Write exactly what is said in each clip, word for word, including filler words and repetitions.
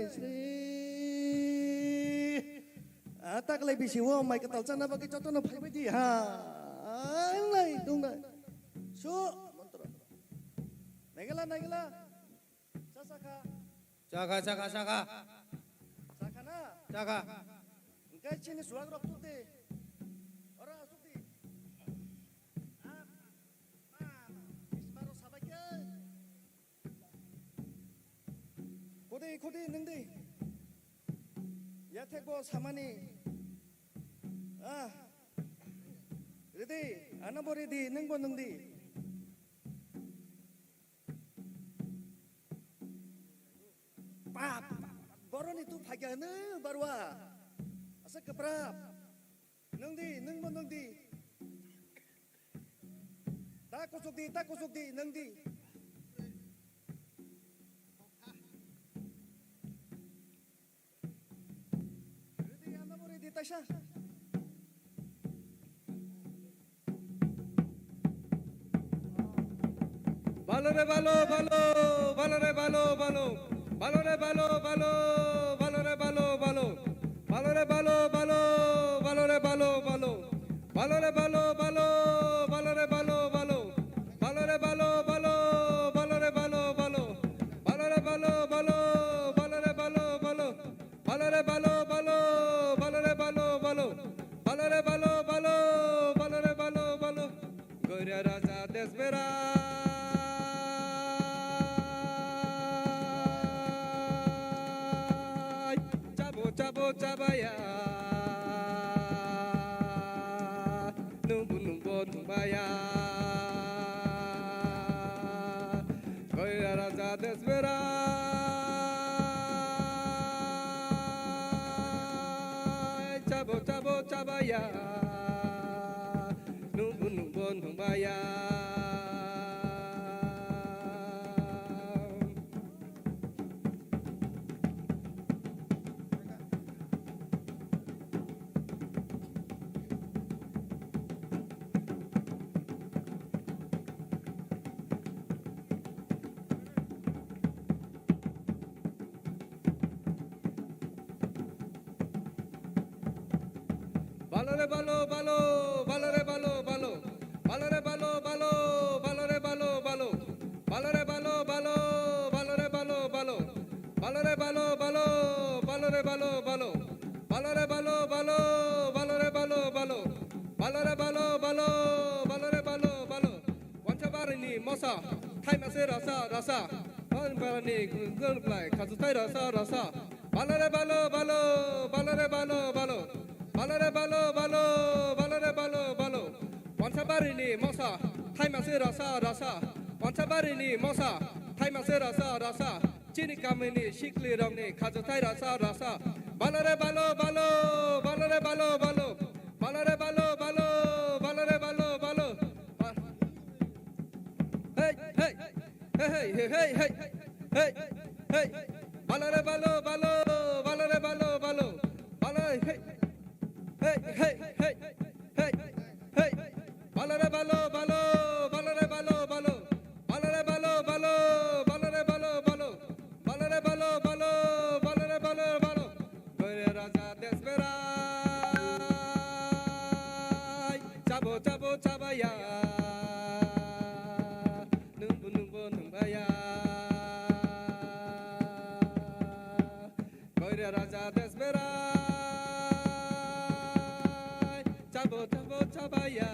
Sri. Ah, taklai bisi o mai kwtal chana bagwi jotono phaibai di ha. Ang lai dung nai. Su montro. Naigala, naigala. Cha, cha kha. Cha kha, cha kha, cha kha. Cha kha na? Cha kha. Hingke chini suwak rok tuk di. Ora asuk di. Ah, ah, bismaro sabai ke. Khudi, khudi, nwng di. Yathek bo samani. Ah. Ready, ano bo ready, nwng bo nwng di. Pap, boroni tu phagya hwno barwa. Asa kwprap. Nwng di, nwng bo nwng di. Ta kuchuk di, ta kuchuk di, nwng di. Ready, ano bo ready, taisa. Balo re balo, balo, balo re balo, balo. Balo re balo, balo, balo re balo, balo. Balo re balo, balo, balo re balo, balo. Balo re balo, balo, balo re balo, balo. Balo re balo, balo, balo re balo, balo. Balo re balo, balo, balo re balo, balo. Balo re balo, balo, balo re balo, balo. Balo re balo, balo, balo re balo, balo. Goira raja desbera. Chabo, chabo, chabaya. Nungbu, nungbo, nungbaya. Goira raja desbera. Chabo, chabo, chabaya. Nungbu, nungbo, nungbaya. Balo re balo, balo, balo re balo, balo. Balo re balo, balo, balo re balo, balo. Balo re balo, balo, balo re balo, balo. Balo re balo, balo, balo re balo, balo. Balo re balo, balo, balo re balo, balo. Balo re balo, balo, balo re balo, balo. Wansa barini mosa, thaima se rasa, rasa. Barini gunjang blai, khajutai rasa, rasa. Balo re balo, balo, balo re balo, balo. Balo re balo, balo, balo re balo, balo. Wansa barini mosa, thaima se rasa, rasa. Wansa barini mosa, thaima se rasa, rasa. Chini kamini sikli rokni khajutai rasa, rasa. Balo re balo, balo, balo re balo, balo. Balo re balo, balo, balo re balo, balo. Ba- Hey, hey, hey, hey, hey, hey, hey, hey, hey. Balo re balo, balo, balo re balo, balo. Balo, hey, hey, hey, hey, hey, hey. Balo re balo, balo, balo re balo, balo. Balo re balo, balo, balo re balo, balo. Balo re balo, balo, balo re balo, balo. Goire raja desberai, chabo, chabo, chabaya, nungbo, nungbo, nungbaya. Goire raja desberai, chabo, chabo, chabaya,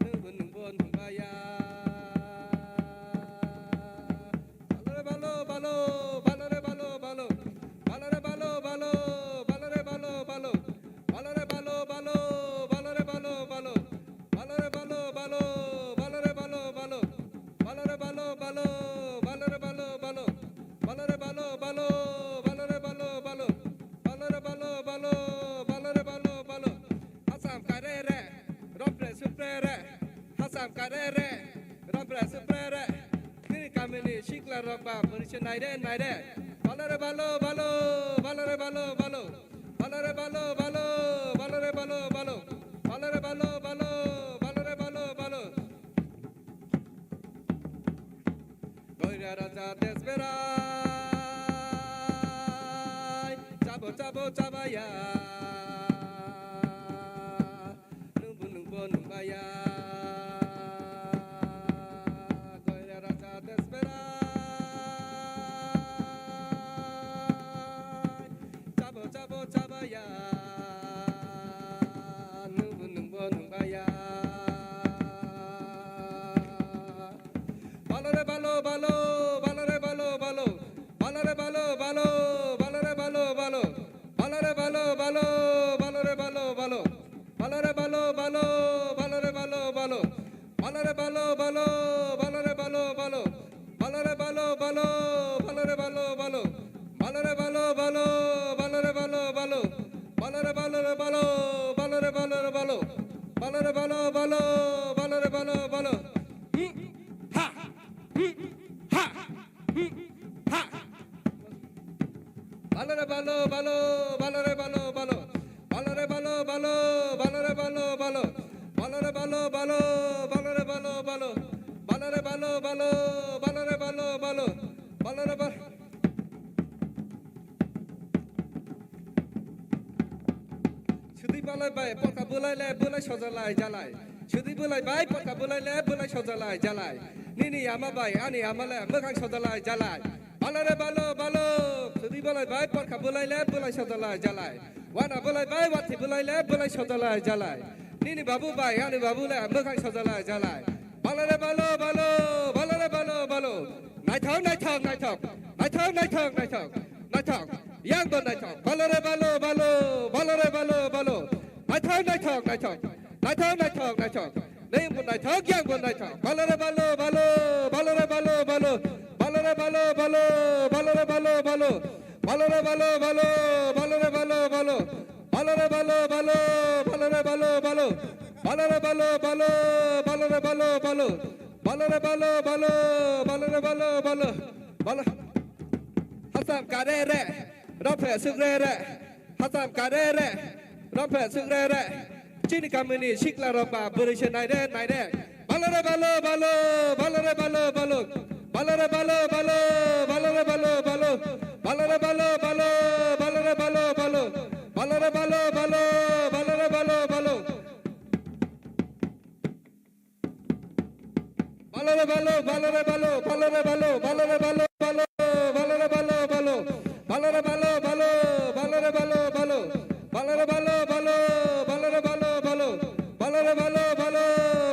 nungbo, nungbo, nungbaya. Balo re balo, balo, balo re balo, balo. Balo re balo, balo, balo re balo, balo. Balo re balo, balo, balo re balo, balo. Balo re balo, balo, balo re balo, balo. Balo re balo, balo, balo re balo, balo. Balo re balo, balo, balo re balo, balo. Balo re balo, balo, balo re balo, balo. Asam kare re, ropre supre re. Hasam kare re, ropre supre re. Nini kamini sikla rok ba bwrwi se nai re, nai re. Balo re balo, balo, balo re balo, balo. Balo re balo, balo, balo re balo, balo. Balo re balo, balo, balo re balo, balo. Goira Raja desberai, chabo chabo chabaya, nungbo nungbo nungbaya. Goira raja desberai, chabo chabo chabaya, nungbo nungbo nungbaya. Balo re balo, balo, balo re balo, balo. Balo re balo, balo, balo re balo, balo. Balo re balo, balo, balo re balo, balo. Balo re balo, balo, balo re balo, balo. Balo re balo, balo, balo re balo, balo. Balo re balo, balo, balo re balo, balo. Balo re balo, balo, balo re balo, balo. Balo re balo re balo, balo re balo re balo. Balo re balo, balo, balo re balo, balo. Hmm. Ha. Hmm. Ha. Hmm. Ha. Balo re balo, balo, balo re balo, balo. Balo re balo, balo, balo re balo, balo. Balo re balo, balo, balo re balo, balo. Balo re balo, balo, balo re balo, balo. Balo re bal- Sudui balai bai, pokha bulai le, bulai sojalai jalai. Sudui bulai bai, pokha bulai le, bulai sojalai jalai. Nini ama bai, ani ama le, mwkhang sojalai jalai. Balo re balo, balo. Sudui balai bai, pokha bulai le, bulai sojalai jalai. Wana bulai bai, wati bulai le, bulai sojalai jalai. Nini babu bai, ani babu le, mwkhang sojalai jalai. Balo re balo, balo, balo re balo, balo. Naithok, naithok, naithok. Naithok, naithok, naithok. Naithok. Yang bo naithok. Balo re balo, balo, balo re balo, balo. Naithok, naithok, naithok. Naithok, naithok, naithok. Neng bo naithok, yang bo naithok. Balo re balo, balo, balo re balo, balo. Balo re balo, balo, balo re balo, balo. Balo re balo, balo, balo re balo, balo. Balo re balo, balo, balo re balo, balo. Balo re balo, balo, balo re balo, balo. Balo re balo, balo, balo re balo, balo. Balo. Hasam kare re, raphe suk re re. Hasam kare re, raphe suk re re. Chini kamini sikla rok ba bwrwi se nai re, nai re. Balo re balo, balo, balo re balo, balo. Balo re balo, balo, balo re balo, balo. Balo re balo, balo, balo re balo, balo. Balo re balo, balo, balo re balo, balo. Balo re balo, balo re balo, balo re balo, balo re balo, balo, balo re balo, balo. Balo re balo, balo, balo re balo, balo. Balo re balo, balo, balo re balo, balo. Balo re balo, balo,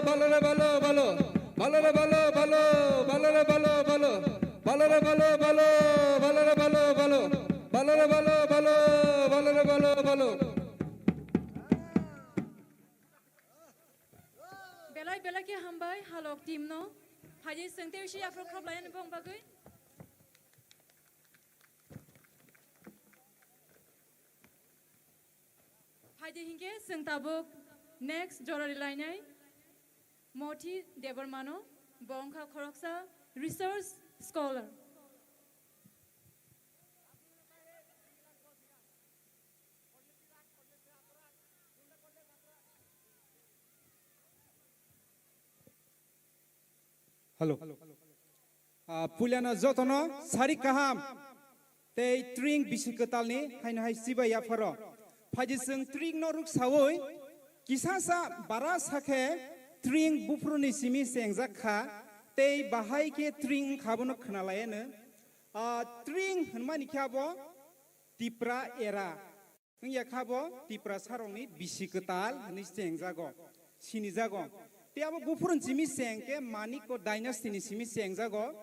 balo re balo, balo. Balo re balo, balo, balo re balo, balo. Balo re balo, balo, balo re balo, balo. Balo re balo, balo, balo re balo, balo. Belai belai khe hambai halok team no. Phaidi chwng tei si yaphro khrop lainani bong bagwi. Phaidi hinkhe chwng tabuk next jora rilainai Moti Debbarmano, bo wngkha khoroksa research scholar. Hello. Ah, puilano jotono sari kaham tei tring bisi kwtalni haino hai chibai yapharo. Phaidi chwng tring no ruksawi kisasa bara sakhe tring buphuruni simi chengjak kha tei bahai khe tring wngkha bono khwnalaiano. Ah, tring hwnmani khe abo Tipra era. Wngya kha bo Tiprasarokni bisi kwtal hwnwi chengjago, sinijago. Tei abo buphuruni simi cheng khe Manikko dynasty ni simi chengjago.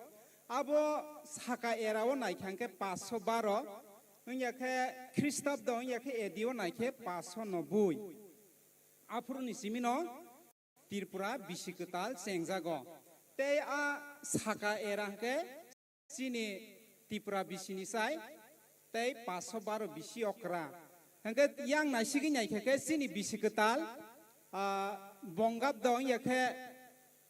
Abo saka era o naikha hwnkhe paanch sho baro, wngya khe Khristabdo wngya khe A D o naikhe paanch sho noboi. Aphuruni simi no Tripura bisi kwtal chengjago. Tei a saka era hwnkhe chini Tripura bisini sai tei paanch sho baro bisi okra. Hwnkhe yang naisigwi naikha khe chini bisi kwtal, ah, Bongabdo wngya khe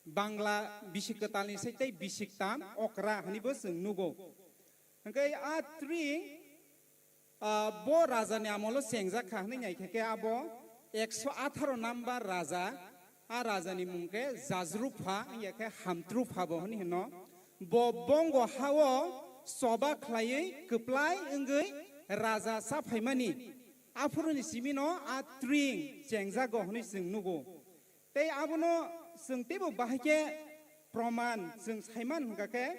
Bangla bisi kwtalni sai tei bisi ktam okra hwnwibo chwng nugo. Hwnkhe a tring, ah, bo rajani amolo chengjak kha hwnwi naikha khe abo ekso atharo number raja, a rajani mung khe Jajrupha wngya khe Hamtrupha bo hwnwi hino. Bo bongo ha-o choba khlaiwi kwplai wngwi raja cha phaimani. Aphuruni simino a tring chengjago hwnwi chwng nugo. Tei abono chwng teibo bahai khe proman chwng saiman hwnkha khe,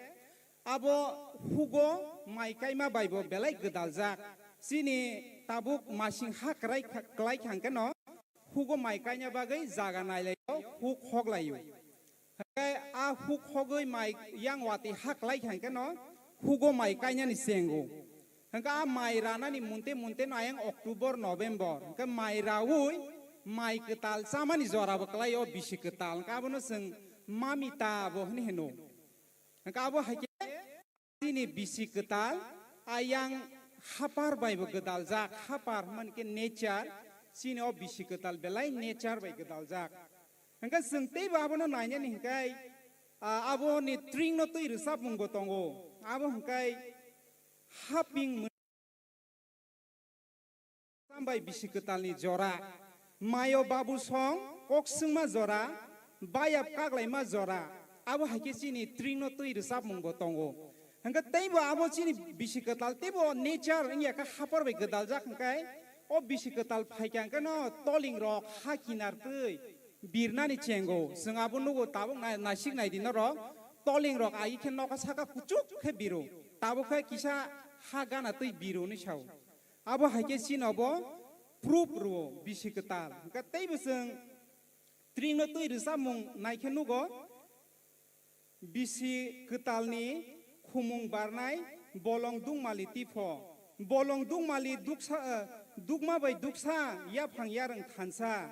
abo hugo mai kaima bai bo belai gwdaljak. Chini tabuk masing ha kwrai kha-, kwlai kha hwnkhe no hugo mai kaina bagwi jaga nailaio, huk hoklaio. Hwnkhe a huk hogwi mai yang watwi ha kwlai kha hwnkhe no hugo mai kainani chengo. Hwnkhe a mai ranani munte munte no ayang October, November. Hwnkhe mai raui mai kwtal chamani jora bo kwlai o bisi kwtal. Hwnkhe abono chwng mamita bo hwnwi hino. Hwnkhe abo hai khe chini bisi kwtal ayang hapar bai bo gwdaljak. Hapar hwnmani khe nature, chini o bisi kwtal belai nature bai gwdaljak. Hwnkhe chwng teibo abono nainani hwnkhe, ah, aboni tring no twi rwchapmung bo tongo. Abo hwnkhe haping Sambai bisi kwtalni jora, mayo babu song kok swngma jora, bayap kaglaima jora, abo hai khe chini tring no twi rwchapmung bo tongo. Hwnkhe teibo abo chini bisi kwtal, teibo nature wngya khe hapor bai gwdaljak hwnkhe, o bisi kwtal phaikha hwnkhe no toling rok ha kinar twi birnani chengo. Chwng abo nugo tabuk nai-, naisik naidi norok, toling rok agi khe nokha saka kuchuk khe biro, tabuk khe kisa ha gana twi biro hinwi sao. Abo hai khe chini bo proof rwo bisi kwtal. Hwnkhe teibo chwng tring no twi rwchapmung nai khe nugo, bisi kwtalni khumung barnai bolong dungmali tipho. Bolong dungmali duksa, eh, dukma bai duksa yaphang yarwng thansa.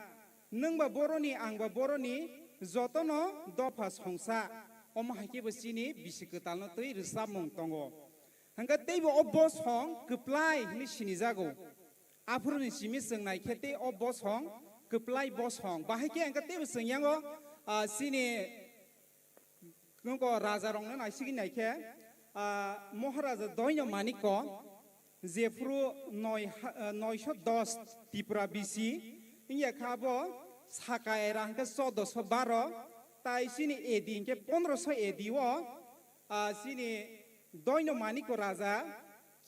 Nwng ba boroni, ang ba boroni, jotono dopha songsa. Omo hai khe bo chini bisi kwtalno twi rwchapmung tongo. Hwnkhe teibo o bosong kwplai hwnwi sinijago. Aphuruni simi chwng nai khe tei o bosong kwplai bosong. Bahai khe hwnkhe teibo chwng yango, ah, chini Nokho raja rokno naisigwi naikhe, ah, Moharaja Doino Manikko jephuru noi ha-, ah, noisho dos Tripura bisi wngya kha, abo Sakai era hwnkhe chordoso baro, tai chini A D hwnkhe pondroso A D o, ah, chini Doino Manikko raja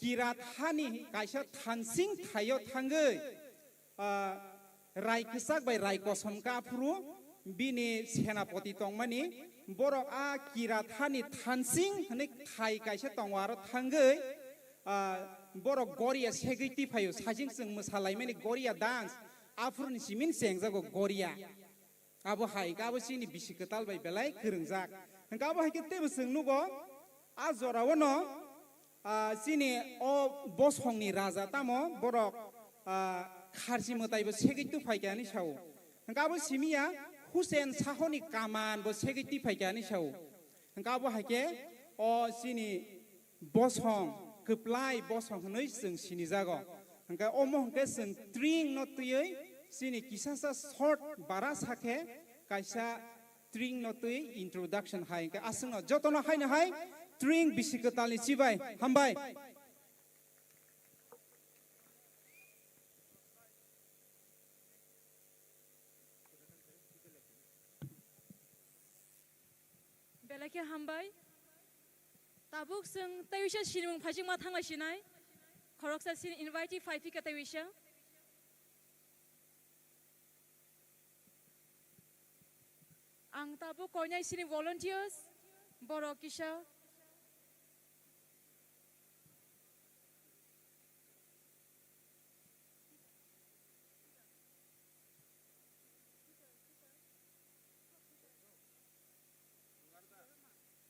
Kirat hani kaisa thansing thaio thangwi, ah, rai kwchak bai rai kosom kha aphuru bini senapoti tongmani, borok a Kirat hani thansing hwnwi thai kaisa tongo, aro thangwi, ah, borok Goria segwi tiphaio, sajing chwng mwsalaimani Goria dance, aphuruni simin chengjago Goria. Abo hai khe abo chini bisi kwtal bai belai kwrwngjak. Hwnkhe abo hai khe teibo chwng nugo, a jorao no, ah, chini o bosongni raja tamo borok, ah, kharchi mwtai bo segwi tubuphaikha hinwi sao. Hwnkhe abo simi ya Hussein Sahoni kaman bo segwi tubuphaikha hinwi sao. Hwnkhe abo hai khe o chini bosong, kwplai bosong hwnwi chwng sinijago. Hwnkhe omo hwnkhe chwng tring no twiwi chini kisasa short bara sakhe kaisa tring no twi introduction hai hwnkhe aswkno jotono haino hai tring bisi kwtalni chibai hambai. Belai khe hambai. Tabuk chwng tei uisa sinimung phaijak ma thanglai sinai. Khoroksa sini invitee phai phika tei uisa. Ang tabuk koinai sini volunteers, borok kisa.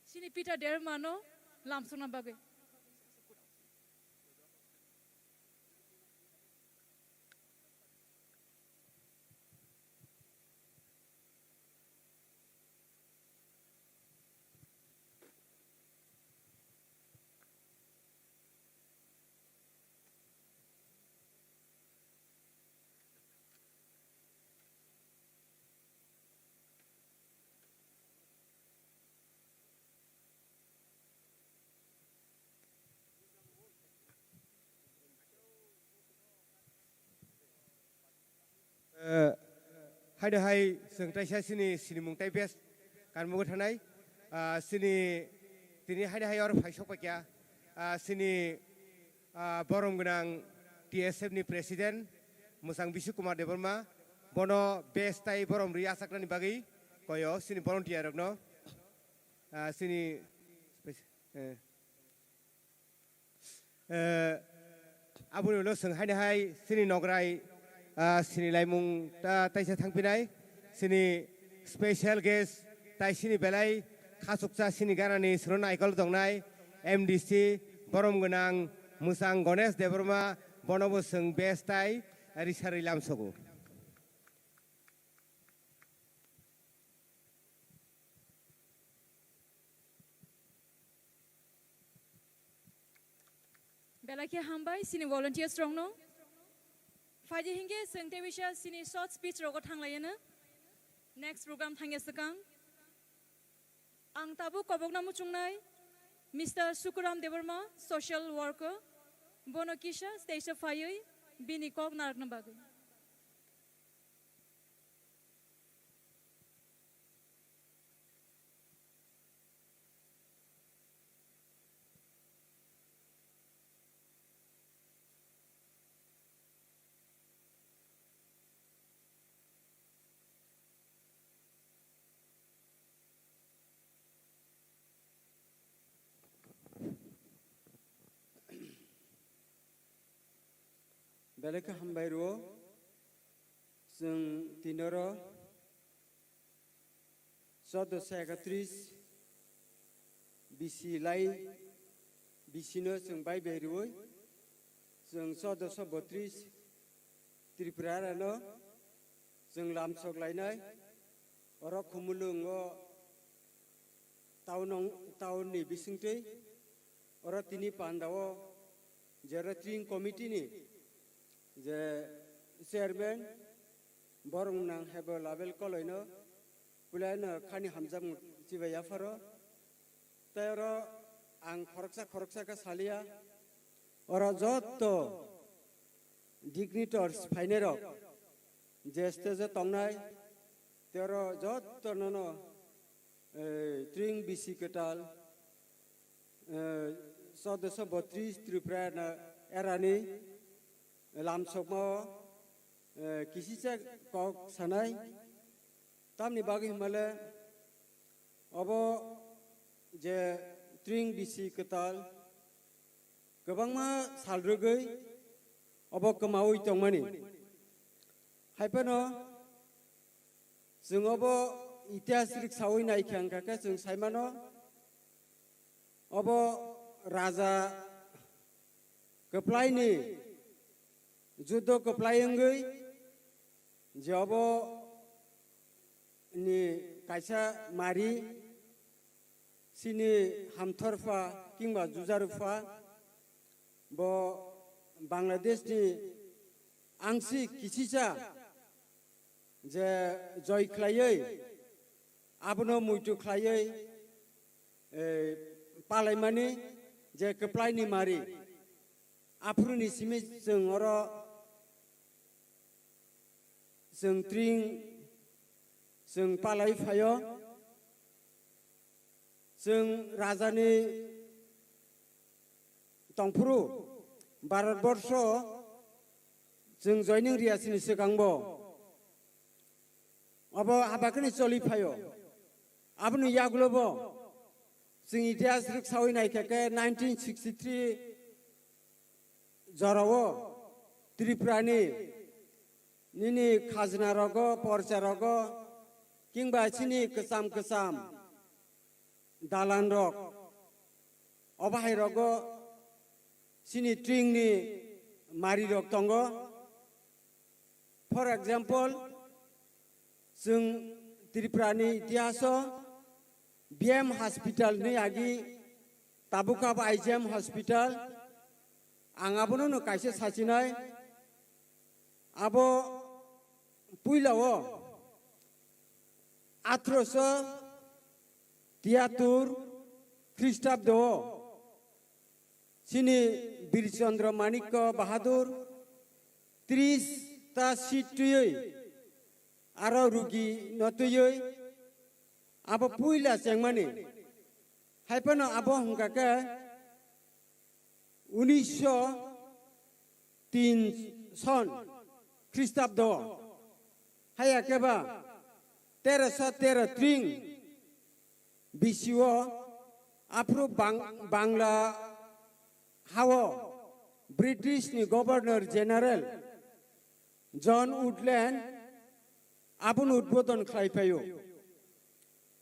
Sini Peter Derma no lamsokna bagwi. Eh, haino hai chwng taisa chini sinimung tei best kanmungwi thanai. Ah, chini Tini haini hai oro phai sok paikha, ah, chini, ah, borom gwnang T S F ni president mwsang Bishu Kumar Debbarma, bono best tai borom rwi achaknani bagwi koyo chini volunteer rokno, ah, chini, eh, Eh, aboni ulo chwng haini hai chini nograi, ah, sini laimung ta taisa thangpinai, chini special guest tai chini belai khachuksa chini ganani chwngno naikol tongnai M D C borom gwnang mwsang Ganesh Debbarma, bonobo chwng best tai risari lamsogo. Belai khe hambai chini volunteers rokno. Phaidi hinkhe chwng tei bisa chini short speech rogo thanglaiyano. Next program thangya swkang. Ang tabuk kobokna muchungnai Mister Sukuram Debbarma, social worker. Bono kisa stage o phaiwi bini kok narwkna bagwi. Belai khe hambai rwo. Chwng tinoro chaudoso ekatris bisi lai, bisino chwng bai bai rwui, chwng chaudoso botris Tripura rano chwng lamsok lainai. Oro Khumulwngo town, town ni bisingtwi oro tini pandao je oro Tring committee ni je chairman, borok nang hebo label koloino, puila no khani hamjak chibai yapharo. Tei oro ang khoroksa khoroksa khe salia, oro jotto dignitaries phainai rok je stage o tongnai, tei oro jotto nono, eh, Tring bisi kwtal, eh, chaudoso botris Tripura na erani lamsokmao, eh, kisisa kok sanai. Tamni bagwi himale obo je Tring bisi kwtal kwbangma sal rwgwi obo kwmaui tongmani. Hai phano chwng obo itihas rwksaui naikha wngkha khe chwng saimano, obo raja kwplaini judo kwplai wngwi je obo ni kaisa mari chini hamthorpha kingba jujarupha bo Bangladeshni angsik kisisa je joi khlaiwi, abono muitu khlaiwi, eh, palaimani je kwplaini mari. Aphuruni simi chwng oro chwng Tring chwng palai phaio. Chwng rajani tongphuru Bharatborsho chwng joining riyasini swkangbo obo habakhani choli phaio. Aboni yagulobo chwng itihas rwksaui naikha khe nineteen sixty-three jorao Tripurani nini khajna rogo, porcha rogo, kingba chini kwcham kwcham dalan rok, obo hai rogo chini Tringni mari rok tongo. For example, chwng Tripurani itihaso B M hospital ni agi tabuk abo I G M hospital, ang abono no kaisa sachinai. Abo puilao atharoso tiyatur Khristabdo chini Bir Chandra Manikya Bahadur tris ta seat twiwi aro rugi no twiwi abo puila chengmani Hai phano abo hwnkha khe unisho tin son Khristabdo, haiya khe ba teroso tero tring bisio aphuru Bang-, Bangla hao British ni Governor General John Woodland aboni udbodon khlai phaio.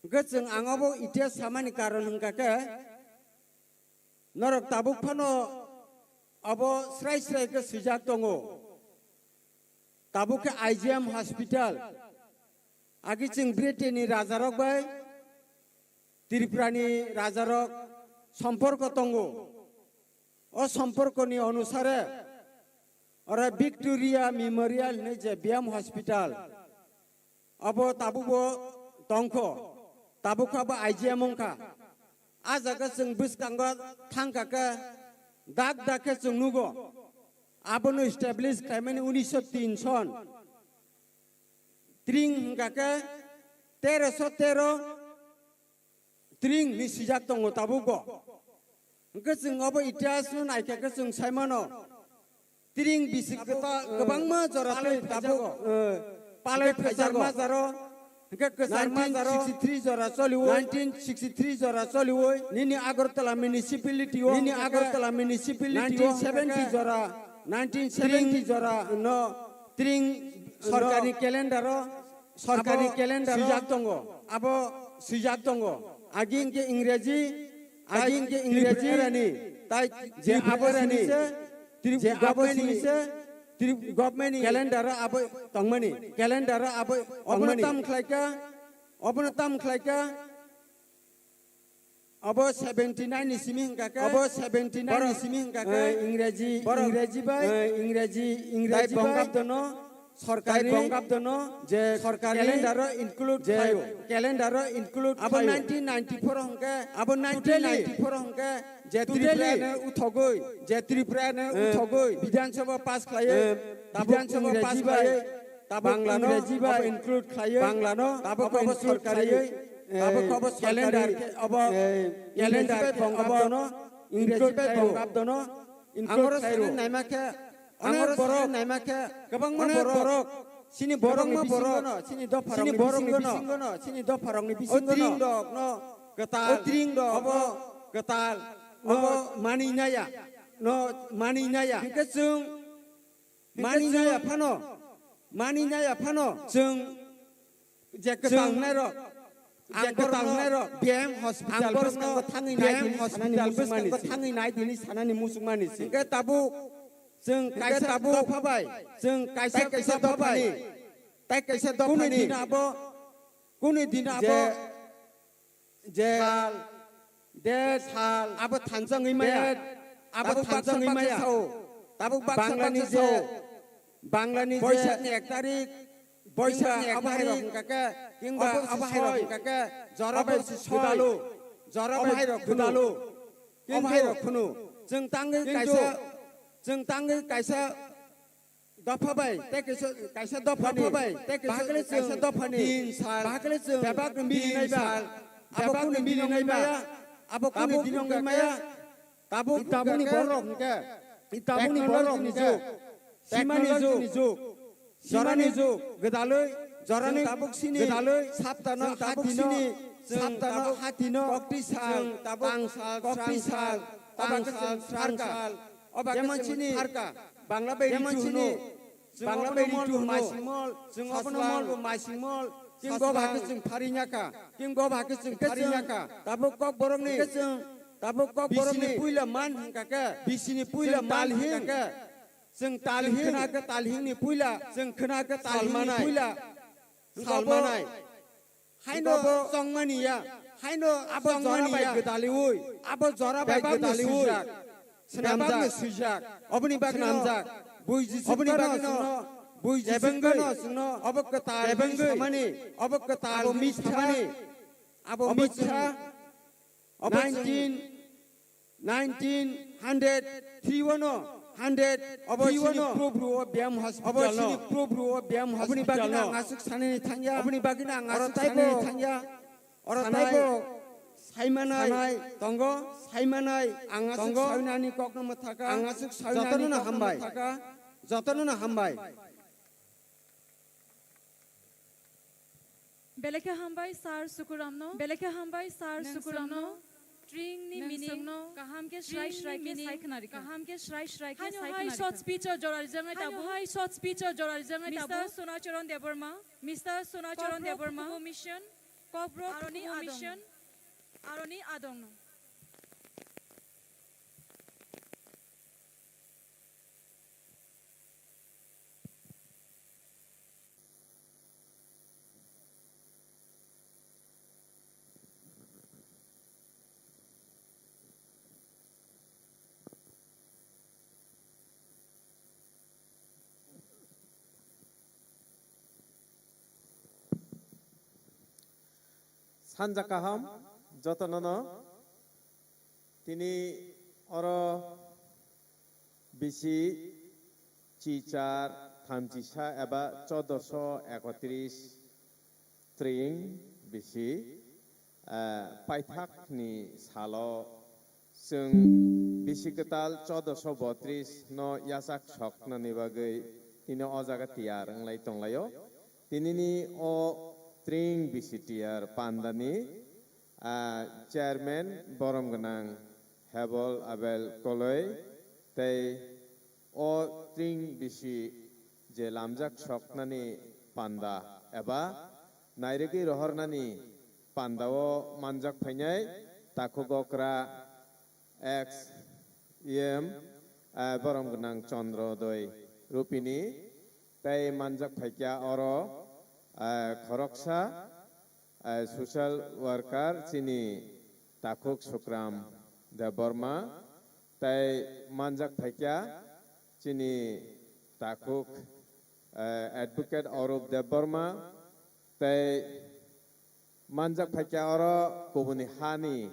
Hwnkhe chwng ang obo itihas samani karon hwnkha khe, norok tabuk phano obo srai srai khe swijak tongo. Tabuk khe I G M hospital. Agi chwng Britain ni rajarok bai Tripura ni rajarok somporko tongo. O somporkoni onusare oro Victoria Memorial hinwi je B M hospital, abo tabukbo tongkho, tabuk khe abo I G M wngkha. A jaga chwng bwskango thangkha khe dak dak khe chwng nugo. Abono establish khlaimani unisho tin son. Tring hwnkha khe teroso tero tring hinwi swijak tongo tabukbo. Hwnkhe chwng obo itihasno naikha khe chwng saimano. Tring bisi kwta-, kwbangma jora palai tei tabuk, phajago. Eh, palai hwnkhe phajago. Kwchar majaro, hwnkhe kwchar majaro nineteen sixty-three jora choliwi. Nineteen sixty-three jora choliwi. Nini Agartala municipality o, nini hwnkhe Agartala municipality o, nineteen seventy jora, nineteen seventy jora no tring sorkarni calendar o, sorkarni calendar o swijak tongo. Abo swijak tongo. Agi hwnkhe Ingreji, agi hwnkhe Ingreji, Tripurani, tai je abo Tripurani, sini se, Trip-, je abo government sini ni se, Trip-, government ni calendar o abo tongmani, calendar o abo obono tongmani. Tam khlaikha, obono tam khlaikha. Obo seventy nine ni simi hwnkha khe, obo seventy nine ni simi hwnkha khe, eh, Ingreji, borok, Ingreji bai, eh, Ingreji, Ingreji bai, Bongabdo no, sorkari, tai Bongabdo no, je sorkari calendar o include je khlaio. Calendar o include abo khlaio. Nineteen ninety four hwnkhe, abo totally nineteen ninety four hwnkhe, je totally Tripura no uthogwi, je Tripura no, eh, uthogwi Bidhan Sabha pass khlaiwi, eh, tabuk Bidhan Sabha pass khlaiwi, tabuk Bangla no Ingreji bai, abo include khlaiwi, Bangla no abo include khlaiwi, eh, abo sorkari calendar khe, abo, eh, calendar khe abo Ingreji bai Bongabdo no include khlaio. Angoro sini naima khe, onek borok, naima khe, kwbangma borok, sini borok ni bisingo no, sini dopha rok ni bisingo no, sini dopha rok ni bisingo no, o tring rok no kwtal, o tring rok obo kwtal, obo mani naya, no mani naya. Hwnkhe chwng mani naya phano, mani naya phano chwng je kwtal hwnai rok, je kwtal hwnai rok, B M hospital bwskango thangwi nai dini sanani muchungmani se. Thangwi nai dini sanani muchungmani se. Hwnkhe tabuk chwng kaisa dopha bai, chwng kaisa dopha bai, tai kaisa dopha ni dino abo, kuni dino abo je sal, date, sal, abo thansa wngwi maya, date, abo thansa wngwi maya. Tabuk baksa baksa sao. Bangla ni je, Bangla ni je Boisak ni ek tarik, Boisak ni ek tarik, abo hai rok hwnkha khe, kingba abo hai rok hwnkha khe, jora bai se soi, jora bai se soi, abo hai rok phunu. Abo hai rok phunu. Chwng tangwi kaisa, chwng tangwi kaisa dopha bai, tei kaisa, kaisa dopha ni, dopha bai, tei kaisa, bahai khe chwng dopha ni, din sal, bahai khe chwng bebak ni din sal, abo kuni din wngwi maya, abo kuni din wngwi maya, tabuk, tabuk ni borok hwnkhe, tabuk ni borok ni jug, simani jug, simani jug, gwdalwi, jorani tabuk sini, gwdalwi, saptano, tabuk sini, saptano, hatino, kokti sal, tang sal, kokti sal, tang sal, srang sal, oba khe chwng tharka. Bangla bai ritu hwno. Bangla bai ritu hwno. Chwng obono mol bo masing mol. King go bha khe chwng phari nya kha. King go bha khe chwng phari nya kha. Tabuk kok borok ni. Tabuk kok borok ni. Bisini puila man hwnkha khe. Bisini puila man hwnkha khe. Chwng tal hing. Chwng khna khe tal hing ni puila. Chwng khna khe tal hing ni puila. Sal manai. Haino chongmani ya, haino abo jora bai gwdaliwi, abo jora bai gwdaliwi swnamjak, swijak, oboni bagwi swnamjak, buiji, oboni bagwi no, buiji, jebengwi no chwngno obo kwtal hwnwi samani, obo kwtal hwnwi samani, abo mitha, abo mitha, nineteen, nineteen hundred three o no, hundred three o no, obo sini Prabhu o B M hospital no, obo sini Prabhu o B M hospital no. Oboni bagwi no ang aswk sanani thangya, oboni bagwi no ang aswk sanani thangya, oro taibo Saimanai tongo, saimanai ang aswk tongo, sainani kokno mwthaka, ang aswk sainani jotono no kokno hambai, mwthaka, jotono no hambai. Belekhe hambai Sir Sukuramno, belekhe hambai Sir Sukuramno. Tringni meaning kaham khe srai srai khe sai khna rikha. Kaham khe srai srai khe sai khna rikha. Hai short speech o jora rijaknai tabuk. Hai short speech o jora rijaknai tabuk. Mister Sonacharan Debbarma. Mister Sonacharan Debbarma. Kokborok Kubo Mission. Kokborok Kubo Mission. Aroni adongno. Sanja kaham, jotono no. Tini oro bisi chichar thamchisa eba chodosho ekotris tring bisi, eh, paithakni salo chwng bisi kwtal chodosho botris no yachak soknani bagwi tini o jaga tiyar wnglai tonglaio. Tinini o tring bisi tiyar pandani ah, chairman borom gwnang Hebol Abel Koloi tei o tring bisi je lamjak soknani panda eba nairwgwi rohornani pandao manjak phainai takhuk okra ex E M, ah, borom gwnang Chandrodoi Rupini tei manjak phaikya oro, ah, khoroksa ah, social worker chini takhuk Sukram Debbarma, tei manjak phaikya chini takhuk, ah, advocate Arup Debbarma, tei manjak phaikya oro kubuni hani,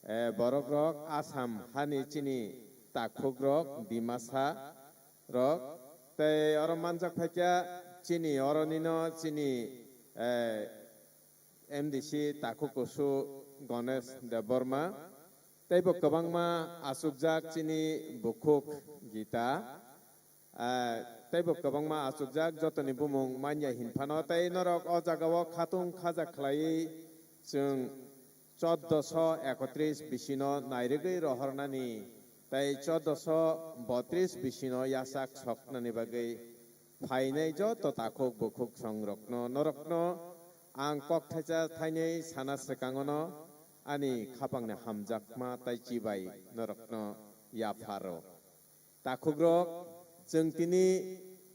eh, borok rok Assam hani chini takhuk rok, Dimasa rok, tei oro manjak phaikya chini oro nino chini, eh, M D C takhuk kusu Ganesh Debbarma, tei bo kwbangma achukjak chini bukhuk Gita, Ah, teibo kwbangma achukjak jotoni bumung manya hinphano, tei norok o jagao khatung khaja khlaiwi chwng choddoso ekotris bisino nairwgwi rohornani tei choddoso botris bisino yachak soknani bagwi phainai joto takhuk bukhuk songrokno norokno ang kokthaisa thainwi sana swkangono ani khapangni hamjakma tei chibai norokno yapharo. Takhukrok, chwng tini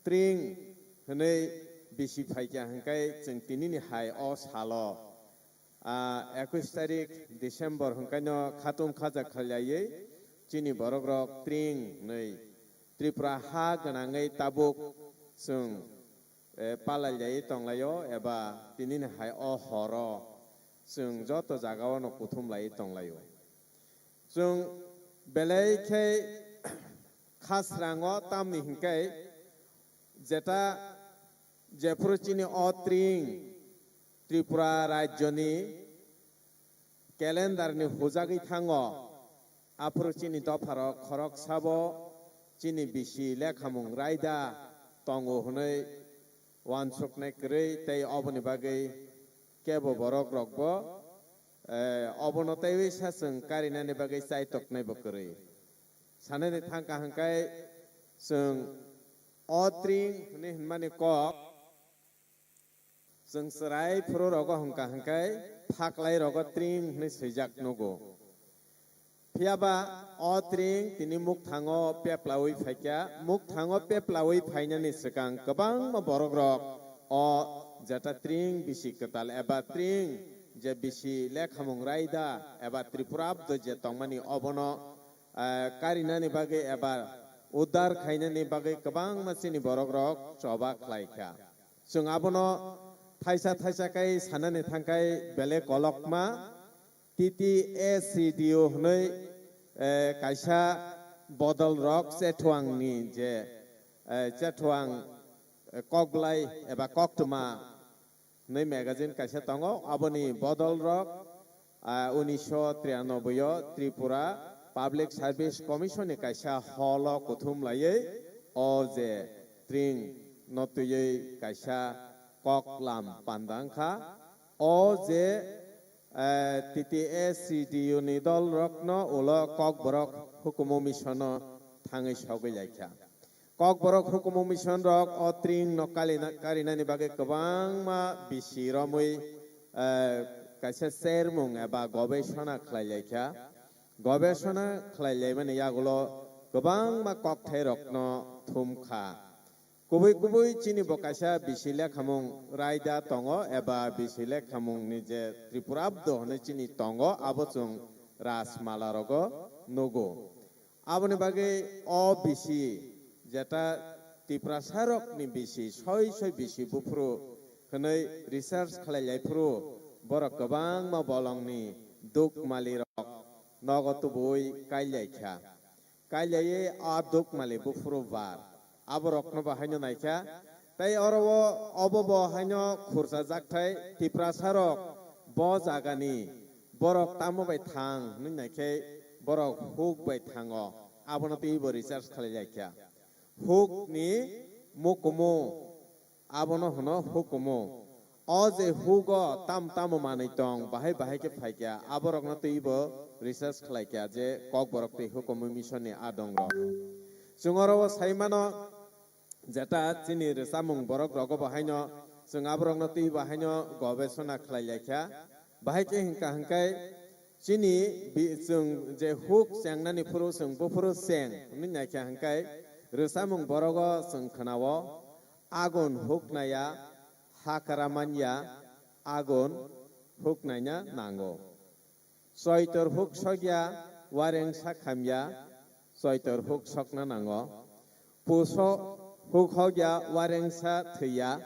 tring hwnwi bisi phaikha hwnkhe chwng tinini hai o salo, ah, ekush tarik December hwnkhaino khatung khaja khlaiwi chini borokrok tring hwnwi Tripura ha gwnangwi tabuk chwng, eh, palailawi tonglaio eba tinini hai o horo chwng joto jagao no kuthum laiwi tonglaio. Chwng belai khe khasrango, tamni hinkhe jeta jephuru chini o tring Tripura rajyoni calendar ni hujagwi thango, aphuru chini dopharok khoroksabo chini bisi lekhamung raida tongo hwnwi uansuknai kwrwi tei oboni bagwi kebo borok rokbo, eh, obono teiwi sa chwng karinani bagwi chaitoknaibo kwrwi. Sanani thangkha hwnkhe chwng o tring hwnwi hwnmani kok chwng chwrai phuru rogo hwnkha hwnkhe phaklai rogo tring hwnwi swijak nugo. Phiya ba o tring tini mukthango peplaui phaikha, mukthango peplaui phainani swkang kwbangma borokrok o jeta tring bisi kwtal eba tring je bisi lekhamung raida eba Tripura abdo je tongmani obono, eh, karinani bagwi eba uddar khainani bagwi kwbangma chini borokrok choba khlaikha. Chwng abono thaisa thaisa khe sanani thangkhai belai kolokma, T T A C D O hwnwi, eh, kaisa bodol rok chethuangni je, eh, chethuang, eh, kokblai eba koktwma hwnwi magazine kaisa tongo, aboni bodol rok ah, unisho trianoboi o Tripura Public Service Commission ni kaisa hall o kuthum laiwi o je tring no twiwi kaisa kok lam panda wngkha. O je, eh, T T A C D U ni dol rokno ulo Kokborok hukumu mission o thangwi sogwi laikha. Kokborok hukumu mission rok o tring no kalina-, karinani bagwi kwbangma bisi romwi, eh, kaisa chermung eba gobesona khlai laikha. Gobesona khlai laimani yagulo kwbangma kokthai rokno thumkha. Kubui kubui chini bo kaisa bisi lekhamung raida tongo eba bisi lekhamung ni je Tripurabdo hwnwi chini tongo, abo chwng Rajmala rogo nugo. Aboni bagwi o bisi jeta Tiprasa rokni bisi soi soi bisi buphuru hwnwi research khlai lai phuru borok kwbangma bolongni dukmali rok nogo tubui kai lai kha. Kailaiwi a dukmali buphuru bar. Aborokno bo haino naikha. Tei oro o, obo bo haino khursa jakthai Tiprasarok bo jagani borok tamo bai thang hwnwi naikhe borok huk bai thango. Abono twibo research khlai laikha. Hukni mukumu Abono hwno hukumu. O je hugo tam tamo manwi tong, bahai bahai khe phaikha, aborokno twibo research khlaikha je Kokborok tei hukumu mission ni adongrok. Chwng oro o sai mano, jeta chini rwchapmung borok rogo bo haino, chwng aborokno twibo haino gobesona khlai laikha. Bahai khe hwnkha hwnkhe chini bi-, chwng je huk chengnani phuru chwng buphuru cheng hwnwi naikha hwnkhe rwchapmung borogo chwng khwnao, "Agun huk naiya, hakra manya, agun huk naina nango. Choitor huk sokya, warengsa khamya, choitor huk sokna nango. Puso huk hokya, warengsa thwiya,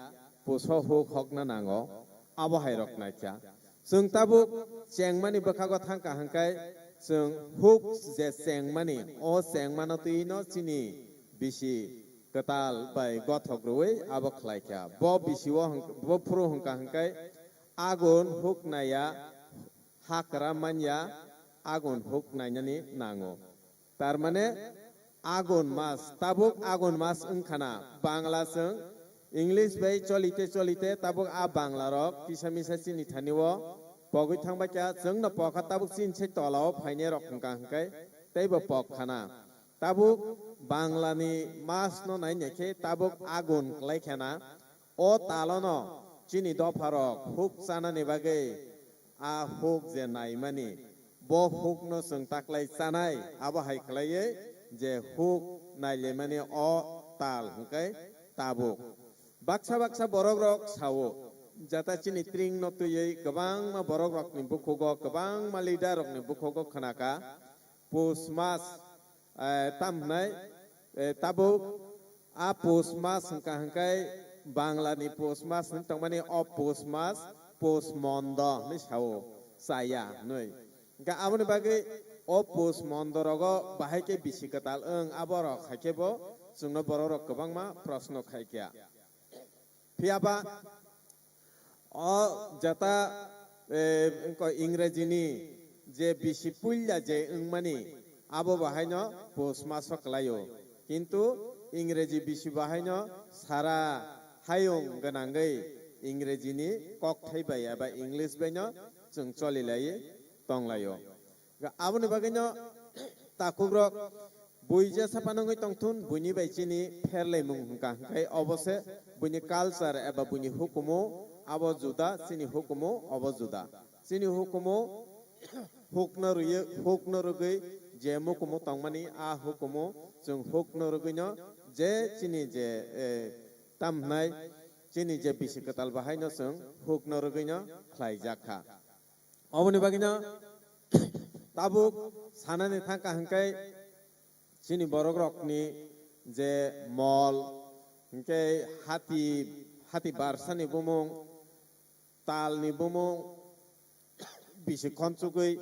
puso huk hokna nango." Abo hai rok naikha. Chwng tabuk chengmani bwkhago thangkha hwnkhe chwng huk je chengmani, o chengmano twino chini bisi kwtal bai gothok rwui abo khlaikha. Bo bisi o hwng-, bo phuru hwnkha hwnkhe agun huk naiya, hakra manya, agun huk nainani nango. Tar mane agun mas, tabuk agun mas wngkhana Bangla chwng English bai cholite cholite tabuk a Bangla rok kisa misa chini thani o pogwi thangbai kha, chwngno pokha tabuk chini se tola o phainai rok hwnkha hwnkhe teibo pok khana. Tabuk Bangla ni mas no nai naikhe tabuk agun klai khana. O talono chini dopharok huk chanani bagwi a huk je naimani, bo hukno chwng taklai chanai, abo hai khlaiwi je huk nailaimani o tal hwnkhe tabuk. Baksa baksa borokrok sao, jata chini tringno twiwi kwbangma borokrokni bukhugo, kwbangma leaderrokni bukhugo khnakha, Pus mas, eh, tam hwnai, eh, tabuk a pus mas hwnkha hwnkhe Bangla ni pus mas hwn tongmani o pus mas pus mondo hwnwi sao, chaya hwnwi. Hwnkhe aboni bagwi o pus mondo rogo bahai khe bisi kwtal wng, abo rok hai khe bo chwngno borok rok kwbangma proshno khai kha. Phiya ba o jeta, eh, wngkha Ingrejini je bisi puila je wngmani, abo bahaino pus maso kwlaio. Kintu Ingreji bisi bahaino sara hayung gwnangwi Ingrejini kokthai bai eba English baino chwng cholilaiwi tonglaio. Ga-, aboni bagwino takhukrok bui jesa panangwi tongthun, buini bai chini pherlaimung hwnkha hwnkhe obo se buini culture eba buini hukumu abo juda, chini hukumu obo juda. Chini hukumu hukno rwi, hukno rwgwi je mukumu tongmani, a hukumu chwng hukno rwgwino je chini je, eh, tam hwnai chini je bisi kwtal bahaino chwng hukno rwgwino khlaijak kha. Oboni bagwino tabuk sanani thangkha hwnkhe chini borokrokni je mol, hwnkhe hati, hati barsani bumung, talni bumung, bisi khonsugwi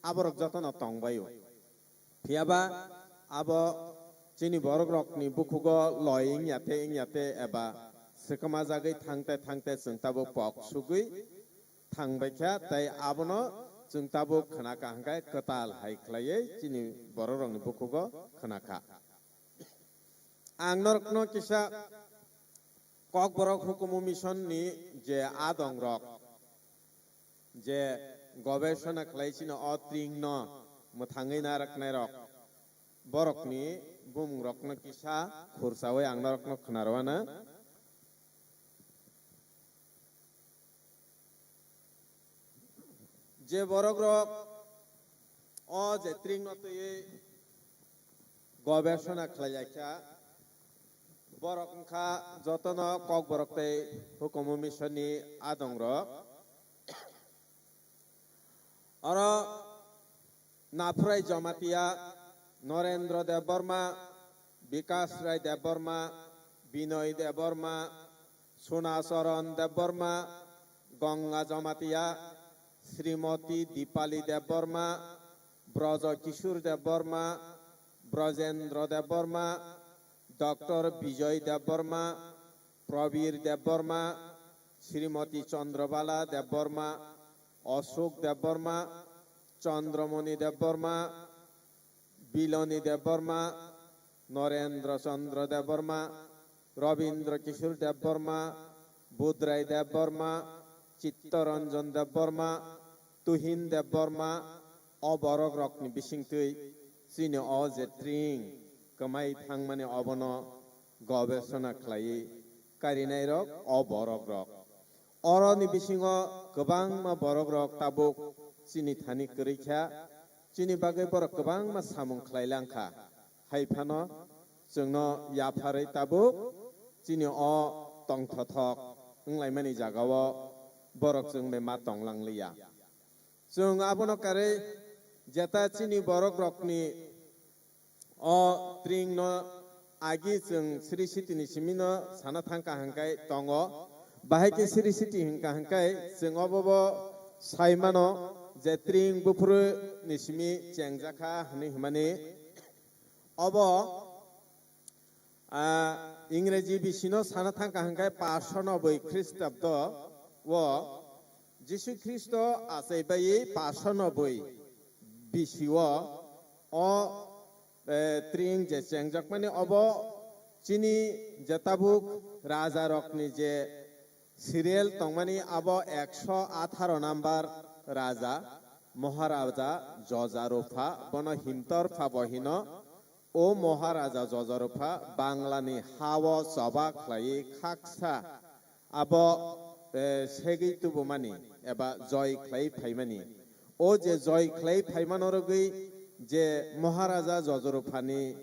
aborok jotono tongbaio. Phiyaba abo chini borokrokni bukhugo loi wngya te wngya te eba swkma jagwi thangte thangte chwng tabuk pok sugwi thangbai kha, tei abono Chwng tabuk khna kha hwnkhe kwtal hai khlaiwi chini borok rokni bukhugo khna kha. Ang norokno kisa Kokborok Hukumu Mission ni je adong rok, je gobesona khlai chini o tring no mwthangwi narwknai rok, borokni bumung rokno kisa khursawi ang norokno khna rwna. Je borok rok o je tring no twiwi gobesona khlai lai kha, borok wngkha jotono Kokborok tei Hukumu Mission ni adong rok. Oro Naphurai Jamatia, Norendra Debbarma, Bikash Rai Debbarma, Binoy Debbarma, Sunacharan Debbarma, Ganga Jamatia, Srimoti Dipali Debbarma, Brojo Kishore Debbarma, Brojendra Debbarma, Doctor Bijoy Debbarma, Prabir Debbarma, Srimoti Chandrabala Debbarma, Ashok Debbarma, Chandramoni Debbarma, Biloni Debbarma, Norendra Chandra Debbarma, Rabindra Kishore Debbarma, Budrai Debbarma, Chittaranjan Debbarma, Tuhin Debbarma, o borok rokni bisingtwi chini o je tring kwmai thangmani obono gobesona khlaiwi karinai rok o borok rok. Oroni bisingo kwbangma borok rok tabuk chini thani kwrwi kha, chini bagwi borok kwbangma samung khlai lang kha. Hai phano chwngno yapharwi tabuk chini o tongthothok wnglaimani jagao borok chwng bai ma tonglang liya. Chwng abono karwi jeta chini borok rokni o tring no agi chwng Sri Siti ni simi no sana thang kha hwnkhe tongo. Bahai khe Sri Siti hwnkha hwnkhe chwng obo bo sai mano je tring buphuru ni simi chengjak kha hwnwi hwnmani. Obo, ah, Ingreji bisino sana thang kha hwnkhe paanch sho noboi Khristabdo o Jisu Khristo achai baiwi paanch sho noboi bisio o, eh, tring je chengjakmani obo chini je tabuk rajarokni je serial tongmani abo ekso atharo number raja, Moharaja Jojarupha, bono himtor pha bo hino. O Moharaja Jojarupha Banglani ha-o choba khlaiwi khaksa abo, eh, segwi tubumani eba joi khlai phaimani. O je joi khlai phaimano rwgwi je Moharaja Jojaruphani,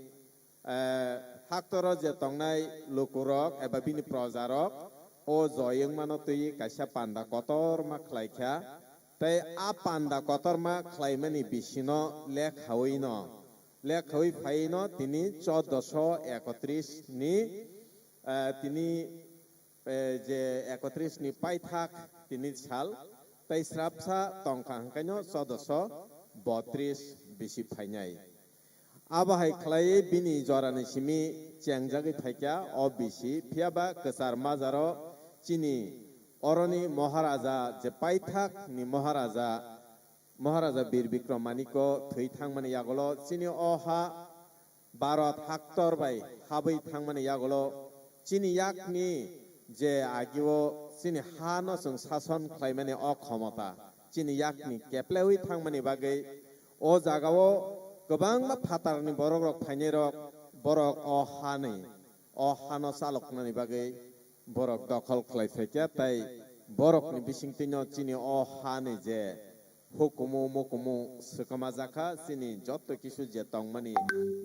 eh, haktoro je tongnai lukurok eba bini projarok o joi wngmano twiwi kaisa panda kotorma khlai kha. Tei a panda kotorma khlaimani bisino lekhawi no, lekhawi phaino tini chordoso ekotris ni, eh, tini, eh, je ekotris ni paithak tini sal, tei srapsa tongkha hwnkhaino chordoso botris bisi phainai. Abo hai khlaiwi bini jorani simi chengjagwi phaikha o bisi, phiyaba kwchar majaro chini oroni Moharaja je paithak ni Moharaja, Maharaja Bir Bikram Maniko thwi thangmani yagulo chini o ha Bharat haktor bai habwi thangmani yagulo chini yakni je agio chini ha no chwng sason khlaimani o khomota chini yakni keplewi thangmani bagwi o jagao kwbangma phatarni borokrok phainairok borok o hani, o hano chaloknani bagwi borok dokhol khlai phaikha, tei borokni bisingtwino chini o hani je hukumu mukumu swkama jakha, chini joto kisu je tongmani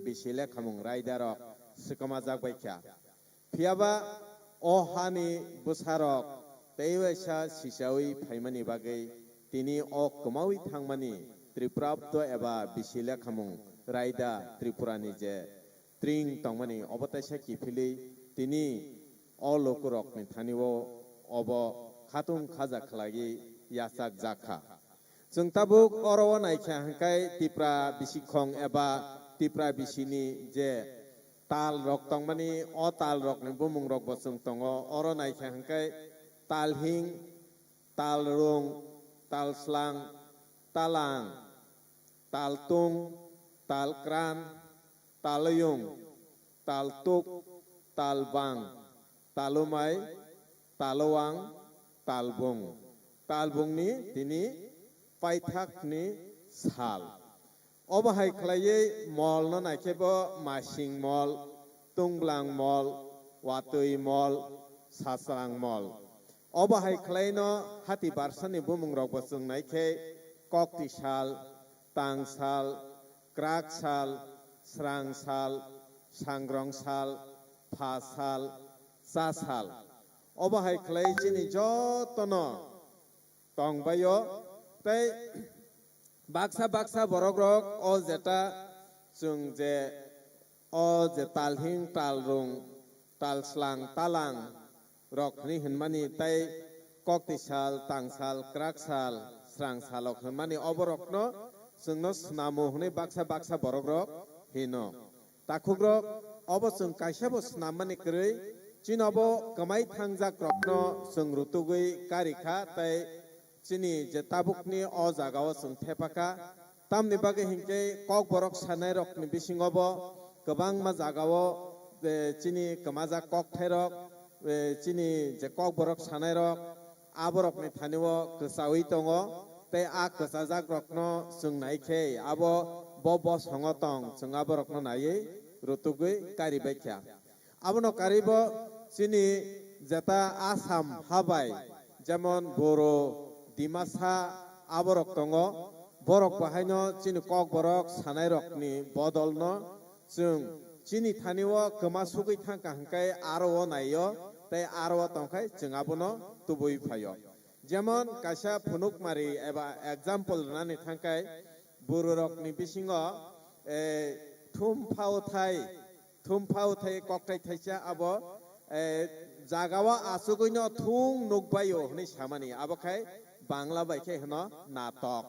bisi lekhamung raidarok swkama jak baikha. Phiyaba o hani bwsarok tei waisa sichawi phaimani bagwi tini o kwmawi thangmani Tripurabdo eba bisi lekhamung raida Tripurani je tring tongmani obo teisa kiphilwi tini o lukurokni thani-o obo khatung khaja khlaiwi yachak jak kha. Chwng tabuk oro-o naikha hwnkhe Tipra bisikhong eba Tipra bisini je tal rok tongmani, o tal rokni bumung rokbo chwng tongo. Oro naikha hwnkhe talhing, talrung, talslang, talang, taltung, talkran, taluyung, taltuk, talbang, talumai, taluang, talbung. Talbungni tini paithakni sal. Obo hai khlaiwi molno naikhe bo masing mol, tungblang mol, watwi mol, sasrang mol. Obo hai khlaino hati barsani bumungrokbo chwng naikhe kokti sal, tang sal, kwrak sal, srang sal, sangrong sal, pha sal, cha sal. Obo hai khlai chini jotono tongbaio tei baksa baksa borokrok o jeta chwng je o je talhing, talrung, talslang, talang rok hwnwi hwnmani tei kokti sal, tangsal, kwraksal, srangsalrok hwnmani oborokno chwngno snamo hwnwi baksa baksa borokrok hino. Takhukrok, obo chwng kaisabo snammani kwrwi, chini obo kwmai thangjakrokno chwng rutugwi kari kha tei chini je tabukni o jagao chwng thepa kha. Tamni bagwi hinkhe Kokborok sanairokni bisingo bo kwbangma jagao, eh, chini kwmajak kokthairok, eh, chini je Kokborok sanairok, aborokni thanio kwchaui tongo, tei a kwchajakrokno chwng nai khe abo bo bosongo tong, chwng aborokno naiwi rutugwi karibai kha. Abono karibo chini jeta Assam habai, jemon Boro, Dimasa aborok tongo. Borok bahaino chini Kokborok sanairokni bodolno chwng chini thanio kwma sugwi thangkha hwnkhe aro o naio tei aro o tongkhai chwng abono tubui phaio. Jemon kaisa phunukmari eba example rwnani thangkhai bororokni bisingo, eh, thum phao thai Thum phao thai kokthai thaisa abo, eh, jagao achugwino thung nukbaio hwnwi samani, abo khai Bangla bai khe hwno natok.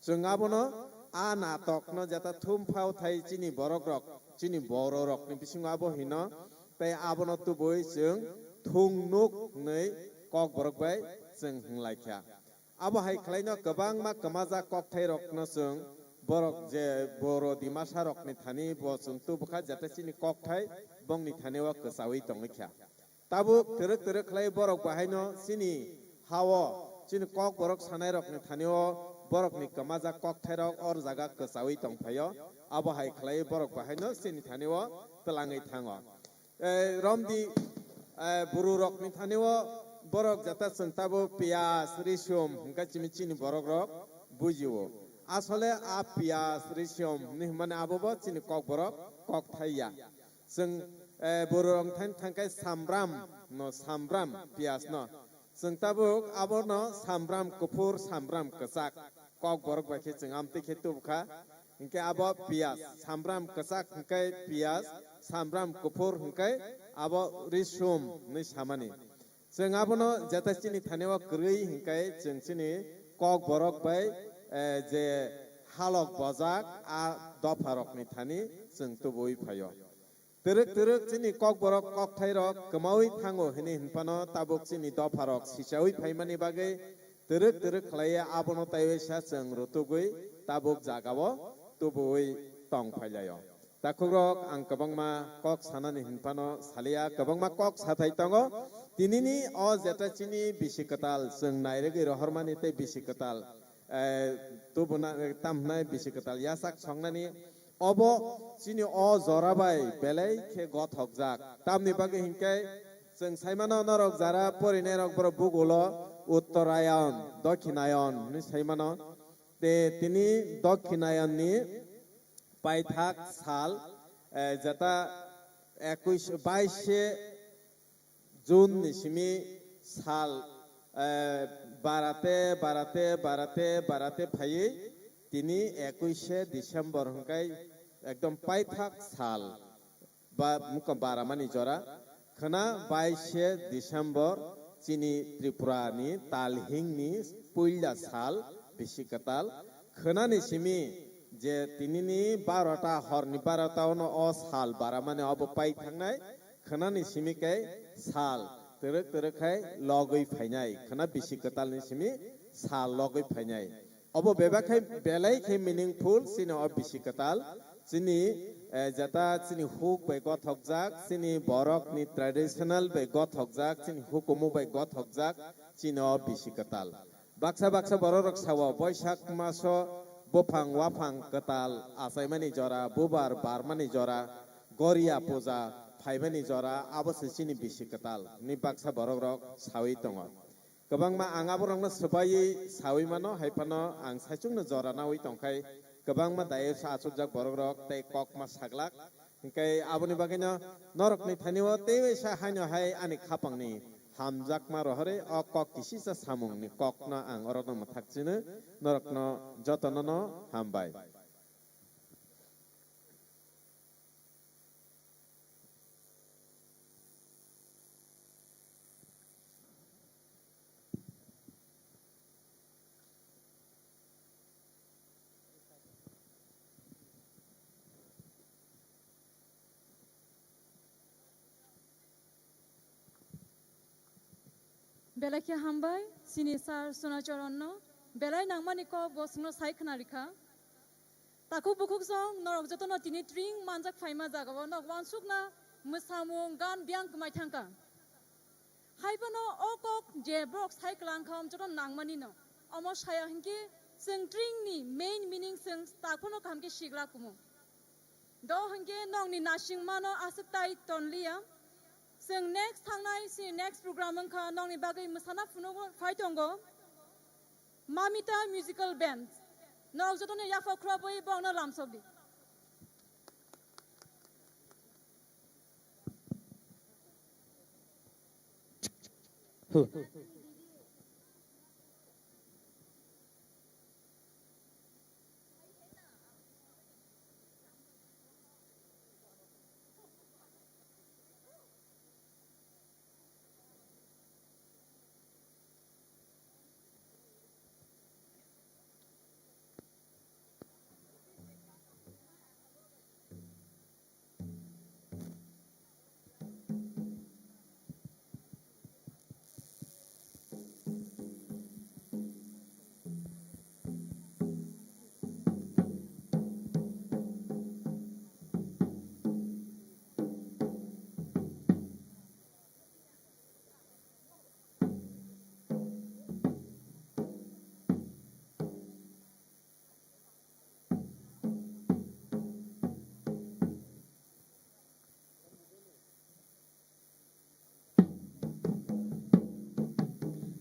Chwng abono a natokno jeta thum phao thai chini borokrok, chini bororokni bisingo abo hino, tei abono tubui chwng thung nuk hwnwi Kokborok bai chwng hwnlaikha. Abo hai khlaino kwbangma kwmajak kokthairokno chwng borok je Boro Dimasarokni thani bo chwng tubukha, jata chini kokthai bongni thanio kwchaui tongwi kha. Tabuk twrwk twrwk khlai borok bahaino chini hao chini Kokborok sanairokni thanio borokni kwmajak kokthairok or jaga kwchaui tongphaio. Abo hai khlai borok bahaino chini thanio twlangwi thango. Eh, romdi, eh, buru rokni thani o borok jata chwng tabo piyaj, risum hwnkhe chini, chini borok rok bujio. Asole a piyaj, risum hinwi hwnmani abo bo chini Kokborok kok thai ya. Chwng, eh, buru rok thani thangkhe sambram no, sambram piyaj no. Chwng tabuk abono sambram kuphur, sambram kwchak, Kokborok bai khe chwng amtwi khe tubukha. Hinkhe abo piyaj, sambram kwchak hinkhe piyaj, sambram kuphur hinkhe abo risum hinwi samani. Chwng abono jeta chini thani o kwrwi hinkhe chwng chini Kokborok bai, eh, je halok bojak a dopharokni thani chwng tubui phaio. Twrwk twrwk chini Kokborok kokthairok kwmaui thango hwnwi hinphano tabuk chini dopharok sichaui phaimani bagwi twrwk twrwk khlaiwi abono taiwi sa chwng rutugwi tabuk jagao tubuui tong phailaio. Takhukrok, ang kwbangma kok sanani hinphano saliya, kwbangma kok sathai tongo. Tinini o jeta chini bisi kwtal chwng nairwgwi rohormani tei bisi kwtal, eh, tubuna, eh, tamhnai bisi kwtal yasak songnani. Obo chini o jora bai belai khe gothokjak. Tamni bagwi hinkhe chwng saimano norok jara porinairok borok bugulo Uttarayan, Dokhinayan hinwi saimano. Te tini Dokhinayonni paithak sal, eh, jeta ekush, baishe June ni simi sal, eh, barate, barate, barate, barate phaiwi tini ekuishe December hwnkhe ekdom paithak sal ba mukha baramani jora. Khwna baishe December chini Tripura ni talhing ni puila sal bisi kwtal. Khwnani simi je tinini barota, horni barota ono o sal baramani obo pai thangnai. Khwnani simi khe sal twrwk twrwk khai logwi phainai, khwna bisi kwtalni simi sal logwi phainai. Obo bebak khai belai khe meaningful, chini o bisi kwtal, chini, eh, jeta chini huk bai gothokjak, chini borokni traditional bai gothokjak, chini hukumu bai gothokjak, chini o bisi kwtal. Baksa baksa borok rok sao Boisak maso buphang waphang kwtal achaimani jora, bubar barmani jora, goria puja phaimani jora, abo se chini bisi kwtal ni baksa borok rok sawi tongo. Kwbangma ang aborokno swbaiwi sawi mano, hai phano ang saichungno jora nawi tongkhai, kwbangma dayos achukjak borokrok tei kokma saglak. Hinkhe aboni bagwino norokni thanio teiwi sa haino hai ani khapangni hamjakma rohorwi o kok kisisa samungni kokno ang orokno mwthak chino, norokno jotonono hambai. Belai khe hambai, chini sir Sunacharanno, belai nangmani kok bo chwngno sai khna rikha. Takhuk bukhuk jong norok jotono tini tring manjak phaima jagao nok wansukna mwsamung gan biyang kwmai thangkha. Haiphano o kok je borok sai kwlang kha, joto nangmani no. Omo saya hinkhe chwng tring ni main meaning chwng takhukno kaham khe sigla kumu. Do hinkhe nokni nasingmano aswk tai tonliya. Chwng next thangnai, si next program wngkha nokni bagwi mwsana phunuk phai tongo. Mamita Musical Band. Nok jotono yaphak khorobwi bongno lamsokdi.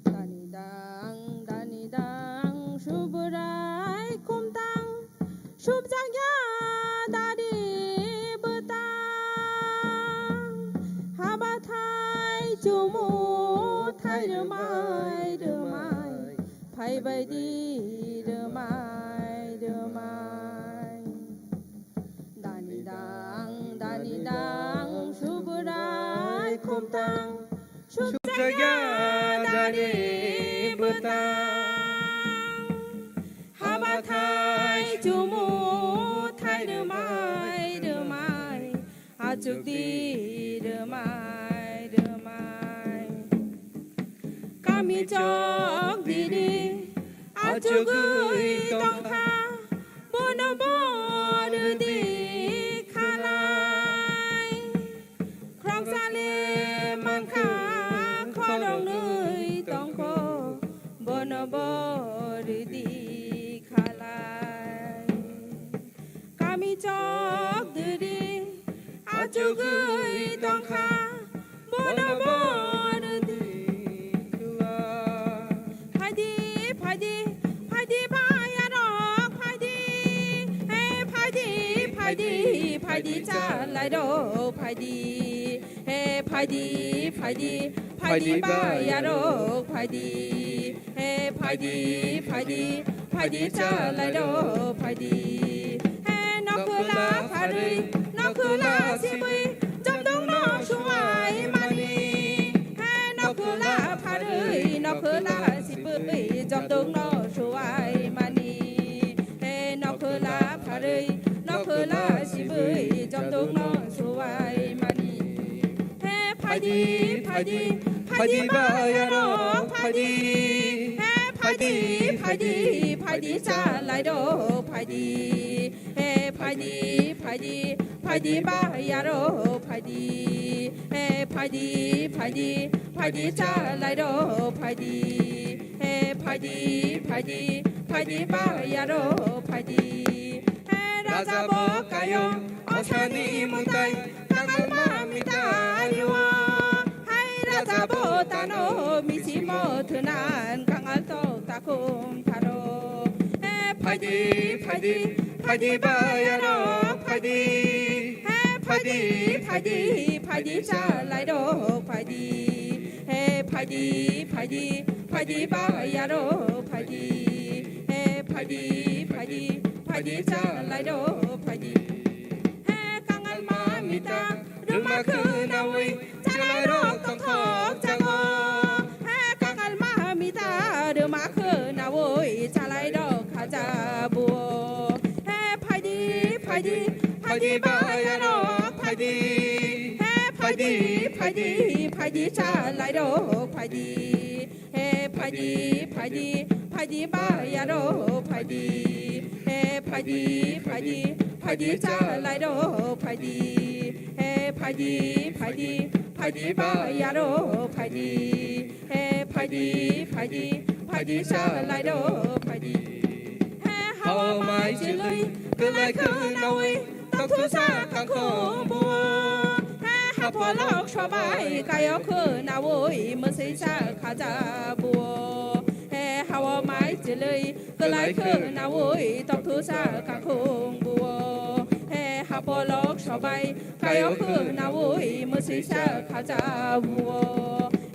Dani dang, dani dang, Subrai khumtang, subjakya dani bwtang. Habathai chumu thai rwmai rwmai, phaibaidi rwmai rwmai. Dani dang, dani dang, Subrai khumtang, subjakya dani bwtang. Habathai chumu thai rwmai rwmai, achukdi rwmai rwmai. Kami chok diri achugwi tongkha, bono bo rwdi khalai. Khoroksa le mankha khoroknwi tongkho, bono bo rwdi khalai. Kami chok diri achugwi tongkha, bono bo rwdi khalai. Phaidi, phaidi, phaidi bayarok phaidi. He phaidi, phaidi, phaidi chalairok phaidi. He phaidi, phaidi, phaidi bayarok phaidi. He phaidi, phaidi, phaidi chalairok phaidi. He nokhwla pharwi, nokhwla sibwi, jomdongno suwai mani. He nokhwla pharwi, nokhwla sibwi, jomdongno suwai mani. He nokhwla pharwi, nokhwla sibwi, jomdongno suwai mani. He phaidi, phaidi, phaidi bayarok phaidi. He Phaidi, phaidi, phaidi, chalai rok phaidi. He phaidi, phaidi, phaidi, bayarok phaidi. He phaidi, phaidi, phaidi, chalai rok phaidi. He phaidi, phaidi, phaidi, bayarok phaidi. He raja bo kayo, osani mutai, kangalma mita ario. Hai raja bo tano, misimo thunan, kangal tok takum tharo. He phaidi, phaidi, phaidi, bayarok phaidi. He phaidi, phaidi, phaidi, chalai rok phaidi. He phaidi, phaidi, phaidi, bayarok phaidi. He phaidi, phaidi, phaidi, chalai rok phaidi. He kangalma mita rwma khwnawi chalai rok tongthok jago. He kangalma mita rwma khwnawi chalai rok khajabuo. He phaidi, phaidi, phaidi, bayarok phaidi. He phaidi, phaidi, phaidi, chalai rok phaidi. He phaidi, phaidi, phaidi, bayarok phaidi. He phaidi, phaidi, phaidi, chalai rok phaidi. He phaidi, phaidi, phaidi, bayarok phaidi. He phaidi, phaidi, phaidi, chalai rok phaidi. He hawa mai chilwi kwlai khwnawi tokthoksa kangkhong buo. He hapolok sobai kayok khwnawi mwswisa khajabuo. He hawa mai chilwi kwlai khwnawi tokthoksa kangkhong buo. He hapolok sobai kayok khwnawi mwswisa khajabuo.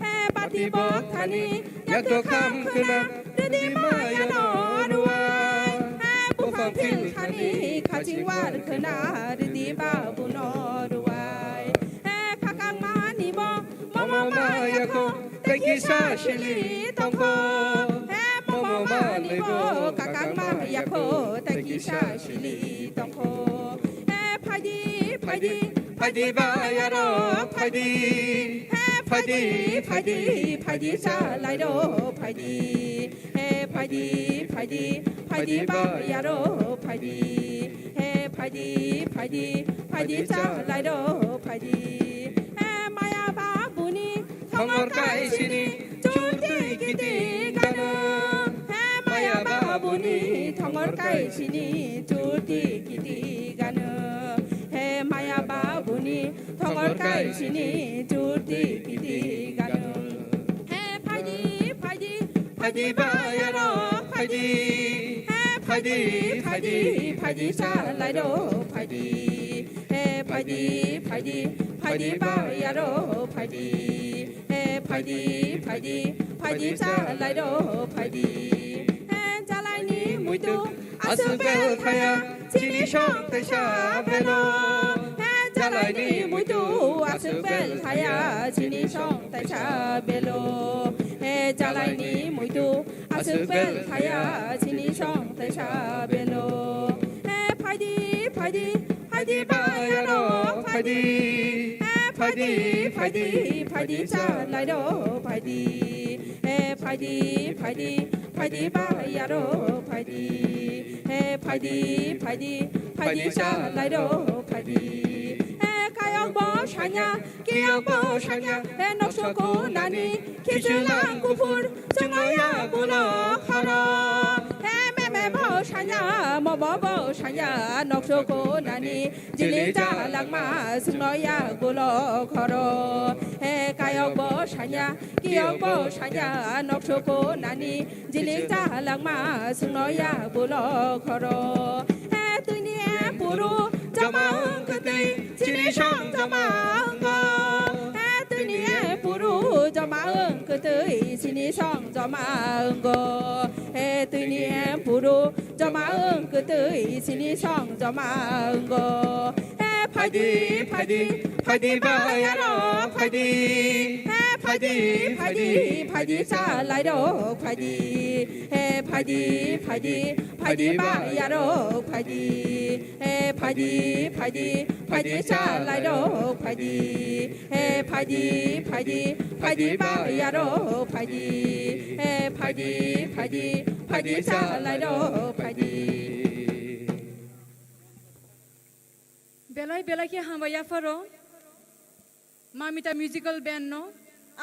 He bati bokthani yakto kham khwna rwdi mayano rwai. He buphang philkhani khaching war khwna rwdi babuno rwai. He khakangmani bo momo mayakho tei kisa sili tongkho. He momo mani bo kakangma yakho tei kisa sili tongkho. He phaidi, phaidi, phaidi, bayarok phaidi. He phaidi, phaidi, phaidi, chalai rok phaidi. He phaidi, phaidi, phaidi, bayarok phaidi. He phaidi, phaidi, phaidi, chalai rok phaidi. He maya babuni thongor kaisini churti kiti gano. He maya babuni thongor kaisini churti kiti gano. He maya babuni thongor kaisini churti kiti gano. He phaidi, phaidi, phaidi, bayarok phaidi. He phaidi, phaidi, phaidi, chalai rok phaidi. He phaidi, phaidi, phaidi, bayarok phaidi. He phaidi, phaidi, phaidi, chalai rok phaidi. He chalaini muitu aswk bel khaya chini song taisa belo. He chalaini muitu aswk bel khaya chini song taisa belo. He chalaini muitu aswk bel khaya chini song taisa belo. He phaidi, phaidi, phaidi, bayarok phaidi. He phaidi, phaidi, phaidi, chalai rok phaidi. He phaidi, phaidi, phaidi, bayarok phaidi. He phaidi, phaidi, phaidi, chalai rok phaidi. He kayok bo sanya, kiyok bo sanya, he nokso konani khichulang kuphur chwngno yagulo khoro. He meme bo sanya, momo bo sanya, nokso konani jili chalangma chwngno yagulo khoro. He kayok bo sanya, kiyok bo sanya, nokso konani jili chalangma chwngno yagulo khoro. He twini puru joma wng kwtwi chini song joma wngo. He twini puru joma wng kwtwi chini song joma wngo. He twini puru joma wng kwtwi chini song joma wngo. He Phaidi, phaidi, phaidi bayarok phaidi. He phaidi, phaidi, phaidi chalairok phaidi. He phaidi, phaidi, phaidi bayarok phaidi. He phaidi, phaidi, phaidi chalairok phaidi. He phaidi, phaidi, phaidi bayarok phaidi. He phaidi, phaidi, phaidi chalairok phaidi. Belai belai khe hambai yapharo Mamita Musical Band no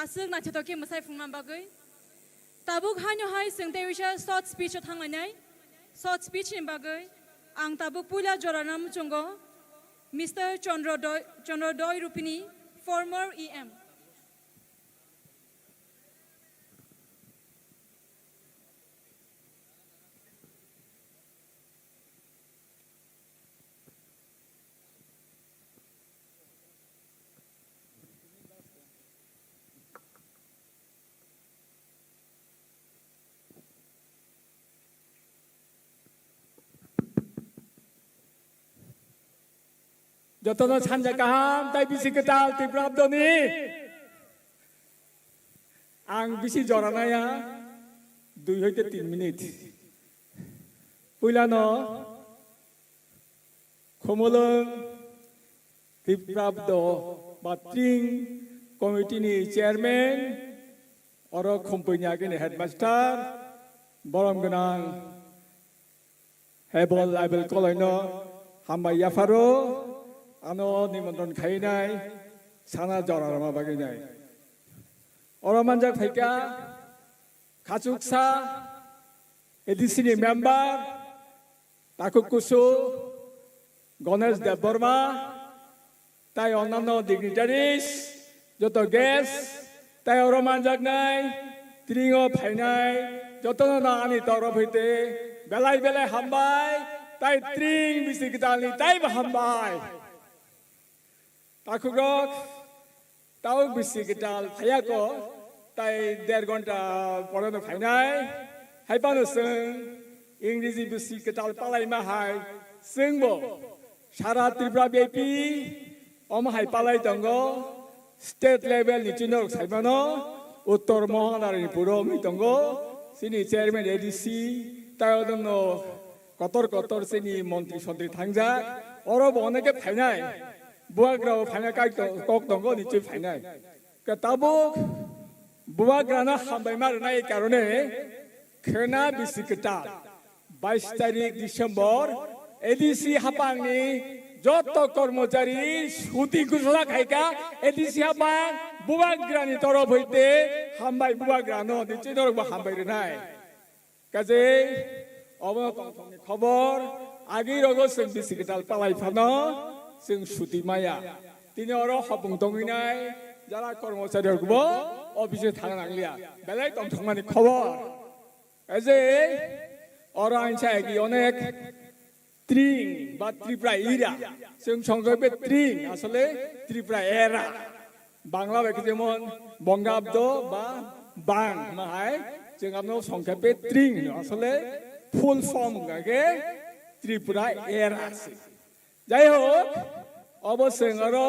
aswk naithothok khe mwsai phungna bagwi. Tabuk haino hai chwng tei uisa short speech o thanglainai. Short speech ni bagwi ang tabuk puila jorana muchungo Mister Chandra Doi, Chandra Doi Rupini, former E M. Jotono sanja kaham tai bisi kwtal Tripura Abdoni. Ang bisi jora naya, dui hoite tin minit. Puilano Khumulwng Tripura Abdo ba Tring committee ni chairman, oro Khumpui ni agini headmaster, borom gwnang Hebol Aibel Koloino hambai yapharo, ano nimontron khainai, sana jora rwma bagwi nai. Oro manjak phaikha, khachuksa A D C ni member, Takhuk Kusu, Ganesh Debbarma, tai onnanno dignitaries, joto guest, tai oro manjaknai, Tringo phainai, jotono no ani torof hoite belai belai hambai, tai Tring bisi kwtalni taibo hambai. Takhukrok, tau bisi kwtal phaiyago, tai der ghonta poreno phainai, hai phano chwng Ingreji bisi kwtal palaima hai, chwngbo Sara Tripura byapi omo hai palai tongo, state level ni chini norok saimano, Uttor Mohanaranipuro wngwi tongo, chini chairman A D C, tai odonno kotor kotor chini montri sontri thangjak, oro bo oneke phainai, bubagrao phainai, kai to-, kok tongo nichoi phainai. Ke tabuk bubagrano hambai ma rwnai karone khwna bisi kwtal. Bais tarik December, A D C haphangni joto kormochari suti ghoshona khaikha, A D C haphang bubagrani torof hoite hambai bubagrano, nichoi norokbo hambai rwnai. Kajei, obono tongthokni khobor, agi rogo chwng bisi kwtal palai phano chwng suti maya. Tini oro hopung tongwinai jara kormochari rokbo office o thang nangliya. Belai tongthokmani khobor. Kajei, oro ang sa agi onek Tring ba Tripura era. Chwng songkhe be Tring, asole Tripura era. Bangla bai khe jemon Bongabdo ba Bang hwnma hai, chwng abno songkhe be Tring hwno. Asole full form wngkha khe Tripura era se. Jai hok, obo chwng oro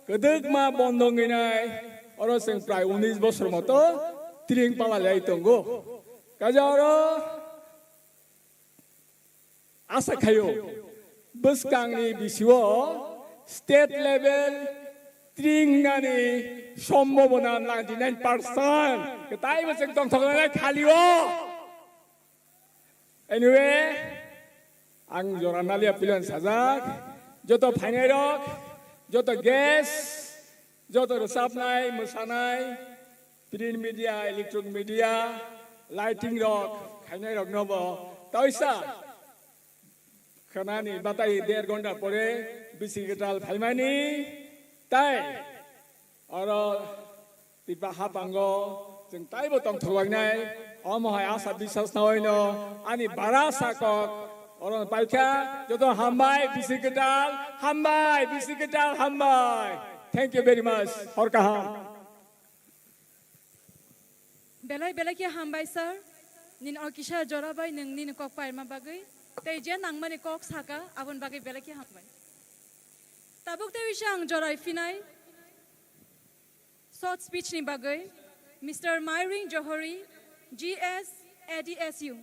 kwdwkma bondo wngwi nai, oro chwng prai unis bosor moto Tring pala lai tongo. Kaisa oro Asa khaio, bwskangni bisio state level Tring wngnani sombobona ninety nine percent. Kwtaibo chwng tongthoknai khalio. Anyway, ang jora nalia puilan sajak, joto phainairok, joto guest, joto rwchapnai, mwsanai, print media, electronic media, lighting rok khainai rok no bo toisa khwnani batai der ghonta pore bisi kwtal phaimani tai oro Tripura haphango chwng taibo tongthok lainai. Omo hai asa biswas nawi no ani bara sakok oro paikha. Joto hambai bisi kwtal, hambai bisi kwtal, hambai. Thank you very much. Hor kaham. Belai belai khe hambai sir, nini o kisa jora bai nwng nini kok pairma bagwi, tei je nangmani kok saka aboni bagwi belai khe hambai. Tabuk tei wisang jorai phinai short speech ni bagwi Mister Myring Johori, G S, A D S U.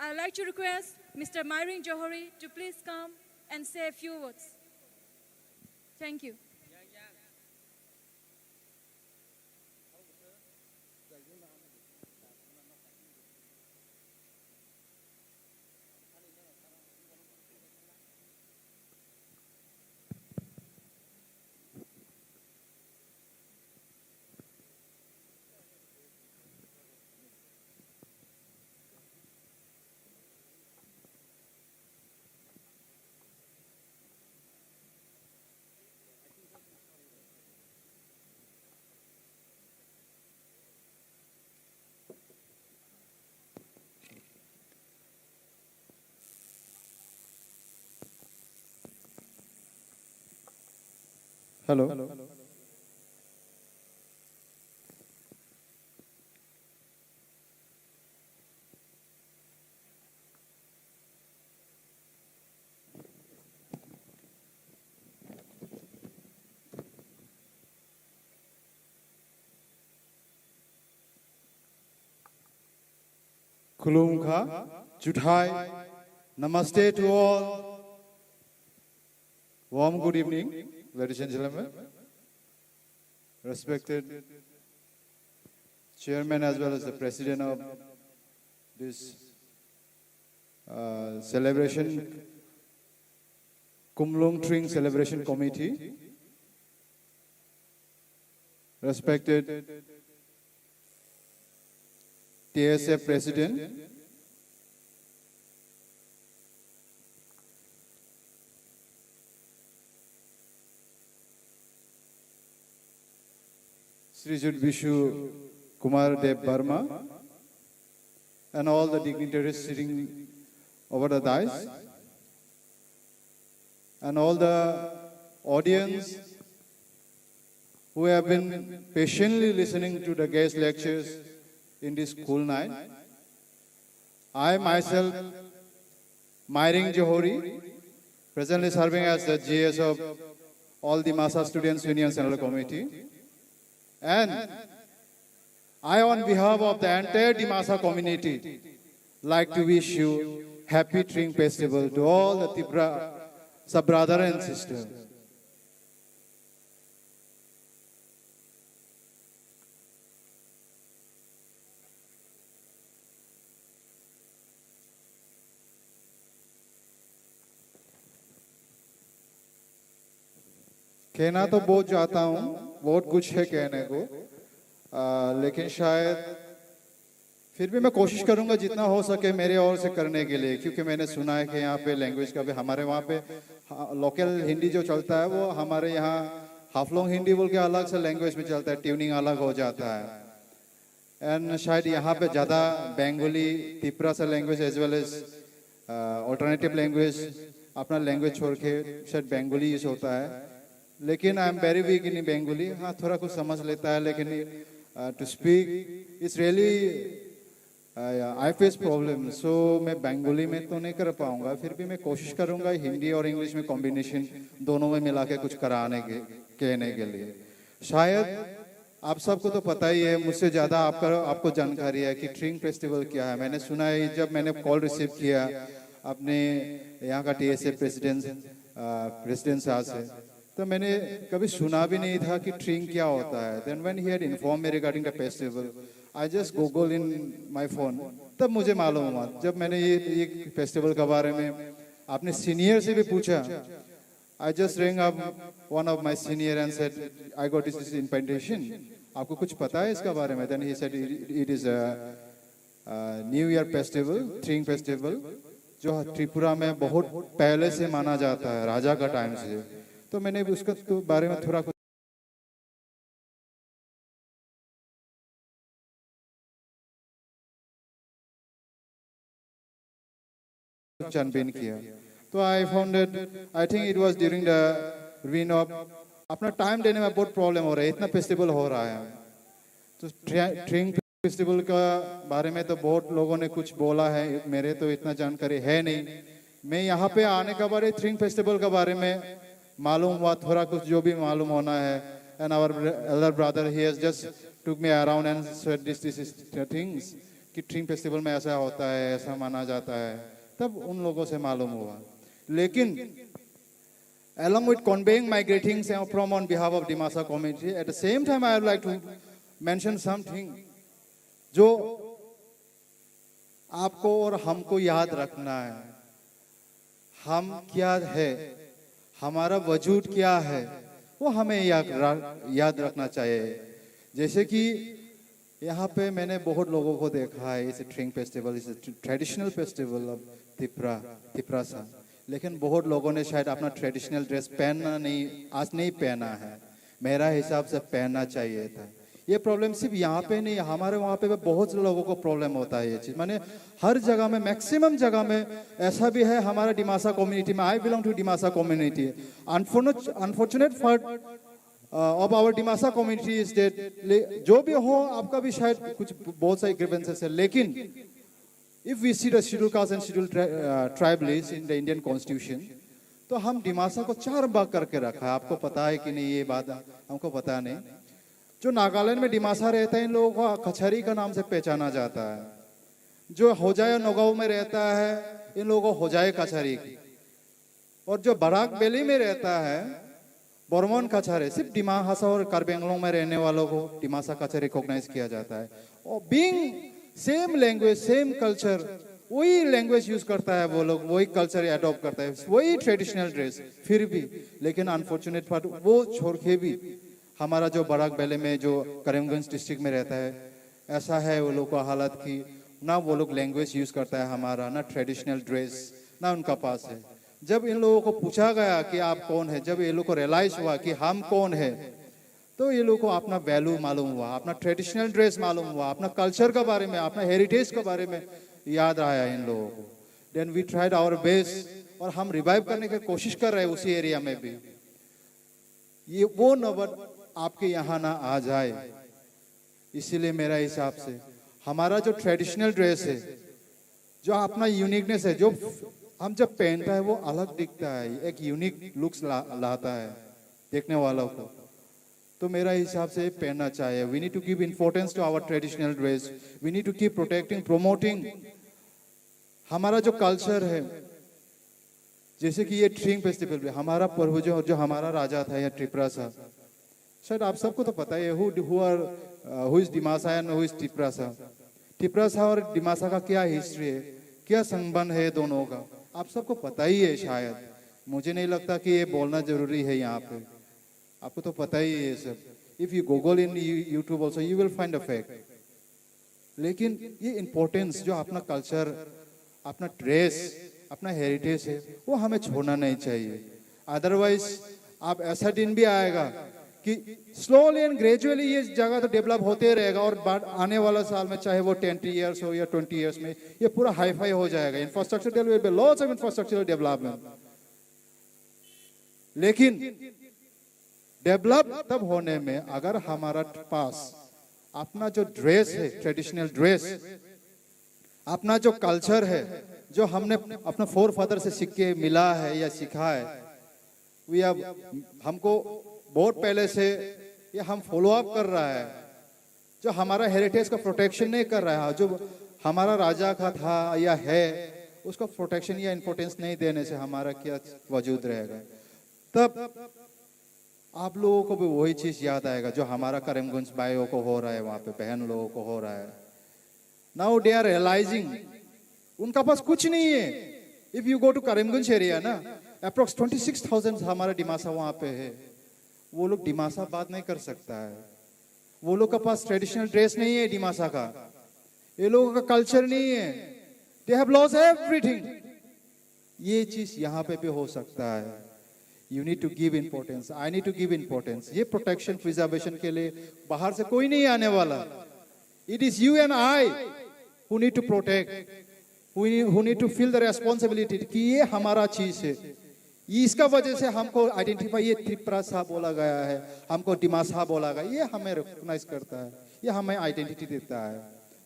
I'd like to request Mister Myring Johori to please come and say a few words. Thank you. Hello. Khulumkha, Juthai, Namaste to all. Warm good evening, ladies and gentlemen. Respected Chairman as well as the President of this uh, celebration, Kumlung Tring Celebration Committee. Respected T S F President, Srijut Bishu Kumar Dev Barma, and all the dignitaries sitting over the dais, and all the audience who have been patiently listening to the guest lectures in this cool night. I myself, Myring Johori, presently serving as the G S of All Dimasa Students Union Central Committee, and I, on behalf of the entire Dimasa community, like to wish you happy Tring Festival to all the Tiprasa brother and sister. कहना तो बहुत चाहता हूँ, बहुत कुछ है कहने को, आ, लेकिन शायद फिर भी मैं कोशिश करूँगा जितना हो सके मेरे ओर से करने के लिए, क्योंकि मैंने सुना है कि यहाँ पे लैंग्वेज का भी, हमारे वहाँ पे, हाँ, लोकल हिंदी जो चलता है, वो हमारे यहाँ हाफलोंग हिंदी बोल के अलग से लैंग्वेज में चलता है, ट्यूनिंग अलग हो जाता है। एंड शायद यहाँ पे ज़्यादा Bengali, Tiprasa language as well as alternative language, अपना लैंग्वेज छोड़ के शायद बंगाली यूज़ होता है। लेकिन I am very weak in Bengali, हाँ, थोड़ा कुछ समझ लेता है, लेकिन to speak it's really, I face problem, so मैं बंगाली में तो नहीं कर पाऊँगा, फिर भी मैं कोशिश करूँगा हिंदी और इंग्लिश में कॉम्बिनेशन दोनों में मिला के कुछ कराने के, कहने के लिए। शायद आप सबको तो पता ही है, मुझसे ज़्यादा आपका, आपको जानकारी है कि ट्रिंग फेस्टिवल क्या है। मैंने सुना है, जब मैंने कॉल रिसीव किया अपने यहाँ का टीएसए प्रेसिडेंट, प्रेसिडेंट साहब से, तो मैंने कभी सुना भी नहीं था कि ट्रिंग क्या होता है। Then when he had informed me regarding the festival, I just Google in my phone, तब मुझे मालूम हुआ। जब मैंने ये, ये फेस्टिवल के बारे में अपने सीनियर से भी पूछा, I just rang up one of my senior and said, I got this invitation. आपको कुछ पता है इसका बारे में? Then he said, it, it is a, a New Year festival, Tring festival, जो त्रिपुरा में बहुत पहले से माना जाता है, राजा का टाइम से। तो मैंने भी उसका तो बारे में थोड़ा कुछ छानबीन किया। तो I found it, I think it was during the reign of, अपना टाइम देने में बहुत प्रॉब्लम हो रहा है, इतना फेस्टिवल हो रहा है। तो ट्रिंग फेस्टिवल का बारे में तो बहुत लोगों ने कुछ बोला है, मेरे तो इतना जानकारी है नहीं। मैं यहाँ पे आने का बारे, थ्रिंग फेस्टिवल के बारे में मालूम हुआ, थोड़ा कुछ जो भी मालूम होना है। And our elder brother, he has just took me around and said this, this is the things कि थ्रिंग फेस्टिवल में ऐसा होता है, ऐसा माना जाता है, तब उन लोगों से मालूम हुआ। लेकिन along with conveying my greetings from on behalf of Dimasa community, at the same time I would like to mention something जो आपको और हमको याद रखना है। हम क्या है, हमारा वजूद क्या है, वो हमें याद रा-, याद रखना चाहिए। जैसे कि यहाँ पे मैंने बहुत लोगों को देखा है, इस थ्रिंग फेस्टिवल, इस ट्रेडिशनल फेस्टिवल ऑफ तिपरा, तिपरासा। लेकिन बहुत लोगों ने शायद अपना ट्रेडिशनल ड्रेस पहनना नहीं, आज नहीं पहना है। मेरा हिसाब से पहनना चाहिए था। ये प्रॉब्लम सिर्फ यहाँ पे नहीं, हमारे वहाँ पे भी बहुत से लोगों को प्रॉब्लम होता है ये चीज़। माने हर जगह में, मैक्सिमम जगह में ऐसा भी है हमारा डिमासा कम्युनिटी में। I belong to Dimasa community. Unfortunate, unfortunate part of our Dimasa community is that जो भी हो, आपका भी शायद कुछ बहुत सारे ग्रीवेंसेस है, लेकिन if we see the schedule caste and schedule tri, uh, tribe list in the Indian constitution, तो हम डिमासा को चार भाग करके रखा है। आपको पता है कि नहीं, ये बात हमको पता नहीं। जो नागालैंड में डिमासा रहता है, इन लोगों को कछारी का नाम से पहचाना जाता है। जो होजाई नगांव में रहता है, इन लोगों को होजाई कछारी की। और जो बराक वैली में रहता है, बर्मन कछारी, सिर्फ डिमा हासाओ और कार्बी आंगलोंग में रहने वालों को डिमासा कछारी रिकॉग्नाइज किया जाता है। और being same language, same culture, वही लैंग्वेज यूज करता है वो लोग, वही कल्चर अडॉप्ट करता है, वही ट्रेडिशनल ड्रेस, फिर भी। लेकिन अनफॉर्चुनेट पार्ट, वो छोड़ के भी हमारा जो बराक वैली में, जो करीमगंज डिस्ट्रिक्ट में रहता है, ऐसा है वो लोग का हालत कि ना वो लोग लैंग्वेज यूज करता है हमारा, ना ट्रेडिशनल ड्रेस, ना उनका पास है। जब इन लोगों को पूछा गया कि आप कौन है, जब ये लोग को रियलाइज हुआ कि हम कौन है, तो ये लोग को अपना वैल्यू मालूम हुआ, अपना ट्रेडिशनल ड्रेस मालूम हुआ, अपना कल्चर के बारे में, अपना हेरिटेज के बारे में याद आया इन लोगों को। Then we tried our best, और हम रिवाइव करने की कोशिश कर रहे हैं उसी एरिया में भी। ये वो नौबत आपके यहाँ ना आ जाए, इसीलिए मेरा हिसाब से हमारा जो ट्रेडिशनल ड्रेस है, जो अपना यूनिकनेस है, जो हम जब पहनता है वो अलग दिखता है, एक यूनिक लुक्स ला, लाता है देखने वालों को। तो मेरा हिसाब से पहनना चाहिए। We need to give importance to our traditional dress. We need to keep protecting, promoting हमारा जो कल्चर है। जैसे कि ये थ्रिंग फेस्टिवल भी हमारा पूर्वजों, जो हमारा राजा था या त्रिपुरा सा, शायद आप सबको तो पता ही है, who, who are, uh, who is Dimasa and who is Tiprasa। Tiprasa और डिमासा का क्या हिस्ट्री है, क्या संबंध है दोनों का, आप सबको पता ही है शायद। मुझे नहीं लगता कि ये बोलना जरूरी है यहाँ पे, आपको तो पता ही है ये सब। If you Google in YouTube also, you will find a fact। लेकिन ये इम्पोर्टेंस जो अपना कल्चर, अपना ड्रेस, अपना हेरिटेज है, वो हमें छोड़ना नहीं चाहिए। अदरवाइज आप ऐसा दिन भी आएगा कि स्लोली एंड ग्रेजुअली ये जगह तो डेवलप होते रहेगा, और बाद आने वाला साल में, चाहे वो टेन ईयर्स हो या ट्वेंटी ईयर्स में, ये पूरा हाईफाई हो जाएगा। Infrastructure, there will be lots of infrastructural development। लेकिन डेवलप तब होने में अगर हमारा पास अपना जो ड्रेस है, ट्रेडिशनल ड्रेस, अपना जो कल्चर है, जो हमने अपना फोर फादर से सीख के मिला है या सीखा है, वी अब हमको बहुत पहले से ये हम फॉलो अप कर रहा है, जो हमारा हेरिटेज का प्रोटेक्शन नहीं कर रहा है, जो हमारा राजा का था या है, उसको प्रोटेक्शन या इम्पोर्टेंस नहीं देने से हमारा क्या वजूद रहेगा? तब आप लोगों को भी वही चीज़ याद आएगा जो हमारा करीमगंज भाइयों को हो रहा है, वहाँ पे बहन लोगों को हो रहा है। Now they are realizing, उनका पास कुछ नहीं है। If you go to Karimganj area ना, अप्रोक्स ट्वेंटी सिक्स थाउजेंड हमारा डिमासा वहाँ पे है। वो लोग डिमासा बात नहीं कर सकता है। वो लोग के पास ट्रेडिशनल ड्रेस नहीं है डिमासा का, ये लोगों का कल्चर नहीं है। They have lost everything। ये चीज यहाँ पे भी हो सकता है। You need to give importance, I need to give importance। ये प्रोटेक्शन, प्रिजर्वेशन के लिए बाहर से कोई नहीं आने वाला। It is you and I who need to protect, who need, who need to feel the responsibility कि ये हमारा चीज है। ये इसका वजह से हमको आइडेंटिफाई, ये तिपरासा बोला गया है, हमको डिमासा बोला गया, ये हमें रिकॉग्नाइज करता है, ये हमें आइडेंटिटी देता है।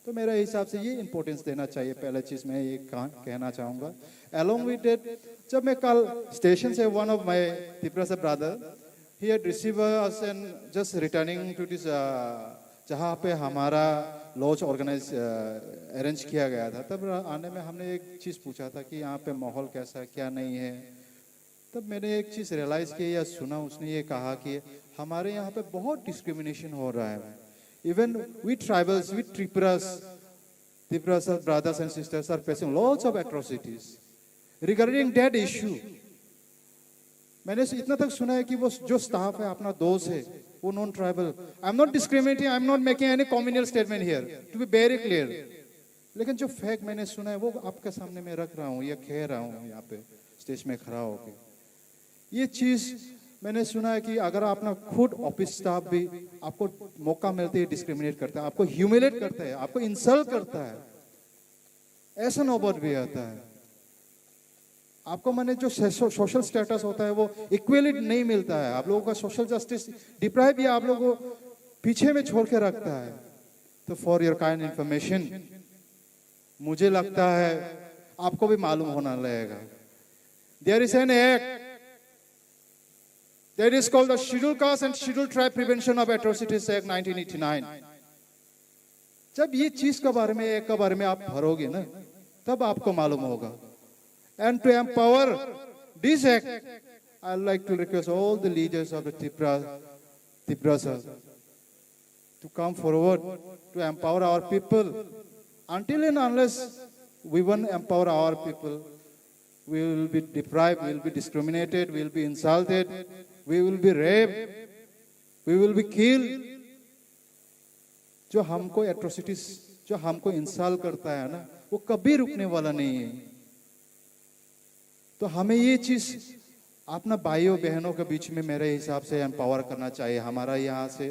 तो मेरे हिसाब से ये इम्पोर्टेंस देना चाहिए। पहला चीज़ मैं ये कहा, कहना चाहूँगा। Along with that, जब मैं कल स्टेशन से, one of my Tiprasa brother, he had received us and just returning to this, uh, जहाँ पे हमारा लॉज ऑर्गेनाइज अरेंज किया गया था, तब आने में हमने एक चीज़ पूछा था कि यहाँ पे माहौल कैसा है, क्या नहीं है। तब मैंने एक चीज़ रियलाइज़ की या सुना, उसने ये कहा कि हमारे यहाँ पे बहुत डिस्क्रिमिनेशन हो रहा है। Even we tribals, we Tripuras, Tiprasa brothers and sisters are facing lots of atrocities. Regarding that issue, मैंने इतना तक सुना है कि वो जो स्टाफ है, अपना दोस्त है, वो non tribal. I am not discriminating, I am not making any communal statement here, to be very clear. लेकिन जो फैक्ट मैंने सुना है, वो आपके सामने मैं रख रहा हूँ या कह रहा हूँ यहाँ पे स्टेज में खड़ा होके। ये चीज़ मैंने सुना है कि अगर अपना खुद ऑफिस स्टाफ भी आपको मौका मिलते ही डिस्क्रिमिनेट करता है, आपको ह्यूमिलेट करता है, आपको इंसल्ट करता है, ऐसा नौबत भी आता है। आपको, माने, जो सोशल स्टेटस होता है, वो इक्वली नहीं मिलता है, आप लोगों का सोशल जस्टिस डिप्राइव या आप लोगों को पीछे में छोड़ के रखता है। तो फॉर योर काइंड इंफॉर्मेशन, मुझे लगता है आपको भी मालूम होना लगेगा। There is an act that is called the Scheduled Caste and Scheduled Tribe Prevention of Atrocities Act nineteen eighty-nine. जब ये चीज के बारे में, एक्ट के बारे में आप पढ़ोगे ना, तब आपको मालूम होगा। And to empower this act, I like to request all the leaders of the Tipra, Tiprasa to come forward to empower our people. Until and unless we won't empower our people, we will be deprived, we will be discriminated, we will be insulted, we will be raped, we will be killed. जो हमको एट्रोसिटीज, जो हमको इंसल्ट करता है ना, वो कभी रुकने वाला नहीं है। तो हमें ये चीज़ अपना भाइयों बहनों के बीच में मेरे हिसाब से एम्पावर करना चाहिए। हमारा यहाँ से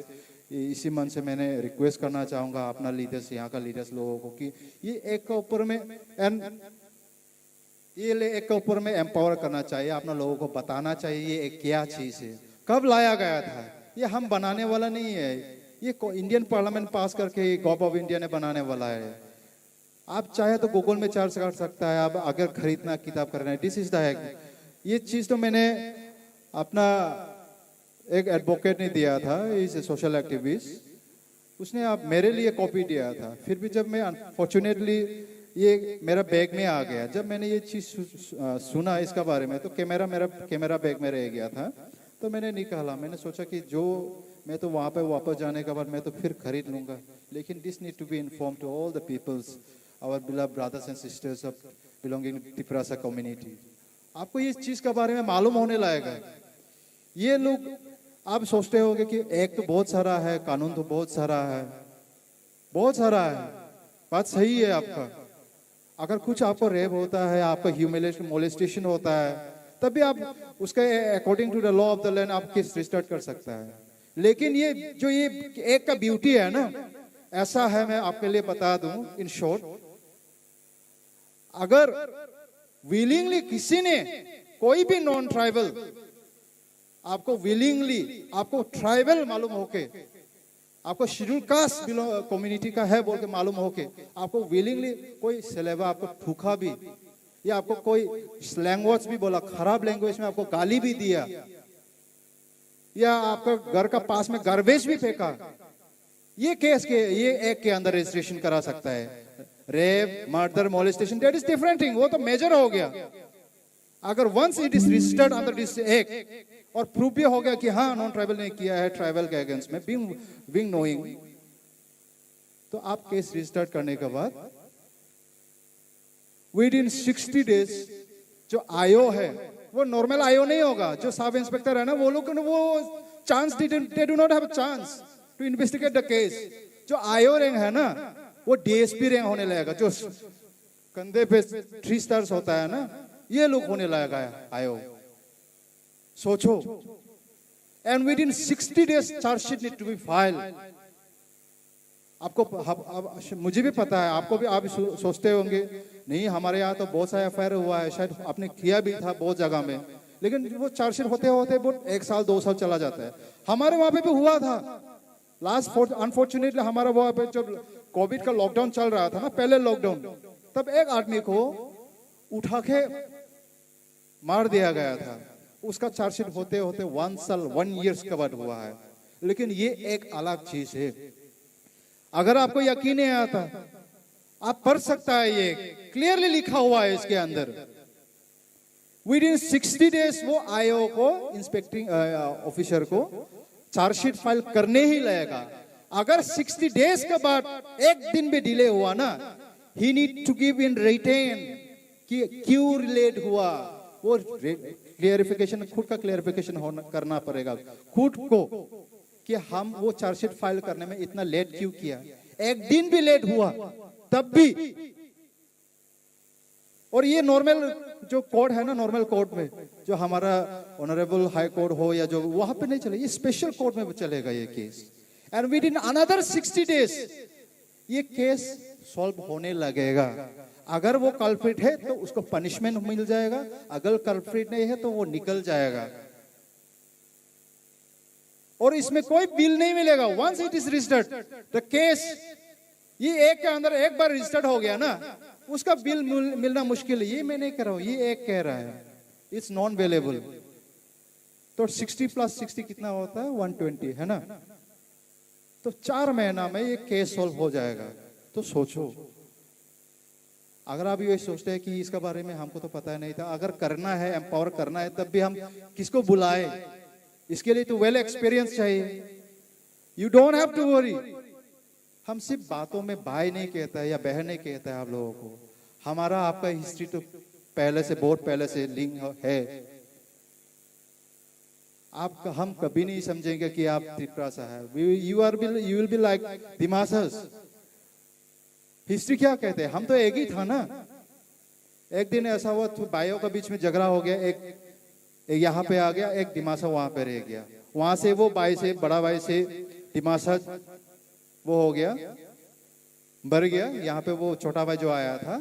इ-, इसी मन से मैंने रिक्वेस्ट करना चाहूँगा अपना लीडर्स, यहाँ का लीडर्स लोगों को कि ये एक के ऊपर में, एंड ये ले एक के ऊपर में एम्पावर करना चाहिए, अपना लोगों को बताना चाहिए ये एक क्या चीज़ है, कब लाया गया था। ये हम बनाने वाला नहीं है, ये इंडियन पार्लियामेंट पास करके ये गवर्नमेंट ऑफ इंडिया ने बनाने वाला है। आप चाहे तो गूगल में सर्च कर सकता है, आप अगर खरीदना किताब करना है, दिस इज द। ये चीज़ तो मैंने अपना एक एडवोकेट ने दिया था, इज सोशल एक्टिविस्ट, उसने आप मेरे लिए कॉपी दिया था। फिर भी जब मैं अनफॉर्चुनेटली ये मेरा बैग में आ गया, जब मैंने ये चीज़ सु, सु, आ, सुना इसका बारे में, तो कैमरा मेरा कैमरा बैग में रह गया था। तो मैंने निकाला, मैंने सोचा कि जो मैं तो वहाँ पे वापस जाने के बाद मैं तो फिर खरीद लूँगा, लेकिन this need to be informed to all the peoples, our beloved brothers and sisters of belonging Tiprasa community। आपको ये चीज़ के बारे में मालूम होने लगेगा। ये लोग, आप सोचते होंगे कि एक्ट तो बहुत सारा है, कानून तो बहुत सारा है, बहुत सारा है, बात सही है आपका। अगर कुछ आपको रेप होता है, आपका ह्यूमिलेशन, मोलेस्टेशन होता है, तब भी आप उसका according to the law of the land आप केस रजिस्टर्ड कर सकता है। लेकिन ये जो ये एक्ट का ब्यूटी है ना, ऐसा है, मैं आपके लिए बता दूं इन शॉर्ट, अगर विलिंगली किसी ने, कोई भी नॉन ट्राइबल, आपको विलिंगली, आपको ट्राइबल मालूम होके, आपको शेड्यूल कास्ट कम्युनिटी का है बोल के मालूम होके, आपको विलिंगली कोई सिलेबा आपको ठूका भी, या आपको कोई लैंग्वेज भी बोला, खराब लैंग्वेज में आपको गाली भी दिया, या आपका घर का पास में गार्बेज भी फेंका, ये केस के, ये एक्ट के अंदर रजिस्ट्रेशन करा सकता है। Rape, murder, molestation, that is different thing, वो तो मेजर हो गया। अगर once it is registered under this act और प्रूफ भी हो गया कि हाँ, नॉन ट्राइबल ने किया है ट्राइबल के अगेंस्ट में, बिंग बिंग नोइंग, तो आप केस रजिस्टर्ड करने के बाद विद इन सिक्सटी डेज जो आईओ है, वो नॉर्मल आईओ नहीं होगा, जो सब इंस्पेक्टर है ना, वो लोग को वो chance, they do not have a chance to investigate the case। जो आईओ रैंक है ना, वो डीएसपी रैंक होने लगेगा। जो कंधे पे थ्री स्टार्स होता है ना, ये लोग होने लगेगा आईओ। सोचो, and within sixty days charge sheet need to be filed। आपको प-, आप, आप, मुझे भी पता है, आपको भी, आप सो-, सोचते होंगे, नहीं, हमारे यहाँ तो बहुत सारा एफआईआर हुआ है, शायद आपने किया भी था बहुत जगह में, लेकिन वो चार्जशीट होते होते बहुत एक साल, दो साल चला जाता है। हमारे वहाँ पे भी हुआ था लास्ट, अनफॉर्चुनेटली हमारा वहाँ पे जब कोविड का लॉकडाउन चल रहा था ना, पहले लॉकडाउन, तब एक आदमी को उठा के मार दिया गया था। उसका चार्जशीट होते होते वन साल, वन ईयर्स कवर्ड हुआ है। लेकिन ये एक अलग चीज है। अगर आपको यकीन नहीं आता, आप पढ़ सकता है, ये क्लियरली लिखा हुआ है इसके अंदर। विद इन सिक्सटी डेज वो आईओ को, इंस्पेक्टिंग ऑफिसर को चार्जशीट फाइल करने ही लगेगा। अगर सिक्सटी डेज के बाद एक दिन भी डिले हुआ ना, he need to give in written कि क्यों लेट हुआ। वो क्लियरिफिकेशन, खुद का क्लियरिफिकेशन होना, करना पड़ेगा खुद को कि हम वो चार्जशीट फाइल करने में इतना लेट क्यों किया। एक दिन भी लेट हुआ तब भी। और ये नॉर्मल जो कोर्ट है ना, नॉर्मल कोर्ट में जो हमारा ऑनरेबल हाई कोर्ट हो या जो, वहां पे नहीं चले, ये स्पेशल कोर्ट में चलेगा ये case. And with in another sixty days ये केस सॉल्व होने लगेगा। अगर वो कल्प्रिट है तो उसको पनिशमेंट मिल जाएगा, अगर कल्प्रिट नहीं है तो वो निकल जाएगा। और इसमें कोई बिल नहीं मिलेगा। Once it is registered, the case, ये एक के अंदर एक बार रजिस्टर्ड हो गया ना, उसका बिल मिल, मिलना मुश्किल है। ये मैं नहीं कह रहा हूँ, ये एक कह रहा है, इट्स नॉन बेलेबल। तो सिक्सटी प्लस सिक्सटी कितना होता है? वन ट्वेंटी, है ना? तो चार महीना में ये केस सॉल्व हो जाएगा। तो सोचो, अगर आप ये सोचते हैं कि इसका बारे में हमको तो पता नहीं था, अगर करना है, एम्पावर करना है, तब भी हम किसको बुलाए? इसके लिए तो वेल एक्सपीरियंस चाहिए। You don't have to worry. हम सिर्फ बातों में भाई नहीं कहता है या बहन नहीं कहता है आप लोगों को। हमारा आपका हिस्ट्री तो पहले से, बहुत पहले से लिंक है। आप, हम कभी नहीं समझेंगे कि आप त्रिपुरा से है। You are be, you will be like दिमासस। हिस्ट्री क्या कहते हैं? हम तो एक ही था ना। एक दिन ऐसा हुआ, तो भाइयों के बीच में झगड़ा हो गया। एक, एक यहाँ पे आ गया, एक दिमासा वहां पे रह गया। वहां से वो भाई से, बड़ा भाई से दिमासा वो हो गया, बढ़ गया। यहाँ पे वो छोटा भाई जो आया था,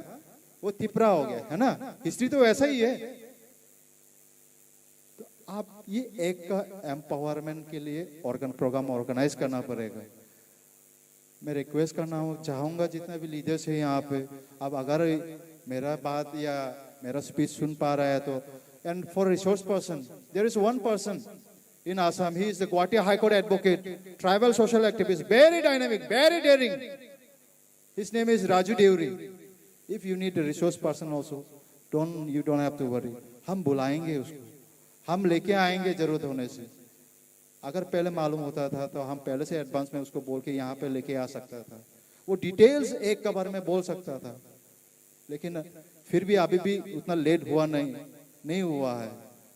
वो तिपरा हो गया, है ना? हिस्ट्री तो वैसा ही है। तो आप ये एक एम्पावरमेंट के लिए ऑर्गन प्रोग्राम ऑर्गेनाइज करना पड़ेगा। मैं रिक्वेस्ट करना हूँ, चाहूँगा जितना भी लीडर्स है यहाँ पे, अब अगर मेरा बात या मेरा स्पीच सुन पा रहा है तो, and for resource person, there is one person in Assam, he is the Guwahati High Court advocate, tribal social activist, very dynamic, very daring. His name is Raju Deuri. If you need a resource person also, don't, you don't have to worry. हम बुलाएंगे उसको, हम लेके आएंगे जरूरत होने से। अगर पहले मालूम होता था तो हम पहले से एडवांस में उसको बोल के यहाँ पे लेके आ सकता था। वो डिटेल्स एक कवर में बोल सकता था। लेकिन फिर भी अभी भी उतना लेट हुआ नहीं, नहीं हुआ है,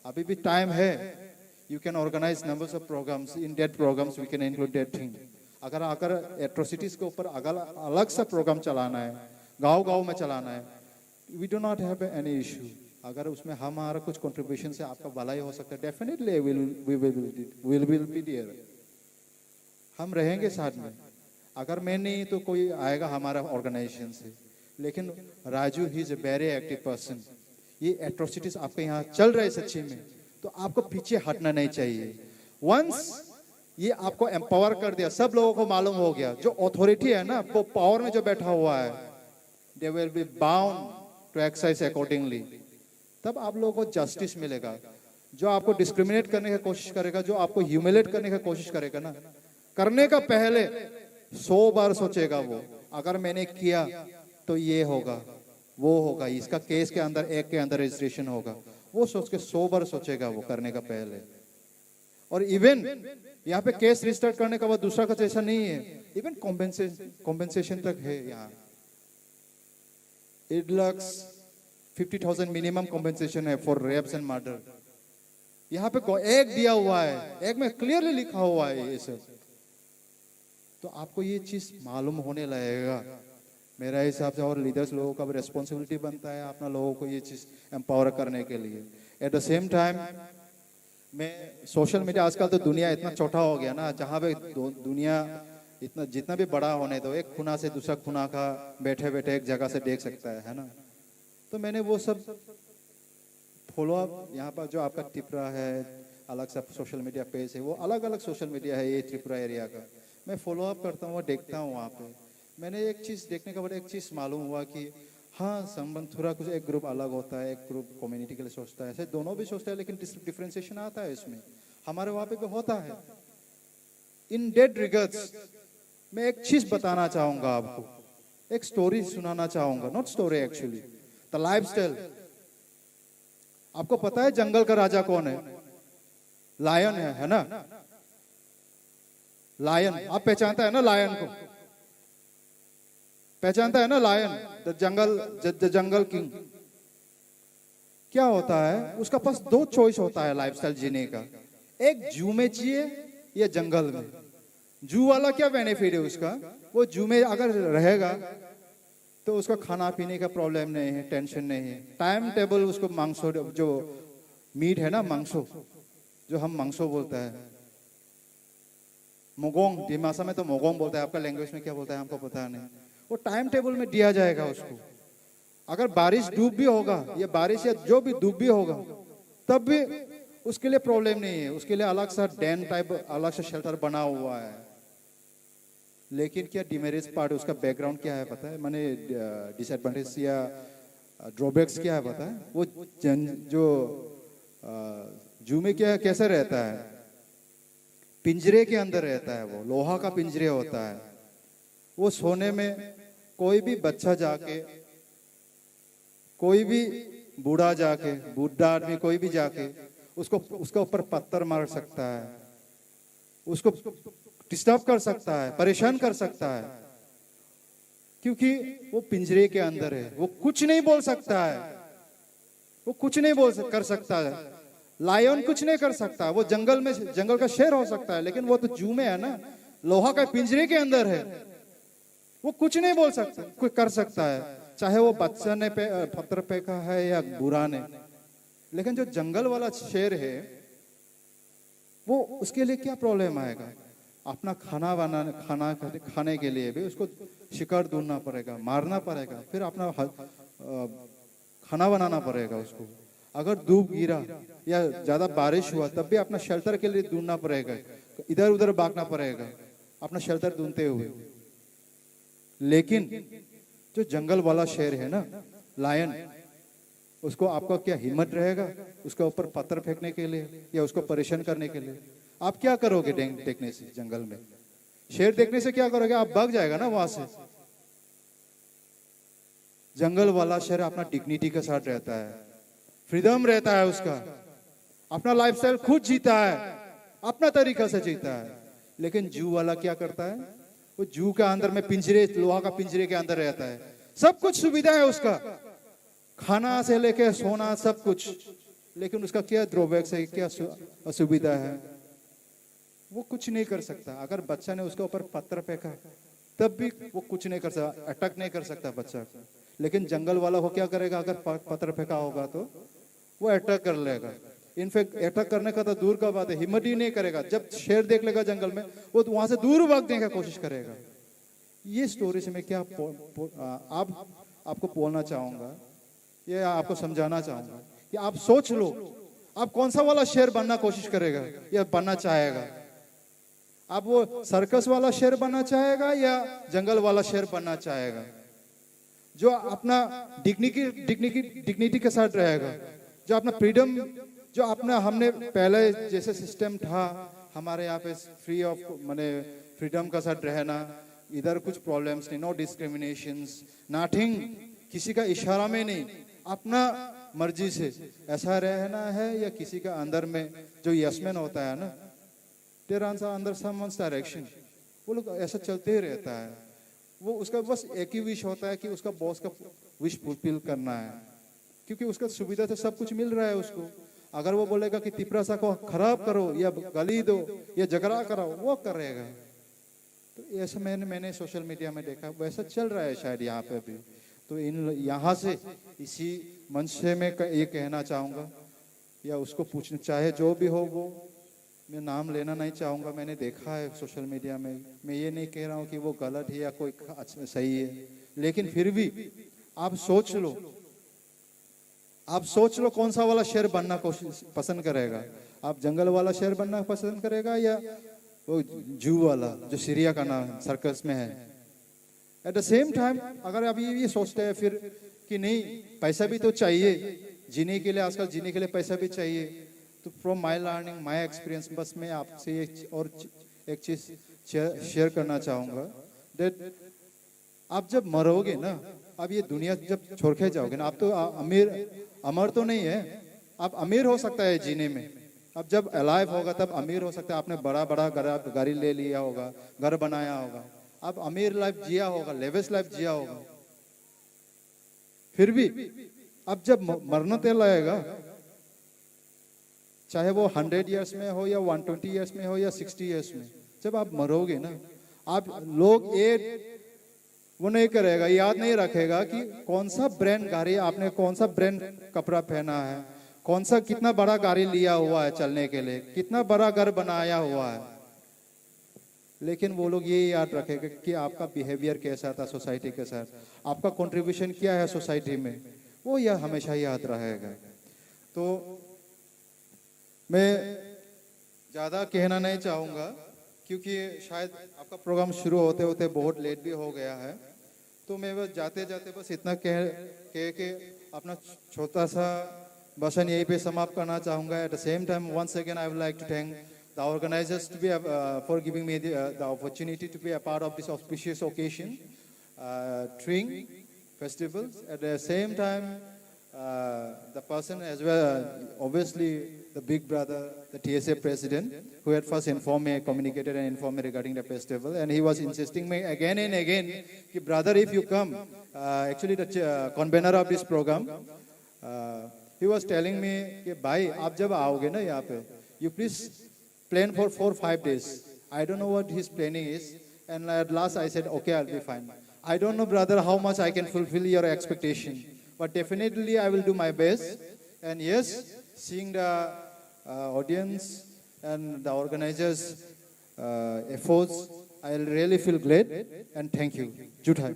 अभी भी टाइम है। You can organize numbers of programs, in that programs we can include that thing. अगर अगर एट्रोसिटीज के ऊपर अगर अलग सा प्रोग्राम चलाना है, गांव गांव में चलाना है, we do not have any issue. अगर उसमें हमारा कुछ कंट्रीब्यूशन से आपका भलाई हो सकता है, definitely we will, we will, we will be there. हम रहेंगे साथ में। अगर मैं नहीं तो कोई आएगा हमारा ऑर्गेनाइजेशन से। लेकिन Raju, he is a very active person. ये एट्रोसिटीज आपके यहाँ चल रहे सच्ची में, तो आपको पीछे हटना नहीं चाहिए। वंस ये आपको एम्पावर कर दिया, सब लोगों को मालूम हो गया, जो अथॉरिटी है ना, वो पावर में जो बैठा हुआ है, they will be bound to exercise accordingly. तब आप लोगों को जस्टिस मिलेगा। जो आपको डिस्क्रिमिनेट करने की कोशिश करेगा, जो आपको ह्यूमिलेट करने की कोशिश करेगा ना, करने का पहले सौ बार सोचेगा वो, अगर मैंने किया तो ये होगा, वो होगा, इसका केस के अंदर, एक के अंदर रजिस्ट्रेशन होगा, वो सोच के सौ बार सोचेगा वो करने का पहले। और इवन यहाँ पे केस रजिस्टर्ड करने का बाद दूसरा का जैसा नहीं है, इवन कॉम्पेंसेशन, कॉम्पेंसेशन तक है यहाँ। Eight lakh fifty thousand minimum compensation है फॉर रेप्स एंड मर्डर। यहाँ पे को-, एक दिया हुआ है, एक में क्लियरली लिखा हुआ है ये सब। तो आपको ये चीज मालूम होने लगेगा मेरा हिसाब से। और लीडर्स लोगों का भी रेस्पॉन्सिबिलिटी बनता है अपना लोगों को ये चीज एम्पावर करने के लिए। एट द सेम टाइम, मैं सोशल मीडिया, आजकल तो दुनिया इतना छोटा हो गया ना, जहाँ पे दु-, दुनिया इतना, जितना भी बड़ा होने दो, एक खुना से दूसरा खुना का बैठे बैठे एक जगह से देख सकता है, है ना? तो मैंने वो सब फॉलो अप, यहाँ पर जो आपका टिपरा है, अलग सा सोशल मीडिया पेज है, वो अलग अलग सोशल मीडिया है ये त्रिपुरा एरिया का, मैं फॉलो अप करता हूँ, देखता हूँ वहाँ पे। मैंने एक चीज़ देखने के बाद एक चीज़ मालूम हुआ कि हाँ, संबंध थोड़ा कुछ, एक ग्रुप अलग होता है, एक ग्रुप कम्युनिटी के लिए सोचता है, ऐसे दोनों भी सोचता है, लेकिन डिफरेंशिएशन आता है इसमें। हमारे वहाँ पे भी होता है। इन डेड रिगर्स, मैं एक चीज बताना चाहूंगा आपको, एक स्टोरी सुनाना चाहूंगा, not story actually, the lifestyle. आपको पता है जंगल का राजा कौन है? लायन है, है ना? लायन, आप पहचानता है ना लायन को? पहचानता है ना lion, the jungle, the jungle king? क्या होता है, उसका पास दो चॉइस होता है लाइफस्टाइल जीने का। एक जू में जिए या जंगल में। जू वाला क्या बेनिफिट है उसका? वो जू में अगर रहेगा तो उसका खाना पीने का प्रॉब्लम नहीं है, टेंशन नहीं है। टाइम टेबल उसको मांसो, जो मीट है ना, मांसो, जो हम मांसो बोलता है, मोगोंग, दिमासा में तो मोगोंग बोलता है, आपका लैंग्वेज में क्या बोलता है हमको पता नहीं। वो टाइम टेबल में दिया जाएगा उसको। अगर बारिश डूब भी होगा या बारिश या जो भी डूब भी होगा, तब भी उसके लिए प्रॉब्लम नहीं है। उसके लिए अलग सा डेन टाइप, अलग सा शेल्टर बना हुआ है। लेकिन क्या डिमेरिट्स पार्ट, उसका बैकग्राउंड क्या है पता है? माने डिसएडवांटेज या ड्रॉबैक्स क्या है पता है? वो जन जो जू में क्या, कैसे रहता है? पिंजरे के अंदर रहता है, वो लोहा का पिंजरे होता है। वो सोने में कोई भी बच्चा जाके, कोई भी बूढ़ा जाके, बूढ़ा आदमी कोई भी जाके उसको, उसके ऊपर पत्थर मार सकता है, उसको डिस्टर्ब कर सकता है, परेशान कर सकता है, क्योंकि वो पिंजरे के अंदर है, वो कुछ नहीं बोल सकता है। वो कुछ नहीं बोल सक-, कर सकता है। लायन कुछ नहीं कर सकता, वो जंगल में, जंगल का शेर हो सकता है, लेकिन वो तो जू में है ना, लोहा का पिंजरे के अंदर है। वो कुछ नहीं बोल सकता, कुछ कर सकता है, चाहे वो बच्चा ने पे, पत्थर फेंका है या बूढ़ा ने। लेकिन जो जंगल वाला शेर है, वो, उसके लिए क्या प्रॉब्लम आएगा? अपना खाना बनाने, खाना खाने के लिए भी उसको शिकार ढूंढना पड़ेगा, मारना पड़ेगा, फिर अपना ह-, अ, खाना बनाना पड़ेगा उसको। अगर धूप गिरा या ज़्यादा बारिश हुआ, तब भी अपना शेल्टर के लिए ढूंढना पड़ेगा, इधर उधर भागना पड़ेगा अपना शेल्टर ढूंढते हुए। लेकिन जो जंगल वाला शेर है ना, लायन, उसको, आपका क्या हिम्मत रहेगा उसके ऊपर पत्थर फेंकने के लिए या उसको परेशान करने के लिए? आप क्या करोगे डें-, देखने से जंगल में? शेर देखने से क्या करोगे? आप भाग जाएगा ना वहां से। जंगल वाला शेर अपना डिग्निटी के साथ रहता है, फ्रीडम रहता है उसका, अपना लाइफस्टाइल खुद जीता है, अपना तरीका से जीता है। लेकिन जू वाला क्या करता है? वो जू के अंदर में पिंजरे, लोहा का पिंजरे के अंदर रहता है, सब कुछ सुविधा है उसका, खाना से लेके सोना, सब कुछ। लेकिन उसका क्या ड्रॉबैक्स है, क्या सु-, असुविधा है? वो कुछ नहीं कर सकता। अगर बच्चा ने उसके ऊपर पत्थर फेंका, तब भी वो कुछ नहीं कर सकता, अटैक नहीं कर सकता बच्चा को। लेकिन जंगल वाला को क्या करेगा? अगर प-, पत्थर फेंका होगा तो वो अटैक कर लेगा। इनफैक्ट अटैक करने का तो दूर का बात है, हिम्मत ही नहीं करेगा। जब शेर देख लेगा जंगल में, वो तो वहां से दूर भागने का कोशिश करेगा। ये स्टोरी से मैं क्या पो-, पो-, आ, आप, आपको बोलना चाहूँगा, ये आपको समझाना चाहूँगा कि आप सोच लो, आप कौन सा वाला शेर बनना कोशिश करेगा या बनना चाहेगा? आप वो सर्कस वाला शेर बनना चाहेगा या जंगल वाला शेर बनना चाहेगा, जो अपना डिग्निटी, डिग्निटी, डिग्निटी के साथ रहेगा, जो अपना फ्रीडम, जो अपना, हमने पहले जैसे सिस्टम था हमारे यहाँ पे, फ्री ऑफ, माने, फ्रीडम का साथ रहना, इधर कुछ प्रॉब्लम्स नहीं, नो डिस्क्रिमिनेशंस, नथिंग, किसी का इशारा में नहीं, अपना मर्जी से ऐसा रहना है या किसी का अंदर में जो यस मैन होता है ना, तेरा अंदर समवंस डायरेक्शन, वो लोग ऐसा चलते ही रहता है। वो, उसका बस एक ही विश होता है कि उसका बॉस का विश फुलफिल करना है, क्योंकि उसका सुविधा से सब कुछ मिल रहा है उसको। अगर वो बोलेगा कि तिपरासा को खराब करो या गाली दो या झगड़ा कराओ, वो करेगा। तो ऐसा मैंने, मैंने सोशल मीडिया में देखा, वैसा चल रहा है शायद यहाँ पे भी। तो इन, यहाँ से इसी मंच से मैं क-, ये कहना चाहूँगा या उसको पूछना, चाहे जो भी हो वो, मैं नाम लेना नहीं चाहूँगा, मैंने देखा है सोशल मीडिया में। मैं ये नहीं कह रहा हूँ कि वो गलत है या कोई ख-, अच्छा, सही है, लेकिन फिर भी आप सोच लो, आप सोच लो कौन सा वाला शेर बनना कोशिश, पसंद करेगा? आप जंगल वाला शेर बनना पसंद करेगा या वो जू वाला जो चिड़ियाखाना सर्कस में है? एट द सेम टाइम अगर आप ये, ये सोचते हैं फिर कि नहीं, पैसा भी तो चाहिए जीने के लिए, आजकल जीने के लिए पैसा भी चाहिए। तो from my learning, my experience, बस मैं आपसे ये च-, और च-, एक चीज़ शेयर करना चाहूँगा, that आप जब मरोगे ना, आप ये दुनिया जब छोड़ के जाओगे ना, आप तो अ-, अमीर, अमर तो नहीं है, आप अमीर हो सकता है जीने में। आप जब अलाइव होगा तब अमीर हो सकता है, आपने बड़ा बड़ा गाड़ी ले लिया होगा, घर बनाया होगा, आप अमीर लाइफ जिया होगा, लेविश लाइफ जिया होगा। फिर भी अब जब म-, मरना तेल आएगा, चाहे वो हंड्रेड ईयर्स में हो या वन ट्वेंटी ईयर्स में हो या सिक्सटी ईयर्स में, जब आप मरोगे ना, आप लोग ये वो नहीं करेगा, याद नहीं रखेगा कि कौन सा ब्रांड गाड़ी आपने, कौन सा ब्रांड कपड़ा पहना है, कौन सा कितना बड़ा गाड़ी लिया हुआ है चलने के लिए, कितना बड़ा घर बनाया हुआ है। लेकिन वो लोग ये याद रखेगा कि आपका बिहेवियर कैसा था सोसाइटी के साथ, आपका कंट्रीब्यूशन क्या है सोसाइटी में, वो यह हमेशा याद रहेगा। तो मैं ज़्यादा कहना नहीं चाहूँगा, क्योंकि शायद आपका प्रोग्राम शुरू होते होते बहुत लेट भी हो गया है। तो मैं बस जाते जाते बस इतना कह कह के अपना छोटा सा भाषण यहीं पे समाप्त करना चाहूँगा। At the same time, once again, I would like to thank the organizers to be, uh, for giving me the, uh, the opportunity to be a part of this auspicious occasion, uh, Tring festivals. At the same time, uh, the person as well, uh, obviously the big brother, the T S A president, who had first informed me, communicated and informed me regarding the festival, and he was insisting me again and again, कि brother, if you come, uh, actually the ch-, uh, convener of this program, uh, he was telling me कि भाई, आप जब आओगे ना यहाँ पे, you please plan for four five days. I don't know what his planning is. And at last I said, "Okay, I'll be fine." I don't know, brother, how much I can fulfill your expectation, but definitely I will do my best. And yes, seeing the, uh, audience and the organizers' uh, efforts, I really feel glad and thank you. Juthai.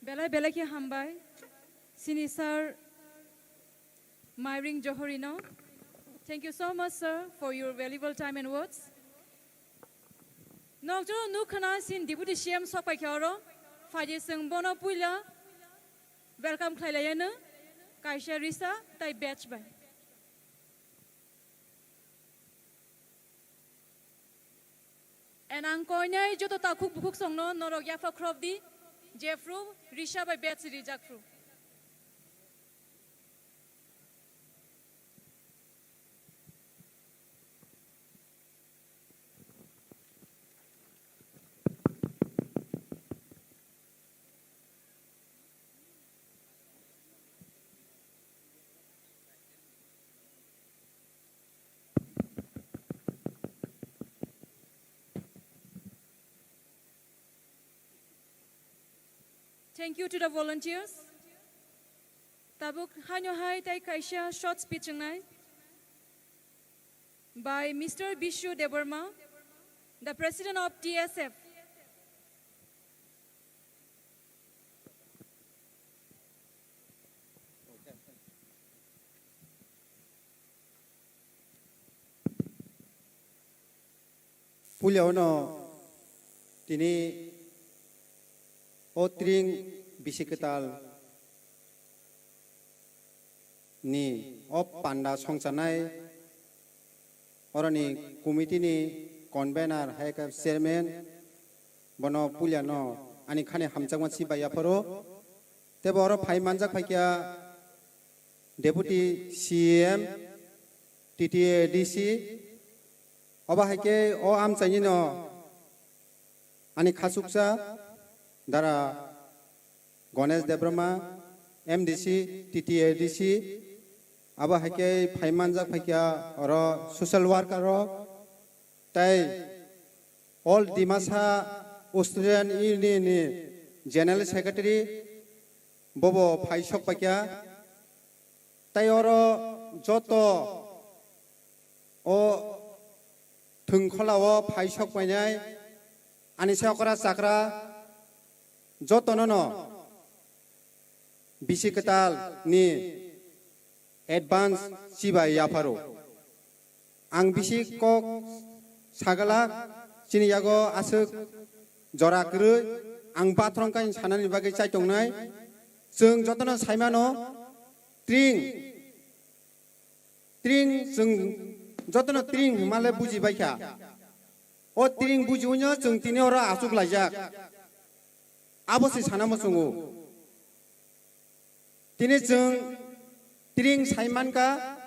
Belai belai khe hambai, sini sir Mairing Johorino. Thank you so much, sir, for your valuable time and words. Nokjoro nuk khna sin Deputy C M sok pai khe oro. Phaidi chwng bono puila welcome khlai laiyano kaisa risa tai badge bai. And ang koinai joto takhuk bukhuk songno norok yapha khorop di, jephru risa bai badge rijak phru. Thank you to the volunteers. Tabuk haino hai tai kaisa short speech wngnai by Mister Bishu Debbarma, the president of T S F. Puila ono tini o tring bisi kwtal ni o panda songchanai oroni committee ni convener hai khe chairman bono puila no ani khani hamjakma si bai yapharo. Tebo oro phai manjak phaikha Deputy C E M, T T A D C, obo hai khe o amchaini no ani khachuksa Dara Ganesh Debbarma, M D C, T T A D C, abo hai khe phai manjak phaikha oro social worker rok, tei All Dimasa Student Union ni General Secretary, bobo phai sok paikha. Tei oro joto o thwngkhola o phai sok painai ani se okra chakra jotono no bisi kwtal ni advance chibai yapharo. Ang bisi kok sagala chini yago aswk jora kwrwi ang bathorong kain sanani bagwi chai tongnai. Chwng jotono saimano, tring, tring, chwng jotono tring hwnmale buji baikha. O tring bujiwino chwng tini oro achuk laijak. Abo se sana muchungo. Tini chwng tring sai mankha,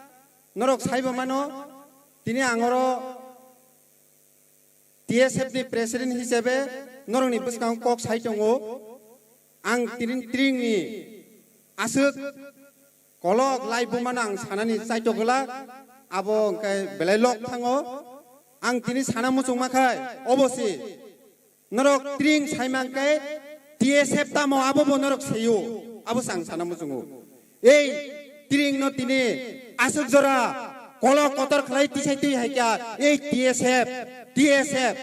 norok saibo mano, tini ang oro T S F ni president hisabe norokni bwskango kok sai tongo. Ang tring, tringni aswk kolok lai bumano ang sanani chaito glak, abo hwnkhe belai lok thango. Ang tini sana muchungma khai, obo se norok tring saimang khe T S F tamo abo bo norok seio, abo se ang sana muchungo. Ei tring no tini aswk jora kolok kotor khlai tisai twi hai kya, ei T S F, T S F.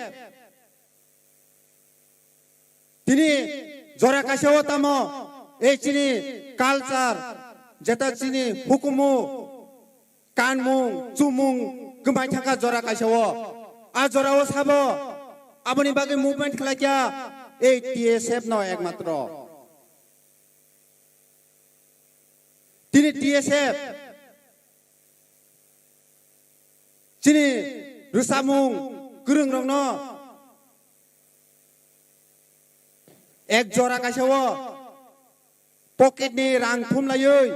Tini jora kaisa o tamo, ei chini culture, jeta chini hukumu, kanmung, chumung kwmai thangkha jora kaisa o. A jora o sabo, aboni bagwi movement khlai kya, ei T S F no ekmatro. Tini T S F, chini rwchapmung kwrwngrokno ek jora kaisa o pocket ni rang thumlaiwi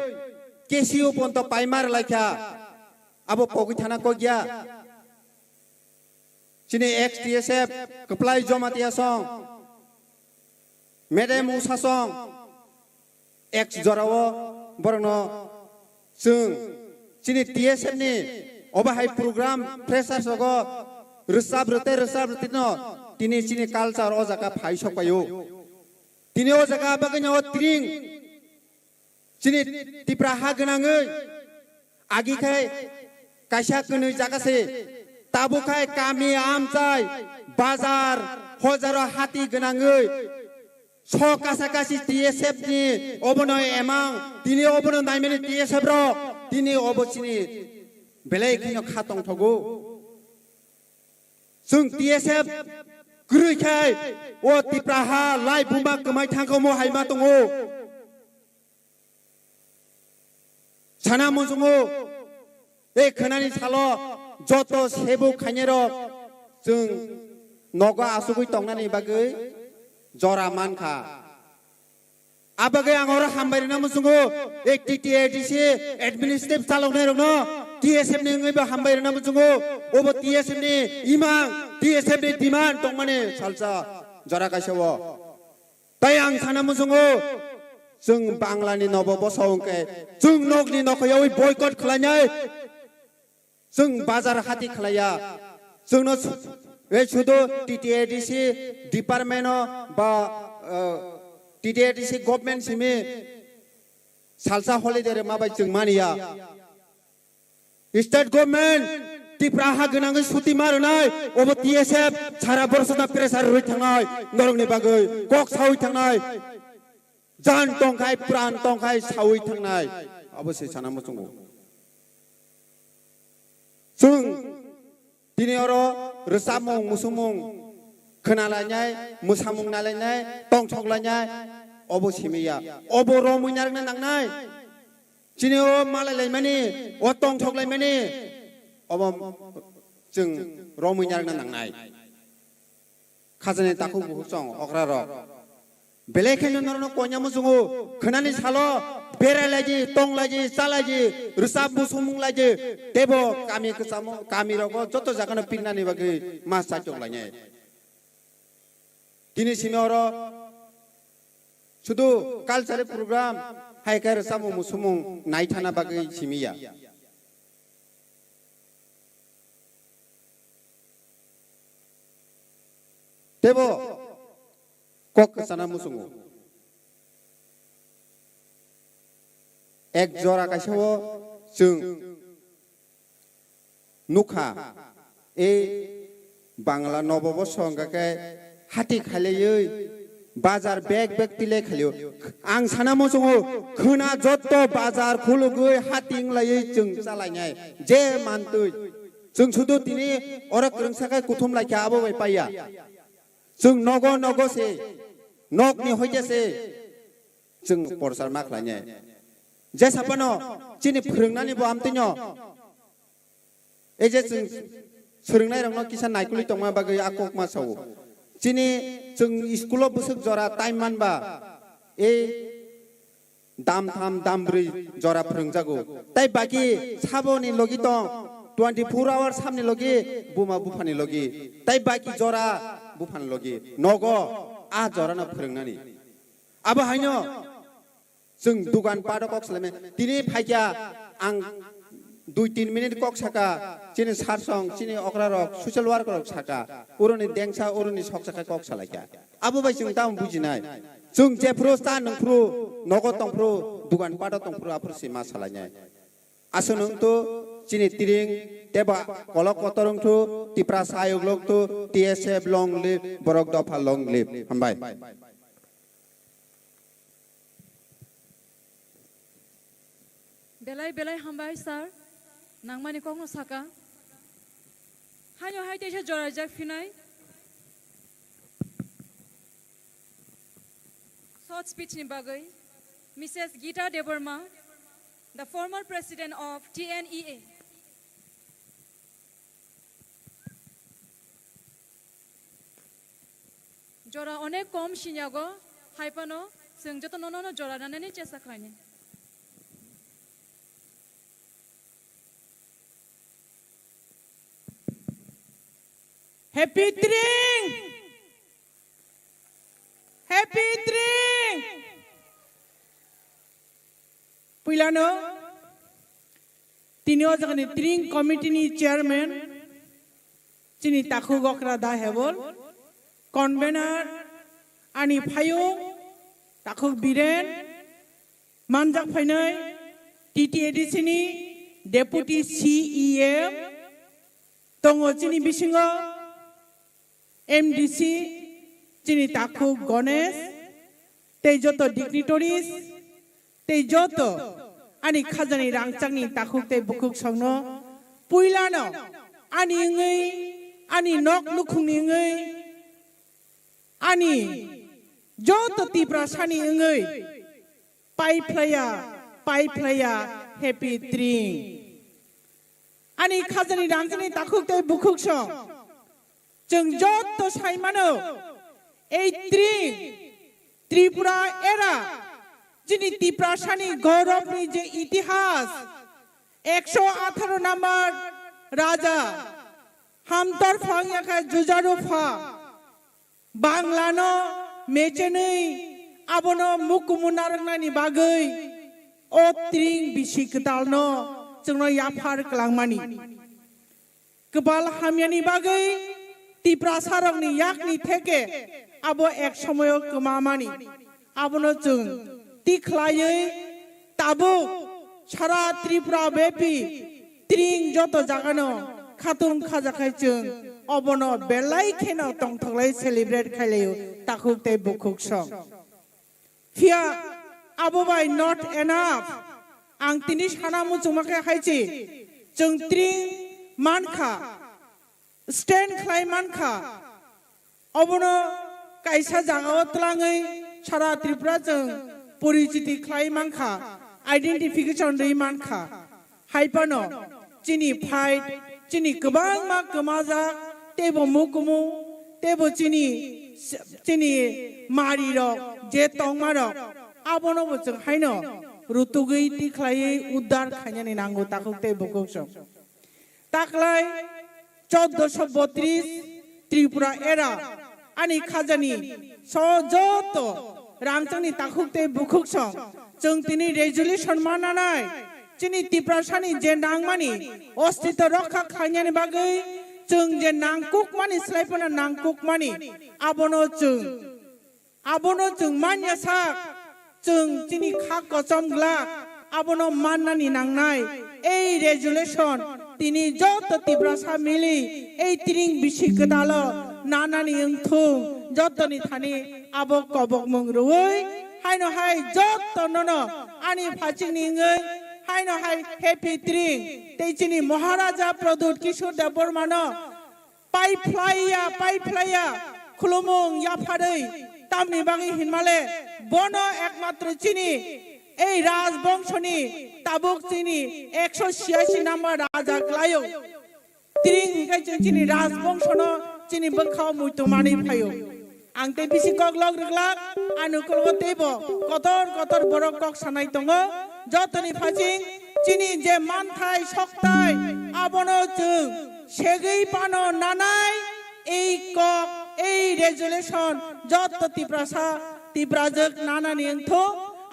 K C O ponto paima rwlaikha, abo pogwi thana kokya. Chini ex T S F kwplai Jamatia song, Madam Usha song, ex jorao borokno chwng chini T S F ni obo hai program freshers rogo rwchap rwtwi rwchap rwtwi no tini chini culture o jaga phai sok paio. Tini o jaga bagwi no tring chini Tipra ha gwnangwi agi khai kaisa kwnwi jaga se, tabuk khai kami amchai bazar hojaro hati gwnangwi so kasa kasi T S F ni obono emang, tini obono naimani T S F rok, tini obo chini belai kheno kha tongthogo. Chwng T S F kwrwi khai o Tipra ha lai buma kwmai thangkha omo hai ma tongo. Sana muchungo, tei khwnani salo joto sebuk khainai rok chwng nogo asugwi tongnani bagwi jora mankha. Abagwi ang oro hambai rwna muchungo, ei T T A D C administrative chaloknai rokno T S F ni wngwi bo hambai rwna muchungo, obo T S F ni imang, T S F ni demand tongmani salsa jora kaisa o. Tai ang sana muchungo, chwng Bangla ni nobo boso hwnkhe chwng nokni nokho yawi boycott khlainai, chwng bazar hati khlaiya, chwngno su-, ei sudu T T A D C department o ba, eh, T T A D C government simi salsa holiday rwma bai chwng maniya. State government Tipra ha gwnangwi suti ma rwnai, obo T S F sara borosona pressure rwi thangnai, norokni bagwi kok sawi thangnai, jan tongkhai, pran tongkhai sawi thangnai, abo se sana muchungo. Chwng tini oro rwchapmung, musumung khwnalainai, mwsamung nalainai, tongthok lainai, obo simiya, obo romwi narwkna nangnai. Chini o malai laimani, o tongthok laimani, obo chwng romwi narwkna nangnai. Khajani takhuk bukhuk chwng okra rok. Belai khe norokno koina muchungo, khwnani salo berai laidi, tong laidi, cha laidi, rwchap musumung laidi, teibo kami kwchamo, kami rogo joto jagano pirnani bagwi ma chaitok lainai. Tini simi oro sudu cultural program hai khe rwchapmung musumung naithana bagwi simi ya. Teibo kok kwchana muchungo. Ek jora kaisa o chwng nukha, ei Bangla nobo boso hwnkha khe hati khailaiyoi, bazar bek bek tilai khailio. Ang sana muchungo, khwna jotto bazar khulugwi hati wnglaiwi chwng chalainai, je mantwi. Chwng sudu tini oro kwrwngsa khe kuthum lai kha abo bai paiya. Chwng nogo nogo se, nokni hoite se chwng porchar ma khlainai. Jesa phano chini phwrwngnani bo amtwino, ei je chwng swrwngnairokno kisa naikolwi tongma bagwi a kok ma sao. Chini chwng school-o bwswk jora time man ba, ei dam tham, dam brwi jora phwrwngjago. Tai baki saboni logi tong, twenty four hours samni logi, buma buphani logi. Tai baki jora buphani logi. Nogo a jorano phwrwngnani. Abo haino chwng dugan pato kok salaimani. Tini phaikya ang dui tin minute kok saka, chini sarsong, chini okrarok, social worker rok saka, uroni dengsa, uroni soksa khe kok salaikha. Abo bai chwng tamo bujinai. Chwng jephru cha nwngphru, nogo tongphru, dugan pato tongphru, aphuru se ma salainai. Aswk nwng tu chini tiring teba kolok kotor wng thu, Tipra sayok long thu, T S F long live, borok dopha long live. Hambai. Belai belai hambai sir, nangmani kokno saka. Haino hai teisa joraijak phinai. Short speech ni bagwi, Missus Gita Debbarma, the former president of T N E A. Jora onek kom sinyago, hai phano chwng joto nono no jora nanani chesta khlainai. Happy Tring! Happy Tring! Puilano tini o jagani Tring Committee ni chairman chini takhuk okra da hebol, convener ani phayung takhuk Biren, manjak phainai T T A D C ni deputy C E M tongo chini bisingo, M D C, chini takhuk Ganesh, tei joto dignitaries, tei joto ani khajani rangchakni takhuk tei bukhuk songno puilano ani wngwi, ani nok nukhungni wngwi, ani joto Tiprasani wngwi, paiphlaiya, paiphlaiya, happy Tring. Ani khajani rangchakni takhuk tei bukhuk song. Chwng joto sai mano, ei Tring, Tripura era, chini Tiprasani gourobni je itihas, ekso atharo number raja, hamtor phang yakha jujaru pha, Banglano mechenwi abono mukumu narwknani bagwi o Tring bisi kwtalno chwngno yaphar kwlangmani. Kwpal hamyani bagwi Tiprasarokni yakni theke abo ek somoyo kwmamani. Abono chwng tikhlaiwi tabuk sara Tripura bepi Tring joto jagano khatung khajakhai chwng obono belai kheno tongthoklai celebrate khailaio takhuk tei bukhuk song. Phiya abo bai not enough. Ang tini sana muchungma khe haichi chwng Tring mankha, stand khlai mankha. Obono kaisa jagao twlangwi sara Tripura chwng porichiti khlai mankha, identification rwi mankha. Hai phano chini fight, chini kwbangma kwmajak, teibo mukumu, teibo chini, chini marirok, je tongmarok, abonobo chwng haino rutugwi tikhlaiwi uddar khainani nango takhuk tei bukhuk song. Taklai choddoso botris Tripura era ani khajani so joto rangchakni takhuk tei bukhuk song chwng tini resolution mananai chini Tiprasani je nangmani ostito rokha khlainani bagwi chwng je nangkukmani slai phano nangkukmani abono chwng Abono chwng manya sak, chwng chini kha kochom glak, abono mannani nangnai. Ei resolution tini joto Tiprasa mili ei Tring bisi kwtalo nanani wngthung, jotoni thani abo kobokmung rwui haino hai joto nono ani phachingni wngwi Haino hai Happy Tring tei chini Maharaja Pradyut Kishore Debbarmano pai phlaiya, pai phlaiya, khulumung yapharwi, tamni bagwi hinmale, bono ekmatro chini, ei Rajbongshoni tabuk chini ekso chiyasi number raja klaio. Tring hinkhe chwng chini Rajbongshno chini bwkhao muitu manwi phaio. Ang tei bisi kok lok rwglak, ani ukologo teibo kotor kotor borok kok sanai tongo. Jotoni phasing chini je manthai soktai abono chwng segwi phano nanai ei kok, ei resolution joto Tiprasa, Tiprajwk nanani wngthu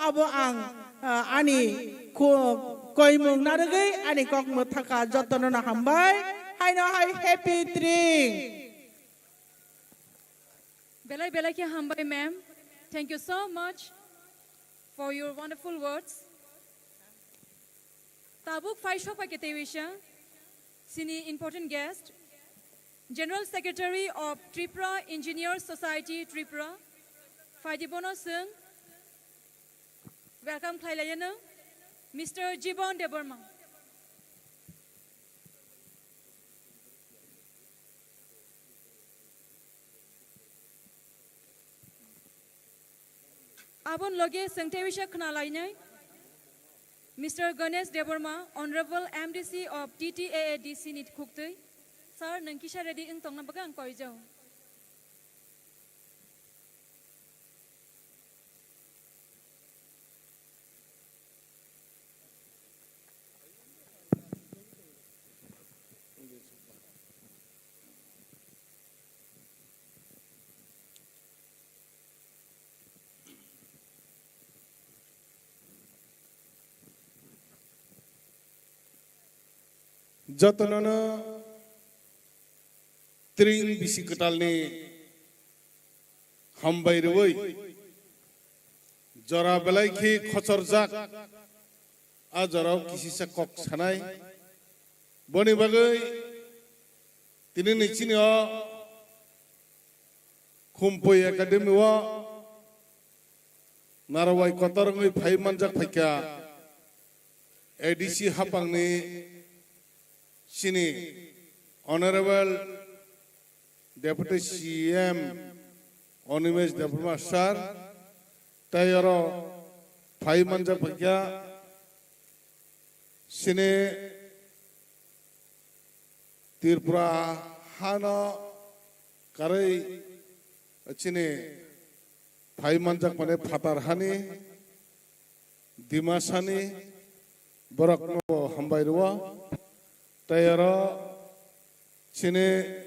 abo ang, ah, ani ko-, koimung narwgwi ani kok mwthaka jotono no hambai. Haino hai Happy Tring. Belai belai khe hambai, ma'am. Thank you so much for your wonderful words. Tabuk phai sok pai khe tei wisa chini important guest, General Secretary of Tripura Engineers Society Tripura, phaidi bono chwng welcome khlai laiyano, Mister Jibon Debbarma. Aboni loge chwng tei wisa khna lainai, Mister Ganesh Debbarma, Honorable M D C of T T A A D C ni khuktwi. Sir, nwng kisa ready wng tongna bagwi ang koijao. Jotono no Tring bisi kwtalni hambai rwui jora belai khe khochorjak, a jorao kisisa kok sanai. Boni bagwi tini ni chini o Khumpui Academy o narwai kotor wngwi phai manjak phaikha A D C hapangni chini Honorable Deputy C M Animesh Debbarma sir, tei oro phai manjak phaikha chini Tripura hano karwi chini phai manjak mani phatar hani Dimasani borokno bo hambai rwo. Tei oro chini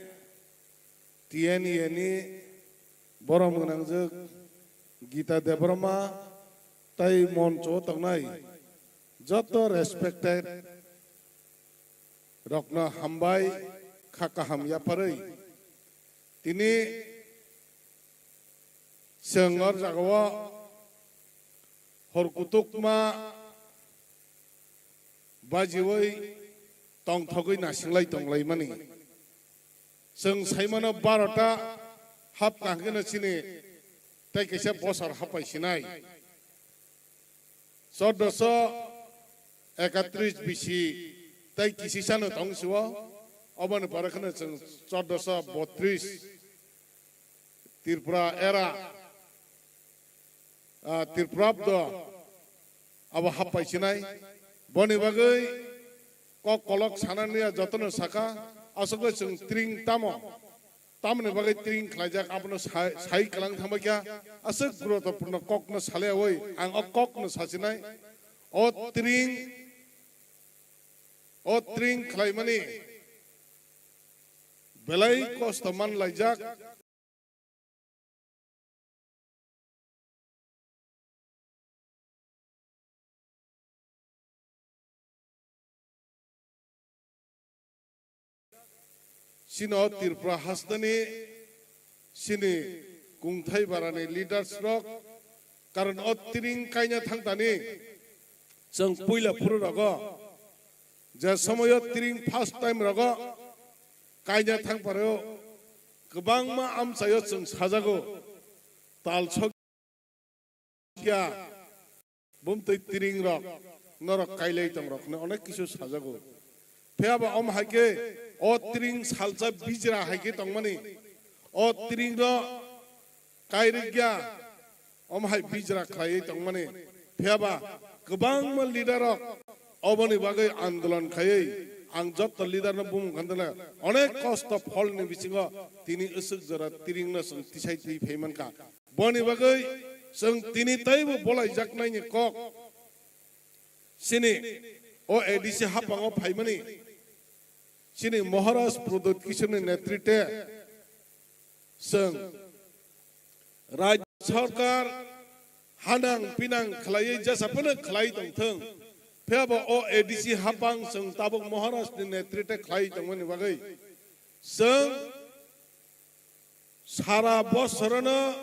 T N A ni borom gwnangjwk Gita Debbarma tei moncho o tongnai joto respected rokno hambai kha kaham yapharwi. Tini chwng o jagao hor kutukma bajiwi tongthogwi nasinglai tonglaimani. Chwng saimano barota hap kaham kheno chini tei kaisa bosor hapai sinai. Choddoso ekatris bisi tei kisisano tong sio, oboni pore kheno chwng choddoso botris Tripura era, ah, Tripurabdo abo happai sinai. Boni bagwi kok kolok sanani ya jotono saka, aswkle chwng tring tamo, tamoni bagwi tring khlaijak abono sai, sai kwlang thangbai kha, aswk guruttopurno kokno saleyawi ang o kokno sasinai. O tring, o tring khlaimani belai kosto man laijak. Chini o Tripura hasteni chini kungthai barani leaders rok, karon o tring kaina thangtani chwng puila phuru rogo, je somoyo tring first time rogo kaina thangparo kwbangma amchaio chwng sajago, tal sok ya, bumtwi tring rok, norok kailai tong rok hwnwi onek kisu sajago. Phiya ba om hai khe o tring salsa bijra hai khe tongmani, o tring no kairikya, om hai bijra khlaiwi tongmani. Phiya ba kwbangma leader rok oboni bagwi andolon khaiwi ang jotto leader no bumung khandana onek kosto pholni bisingo tini aswk jora tring no chwng tisai twi phai mankha. Boni bagwi chwng tini teibo bolaijaknaini kok chini o A D C haphango phaimani chini Maharaj Pradyut Kishorni netrite chwng Rajya Sarkar hanang pinang khlaiwi jesa phano khlai tongthwng. Phiya bo o A D C haphang chwng tabuk Maharajni netrite khlai tongmani bagwi chwng sara bosorono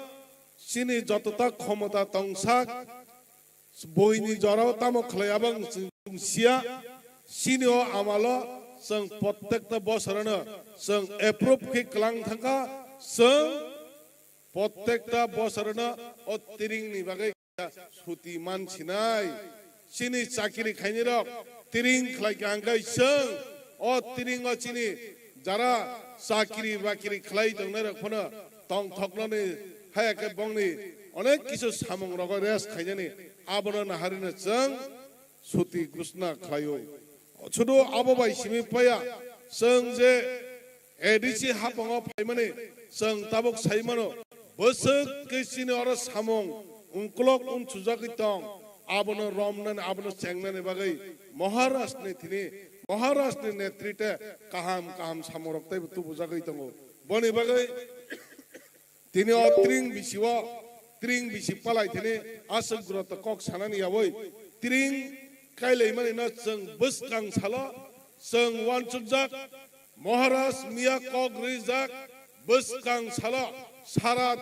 chini jotota khomota tongsak, buini jorao tamo khlai abang chwng siya, chini o amalo chwng prottekta bosorono chwng approve khe klang thangkha, chwng prottekta bosorono o tringni bagwi suti man sinai. Chini chakiri khainai rok tring khlai kha hwnkhe chwng o tring o chini jara chakiri bakiri khlai tongnai rok phano tongthoknani haya khe bongni onek kisu samung rogo rest khainani abono naharino chwng suti gusna khlaio. Sudu abo bai simi paya chwng je A D C haphango phaimani chwng tabuk sai mano, bwswk khe chini oro samung ungkulok unsujagwi tong, abono romnani, abono chengnani bagwi Maharajni thini, Maharajni netrite kaham kaham samung rok teibo tubujagwi tongo. Boni bagwi tini o tring bisi o, tring bisi palai thini aswk groto kok sanani yawi tring kailaimani no chwng bwskang salo chwng uansukjak, Maharaj miya kok rijak bwskang salo sara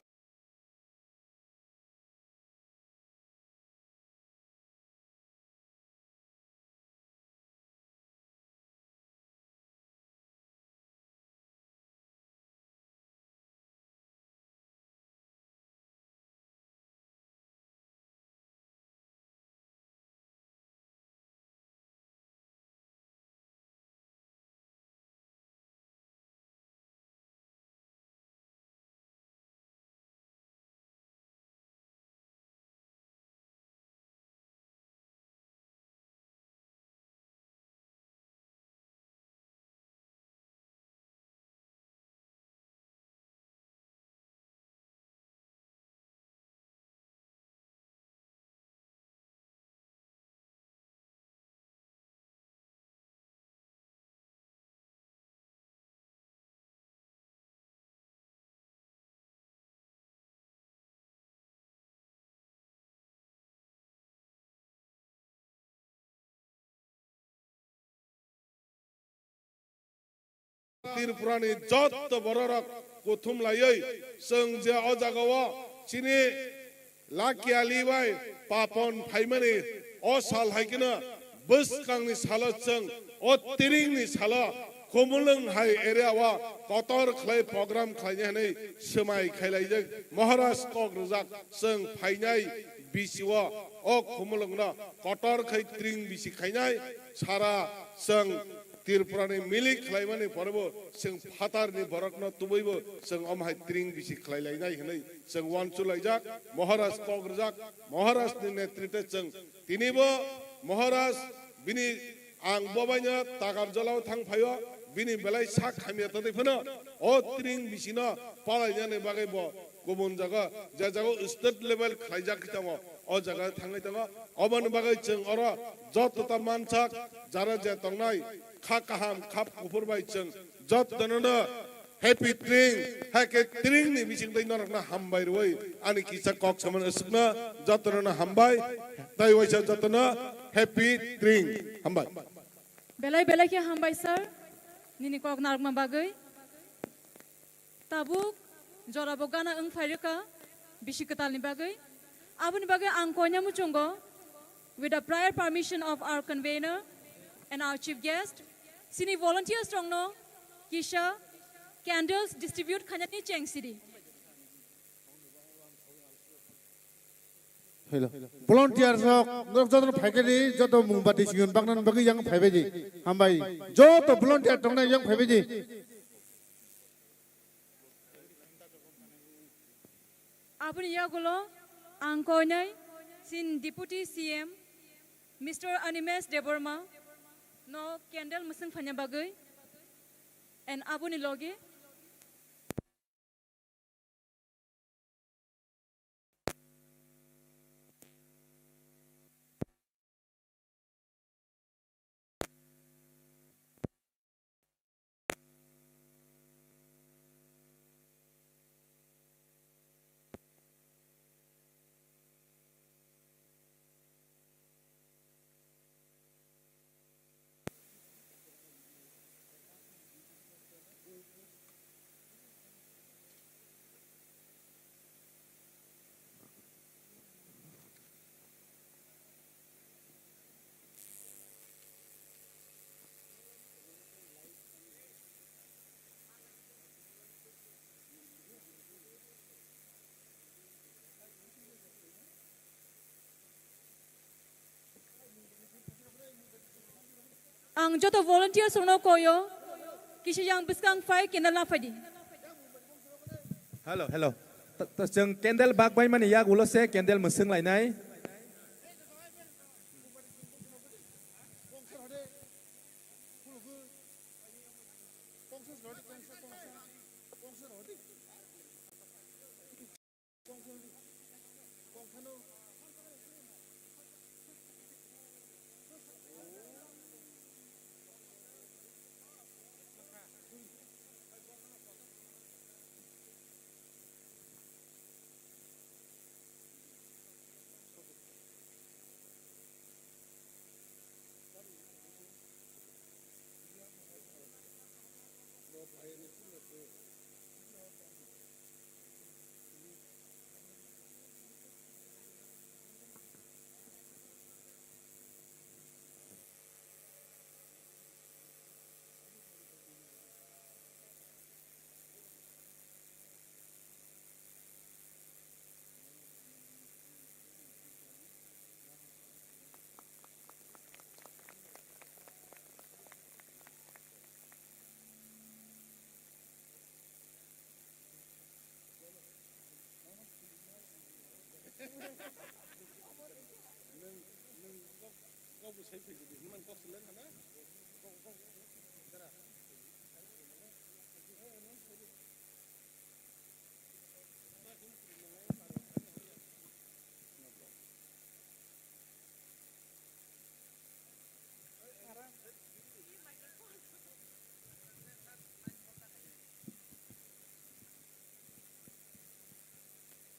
Tripura ni jotto bororok kuthum laiwi chwng je o jagao chini Lucky Ali bai Papon phaimani o sal hai kheno bwskangni salo chwng o tiringni salo Khumulwng hai area o kotor khlai program khlainai hwnwi swmai khailaijak Maharaj kok rwjak chwng phainai bisi o o Khumulwngno kotor khai tring bisi khainai sara chwng Tripurani milik khlaimani porobo chwng phatarni borokno tubwibo chwng omhai tring bisi khlailainai hwnwi chwng uansukjak, Maharaj kok rwjak, Maharajni netrite chwng tinibo Maharaj bini ang bobaino takar jolao thang phaio, bini belai sak hamya tongwi phano o tring bisino palainani bagwi bo kubun jaga, je jaga state level khlaijak tongo, o jaga thangwi tongo. Oboni bagwi chwng oro joto ta mansak jara je tongnai kha kaham khap kuphur bai chwng jotono no happy tring, hakhe tring ni bising twi norok no hambai rwi ani kisa kok samani aswkno jotono no hambai, tei waisa jotono happy tring hambai. Belai belai khe hambai sir, nini kok narwkma bagwi. Tabuk jorabo gana wng phai rwkha bisi kwtalni bagwi. Aboni bagwi ang koina muchungo, with the prior permission of our convener and our chief guest, chini volunteers rokno kisa candles distribute khainani cheng sidi. Volunteer rok, norok jotono phaikhani, joto mungbati singon baknani bagwi yang phaibaidi. Hambai, joto volunteer tongnai yang phaibaidi. Aboni yagulo ang koinai sin Deputy C M Mister Animesh Debbarma no candle mwswng phaina bagwi and aboni logi Ang joto volunteers rokno koyo, kisa yang bwskang phai candle na phaidi. Hello, hello. Ta, ta, chwng candle bak bai mani yak ulo se candle mwswng lainai.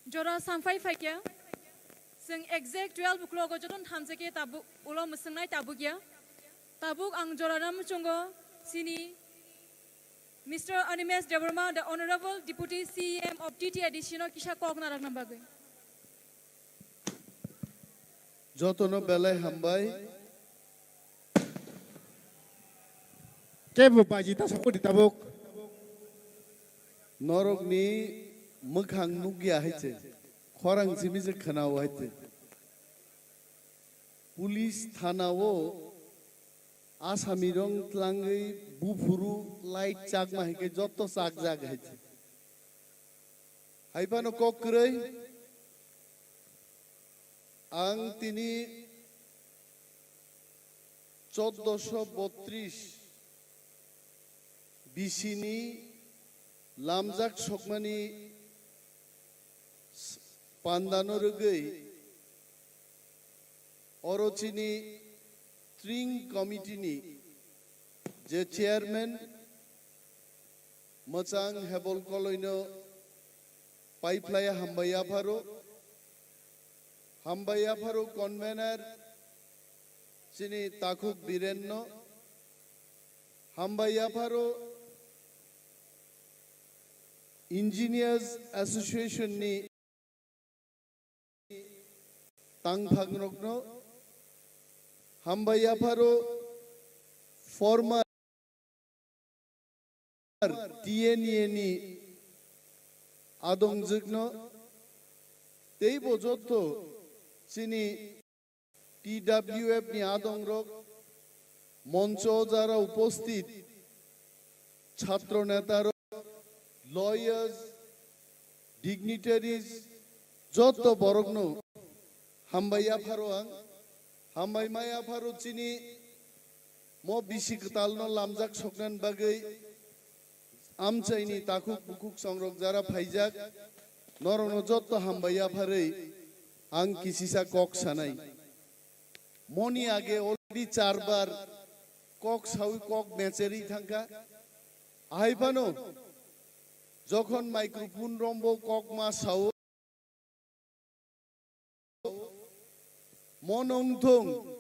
Jora samphai phaikya, chwng exact twelve o'clock o jotono thamjakya tabuk ulo mwswngnai tabukya. Tabuk ang jora na muchungo chini Mister Animesh Debbarma, the Honorable Deputy C E M of T T A D C no kisa kok narwkna bagwi. Jotono belai hambai. Kebo baji ta sokodi tabuk. Norokni mwkhang nukya hai se, khorang simi se khwnao hai se. Police thana o asami rong tlangwi buphuru light chakma hai khe jotto chakjak hai se. Hai phano kok kwrwi. Ang tini choddoso botris bisini lamjak sokmani s-, pandano rwgwi oro chini string committee ni je chairman Mwchang Hebol Koloino paiphlaiya hambai yapharo, hambai yapharo convener chini Takhuk Birenno, hambai yapharo Engineers Association ni tangphangrokno hambai yapharo former T N A ni adongjwkno teibo jotto Chini T W F ni adongrok, moncho jara uposthit, chhatro netarok, lawyers, dignitaries, joto borokno hambai yapharo ang, hambai ma yapharo chini mo bisi kwtalno lamjak soknani bagwi amchaini takhuk bukhuk songrok jara phaijak, norokno joto hambai yapharwi ang kisisa kok sanai. Moni age already charbar kok sawi kok mecherwi thangkha. Ahai phano jokhon microphone rombo kok ma sao, mo nongthung,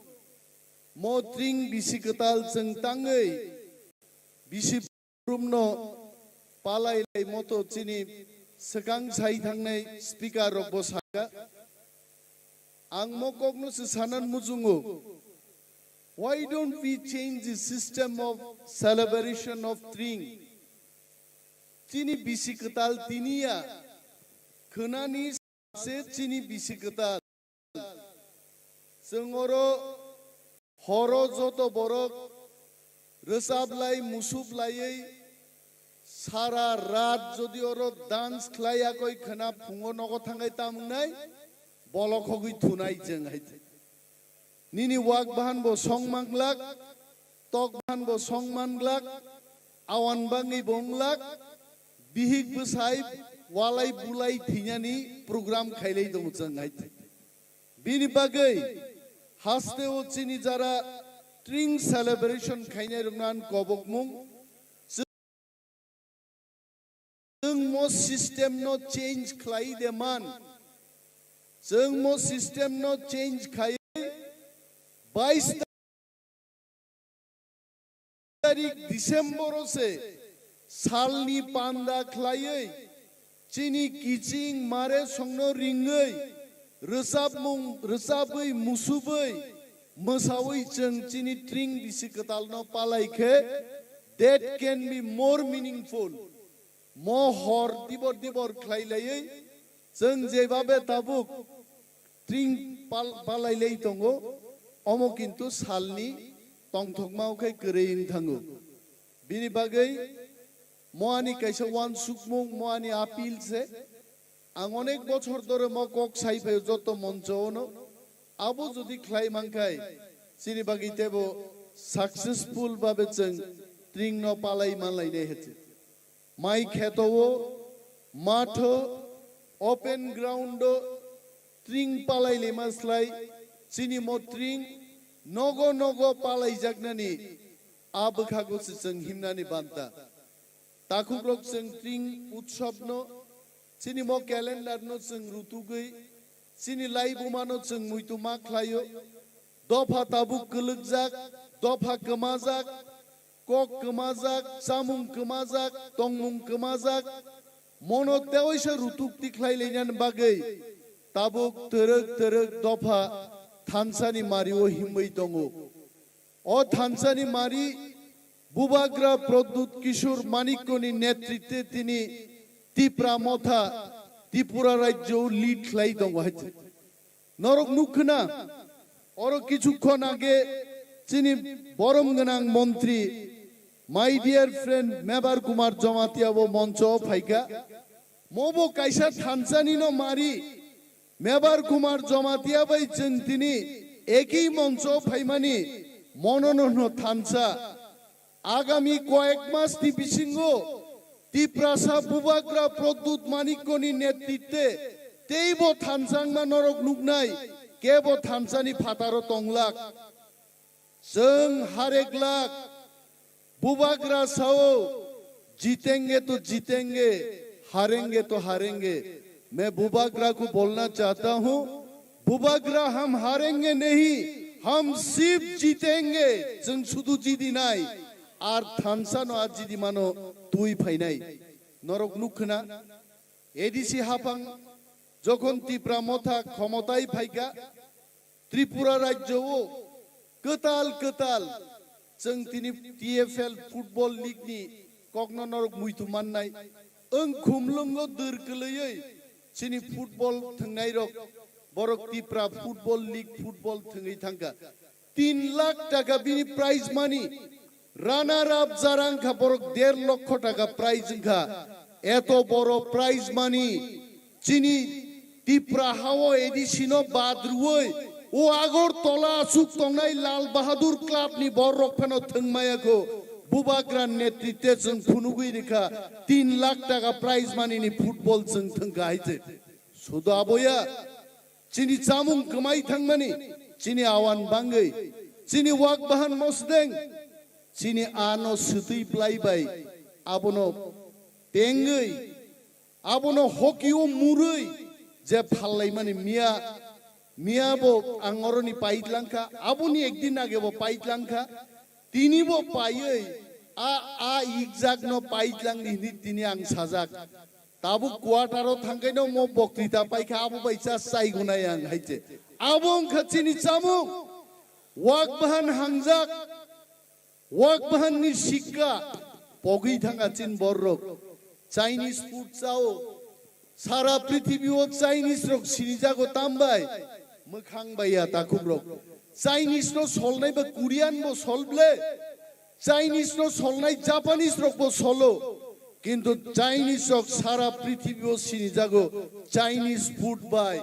mo tring bisi kwtal chwng tangwi bisi Rumno palai lai moto chini swkang sai thangnai speaker rokbo saka. Ang mo kokno se sanan mujungo. Why don't we change the system of celebration of Tring? Chini bisi kwtal tiniya khwnani se chini bisi kwtal. Chwng oro horo joto borok rwchap lai, musup laiwi sara rat jodi oro dance khlai yakoi khwna phungo nogo thangai tamungnai, bolok hogwi thunai chwng hai. Nini wak bahan bo song manglak, tok bahan bo song manglak, awan bangwi bo wnglak, bihik bwsai walai bulai thwinani program khailai tongo chwng hai. Bini bagwi haste o chini jara Tring celebration khainai rokno ang kobokmung. Chwng mo system no change khlai de man. Chwng mo system no change khai bais tarik December o se salni panda khlaiwi chini kiching mare songno ringwi rwchapmung rwchapwi musubwi mwsawi chwng chini Tring bisi kwtalno palai khe that can be more meaningful. Mo hor dibor dibor khlai laiwi chwng jebabe tabuk Tring pal-, palai lai tongo, omo kintu salni tongthokma o khe kwrwi wng thango. Bini bagwi mo ani kaisa uansukmung, mo ani appeal se. Ang onek bochor dore mo kok sai phaio joto moncho ono. Abo jodi khlai mankhai, chini bagwi tebo successful babe chwng Tring no palai manlainai hete. Mai kheto o, matho, open ground o Tring palai lima slai, chini mo Tring nogo nogo palai jaknani a bwkhago se chwng himnani banta. Takhukrok chwng Tring utsobno, chini mo calendar no chwng rutugwi, chini laibuma no chwng muitu ma khlaio. Dopha tabuk kwlwkjak, dopha kwmajak, kok kwmajak, chamung kwmajak, tongmung kwmajak, mono tewaisa rutuk tikhlai lainani bagwi tabuk twrwk twrwk dopha thansani mario himwi tongo. O thansani mari Bubagra Pradyut Kishore Manikyani netritwe tini Tipra Motha Tripura rajyo lead khlai tongo hai. Norok nukkha na, oro kichukkon age chini borom gwnang montri, my dear friend Mebar Kumar Jamatia bo moncho phaikha. Mobo kaisa thansani no mari, Mebar Kumar Jamatia bai chwng tini eki moncho phaimani monono no thansa. Agami koyek mas ni bisingo Tiprasa Bubagra Pradyut Manikyani netritwe teibo thansangma norok nuknai, kebo thansani phataro tonglak. Chwng hareglak, Bubagra sao, "Jitenge to jitenge, harenge to harenge." मैं बुबागरा को बोलना चाहता हूँ, बुबागरा हम हारेंगे नहीं, हम सिर्फ जीतेंगे। Chwng sudu jidi nai, ar thansa no a jidi mano twi phainai. Norok nukkha na, A D C haphang jokhon Tipra Motha khomotai phaikha, Tripura rajyo o kwtal kwtal chwng tini T F L football league ni kokno norok muitu mannai. Wng khumlwngo dwr kwlwiwi chini football thwngnairok Borok Tipra Football League football thwngwi thangkha. Tin lakh taka bini prize money. Runner up jara wngkha borok der lokho taka prize wngkha. Eto boro prize money chini Tipra hao A D C no bad rwui o Agartala aswk tongnai Lal Bahadur Club ni borok phano thwngmaya kho. Bubagra netritwe chwng phunugwi rikha tin lakh taka prize money ni football chwng thwngkha hai se. Sudo aboya chini chamung kwmai thangmani, chini awan bangwi, chini wak bahan mosdeng, chini ano swtwi blai bai abono tengwi, abono hoki o murwi je phallaimani miya, miya bo ang oroni pait langkha, aboni ekdin age bo pait langkha, tini bo paiwi a, a ikjak no pait langni hini tini ang sajak. Tabuk quarter o thangkaino mo bokrita paikha abo bai cha chai gunai ang hai se. Abo wngkha chini chamung. Wak bahan hangjak. Wak bahan ni sikka pogwi thangkha chin borrok. Chinese food chao. Sara prithibi o Chinese rok sinijago tambai. Mwkhang bai ya takhuk rok. Chinese no solnai ba Korean bo solble. Chinese no solnai Japanese rok bo solo. Kintu Chinese rok sara prithibi o sinijago Chinese food bai.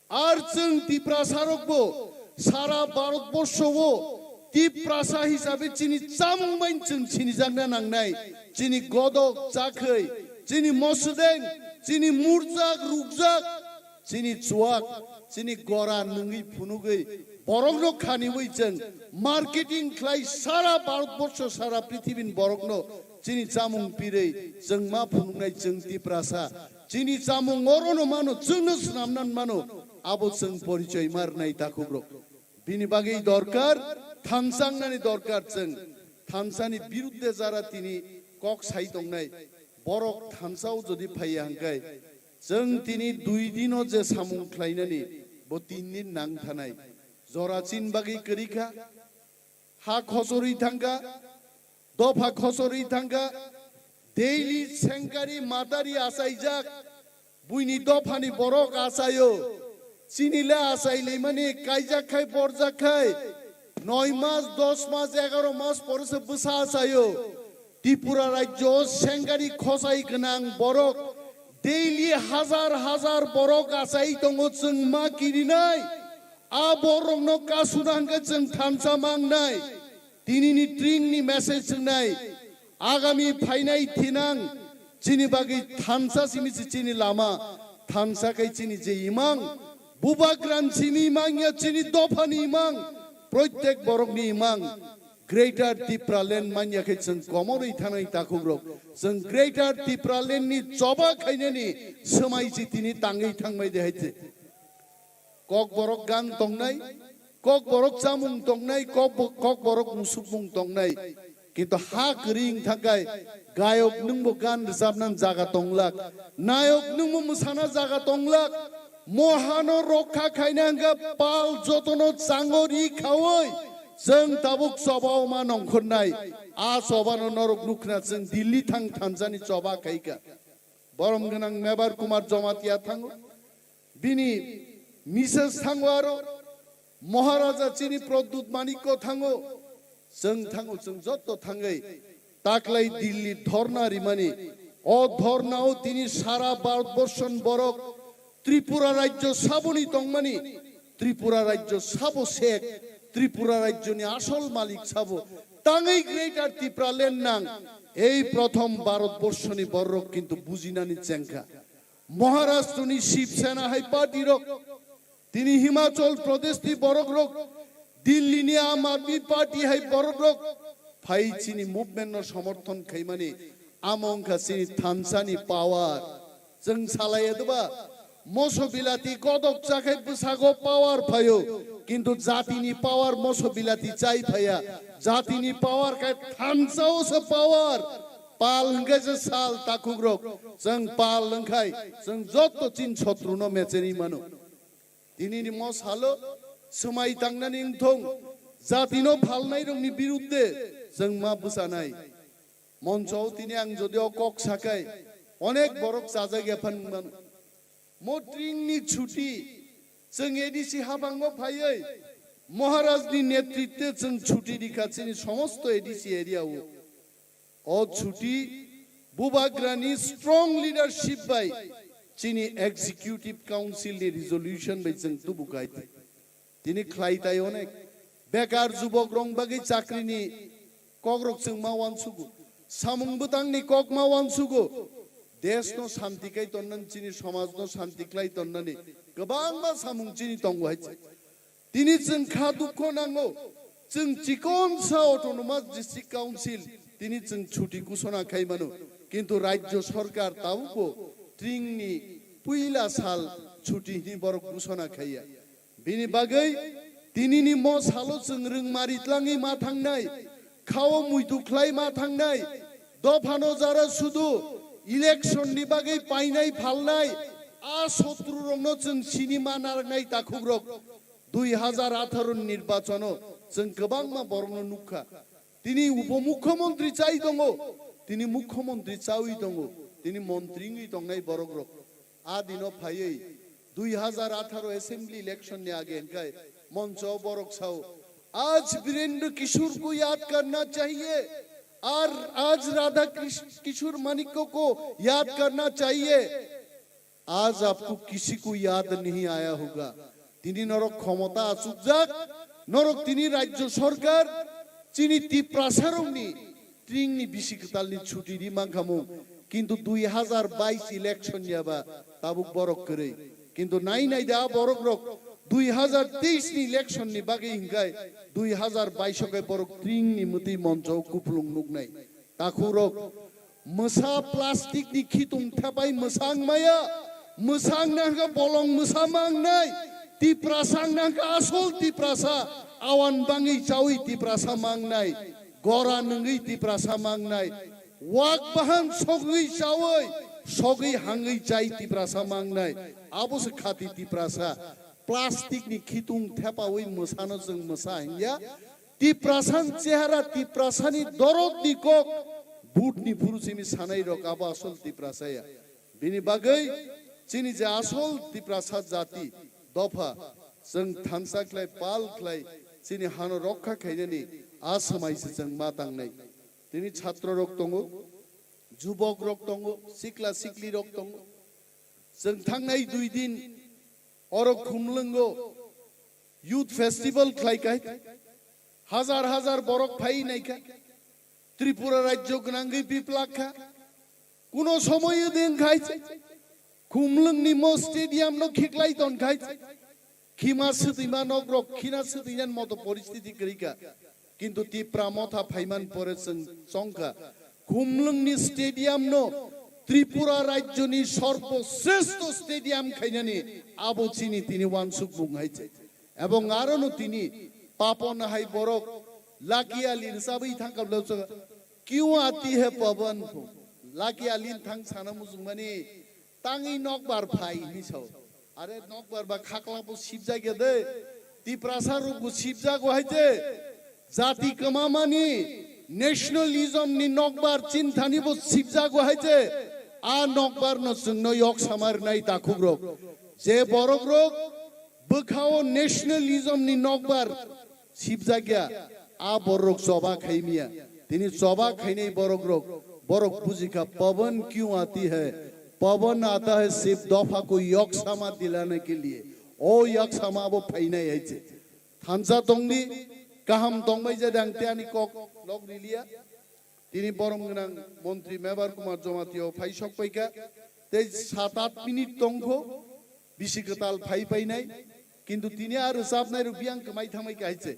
Ar chwng Tiprasa rok bo sara Bharat borsho o Tiprasa hisabe chini chamung bai chwng sinijakna nangnai. Chini godok chakhwi, chini mosodeng, chini murjak rukjak, chini chuak, chini gora nungwi phunugwi borokno khaniwi chwng marketing khlai sara Bharat borsho sara prithibini borokno chini chamung pirwi chwng ma phunugnai chwng Tiprasa. Chini chamung orono mano, chwngno swnamnan mano, abo chwng porichoi ma rwnai takhukrok. Bini bagwi dorkar, thansa wngnani dorkar chwng. Thansani birudde jara tini kok sai tongnai, borok thansao jodi phaiya hwnkhe, chwng tini dui dino je samung khlainani, bo tin din nang thanai. Jora chin bagwi kwrwi kha, ha khochorwi thangkha, dopha khochorwi thangkha, daily sengkari matari achaijak, buini dophani borok achaio, chini le achai limani kaijak khai borjak khai, noi mas, dos mas, egaro mas pore se bwsa achaio. Tripura rajyo o sengkari khochai gwnang borok daily hazar hazar borok achai tongo, chwng ma kirinai. A borokno kasuna hwnkhe chwng thansa mangnai. Tinini tringni message swngnai. Agami phainai thinang chini bagwi thansa simi se chini lama. Thansa khai chini je imang. Bubagran simi mangya chini dophani imang. Proitek borokni imang. Greater Tipraland manya khe chwng komorwi thanai takhukrok. Chwng Greater Tipraland ni choba khainani swmai si tini tangwi thangbai de hai se. Kokborok gan tongnai, kokborok chamung tongnai, kokbo-, kokborok musukmung tongnai. Kintu ha kwrwi wng thangkhai gayok nwngbo gan rwchapnani jaga tonglak, nayok nwngbo mwsana jaga tonglak. Mo hano rokha khaina hwnkhe pal jotono chango ri khaui chwng tabuk chobao ma nongkhornai. A chobano norok nukhna chwng Delhi thang thansani choba khaikha. Borom gwnang Mebar Kumar Jamatia thango. Bini Misses thango aro, Maharaja chini Pradyut Manikya thango, chwng thango, chwng jotto thangwi taklai Delhi dhorna rimani. O dhornao tini sara Bharatborshon borok Tripura rajyo saboni tongmani, Tripura rajyo sabo sek, Tripura rajyoni asol malik sabo, tangwi Greater Tipraland nang, ei prothom Bharatborshoni borok kintu bujinani chengkha. Maharashtra ni Shiv Sena hai party rok, tini Himachal Pradesh ni borok rok, Delhi ni Aam Aadmi Party hai borok rok, phai chini movement no somorthon khaimani, amo wngkha chini thansa ni power. Chwng salai ya doba, moso bilati kodok chakhai bwsago power phaio, kintu jati ni power moso bilati chai phaiya, jati ni power khe thansa o se power. Pal hwnkhe se sal takhuk rok, chwng pal wngkhai, chwng jotto chin sotru no mecheni mano. Tini ni mo salo swmai tangnani wngthong, jati no phalnai rok ni birudde chwng ma bwchanai. Moncho o tini ang jodi o kok sakai, onek borok chajak ya phan mano. Mo tring ni chuti, Chwng A D C habango phaiwi Maharajni netritwe chwng chuti rikha chini somosto A D C area o. O chuti Bubagrani strong leadership bai chini Executive Council ni resolution bai chwng tubu khai. Tini khlai tai onek. Bekar jubok rong bagwi chakrini kokrok chwng ma uansugo. Samung bwtangni kok ma uansugo. Desh no shanti khai tonnani, chini somaj no shanti khlai tonnani kwbangma samung chini tongo hai. Tini chwng kha dukho nango, chwng chikonsa Autonomous District Council, tini chwng chuti ghosona khai mano, kintu Rajya Sarkar tabukbo tringni puila sal chuti hwnwi borok ghosona khaiya. Bini bagwi tinini mo salo chwng rwngmari tlangwi ma thangnai, khao muitu khlai ma thangnai, dophano jara sudu election ni bagwi painai phalnai, a sotru rokno chwng sini ma narwknai takhukrok. Dui hazar atharo ni nirbachono chwng kwbangma borokno nukha. Tini upomukhyamantri chai tongo, tini mukhyamantri chawi tongo, tini montri wngwi tongnai borokrok. A dino phaiwi dui hazar atharo assembly election ni age hwnkhe moncho borok sao, "Aaj Birendra Kishore ko yaad karna chahiye, aur aaj Radha Krish-, Kishore Manikya ko yaad karna chahiye." Aaj aapko kisi ko yaad nahi aaya hoga. Tini norok khomota achukjak, norok tini Rajya Sarkar, chini Tiprasarokni tringni bisi kwtalni chuti ri mankhamung, kintu dui hazar bais election yaba tabuk borok kwrwi. Kintu nai nai da borokrok dui hazar teis ni election ni bagwi hinkhai dui hazar bais o khe borok tringni mwtwi moncho kuplung nuknai. Takhukrok, mwsa plastic ni khitung thepai mwsa wngmaya, mwsa wngna hwnkhe bolong mwsa ma wngnai, Tiprasa wngna hwnkhe asol Tiprasa, awan bangwi chawi Tiprasa ma wngnai, gora nungwi Tiprasa ma wngnai, wak bahan sogwi chawi, sogwi hangwi chai Tiprasa ma wngnai, abo se khati Tiprasa. Plastic ni khitung thepawi mwsano chwng mwsa hinya, Tiprasani chehara, Tiprasani dorodni kok, butni phuru simi sanai rok abo asol Tiprasa ya. Bini bagwi chini je asol Tiprasa jati dopha chwng thansa khlai pal khlai chini hano rokha khainani a swmai se chwng ma tangnai. Tini chhatro rok tongo, jubok rok tongo, sikla sikli rok tongo. Chwng thangnai dui din oro Khumlwngo youth festival khlai khai, hazar hazar borok phai nai kha, Tripura rajyo gwnangwi biplak kha, kuno somoyo den khai, Khumlwngni mo stadium no khiklai ton khai, khima swtwima nok rok khina swtwinani moto poristiti kwrwi kha. Kintu Tipra motha phaiman pore chwng chongkha, Khumlwngni stadium no Tripura rajyoni sorboshreshto stadium khainani abo chini tini wansukmung hai se. Ebong aro no tini Papon hai borok Lucky Ali ni chabwi thangkha bwlai chwng, "Kyun aati hai Pawan?" Lucky Ali ni thang sana mujungmani tangwi nokbar phai hinwi sao. Are nokbar ba khaklabo sibjak ya de. Tiprasa rokbo sibjago hai je. Jati kwmamani nationalism ni nokbar chinthani bo sibjago hai je. A nokbar no chwngno yok samar nai takhuk rok. Je borok rok bwkhao nationalism ni nokbar sibjakya, a borok choba khaimiya. Tini choba khainai borok rok, borok bujikha, "Pawan kyun aati hai? Pawan aata hai sirf dopha ko yaksama dilane ke liye." O yaksama abo phainai hai se. Thansa tongdi, kaham tongbai jadang te ani kok lok riliya. Tini borom gwnang montri Mebar Kumar Jamatia o phai sok paikha, tei sat at minute tongkho, bisi kwtal phai painai, kintu tini a rwchapnai rok biyang kwmai thangmai kha hai se,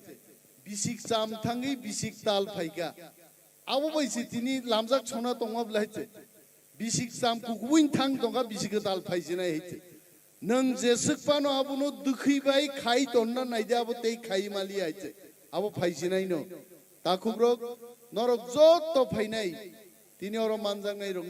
bisik cham thangwi bisik tal phaikha, abo bai se tini lamjak sona tongma bwlai hai se, bisik cham kukubuin thang tongkha, bisi kwtal phai sinai hai se. Nwng jeswk phano abono dwkhwi bai khai tonna naidi, abo tei khai mali hai se. Abo phai sinai no. Takhukrok, norok jotto phainai, tini oro manjaknai rok.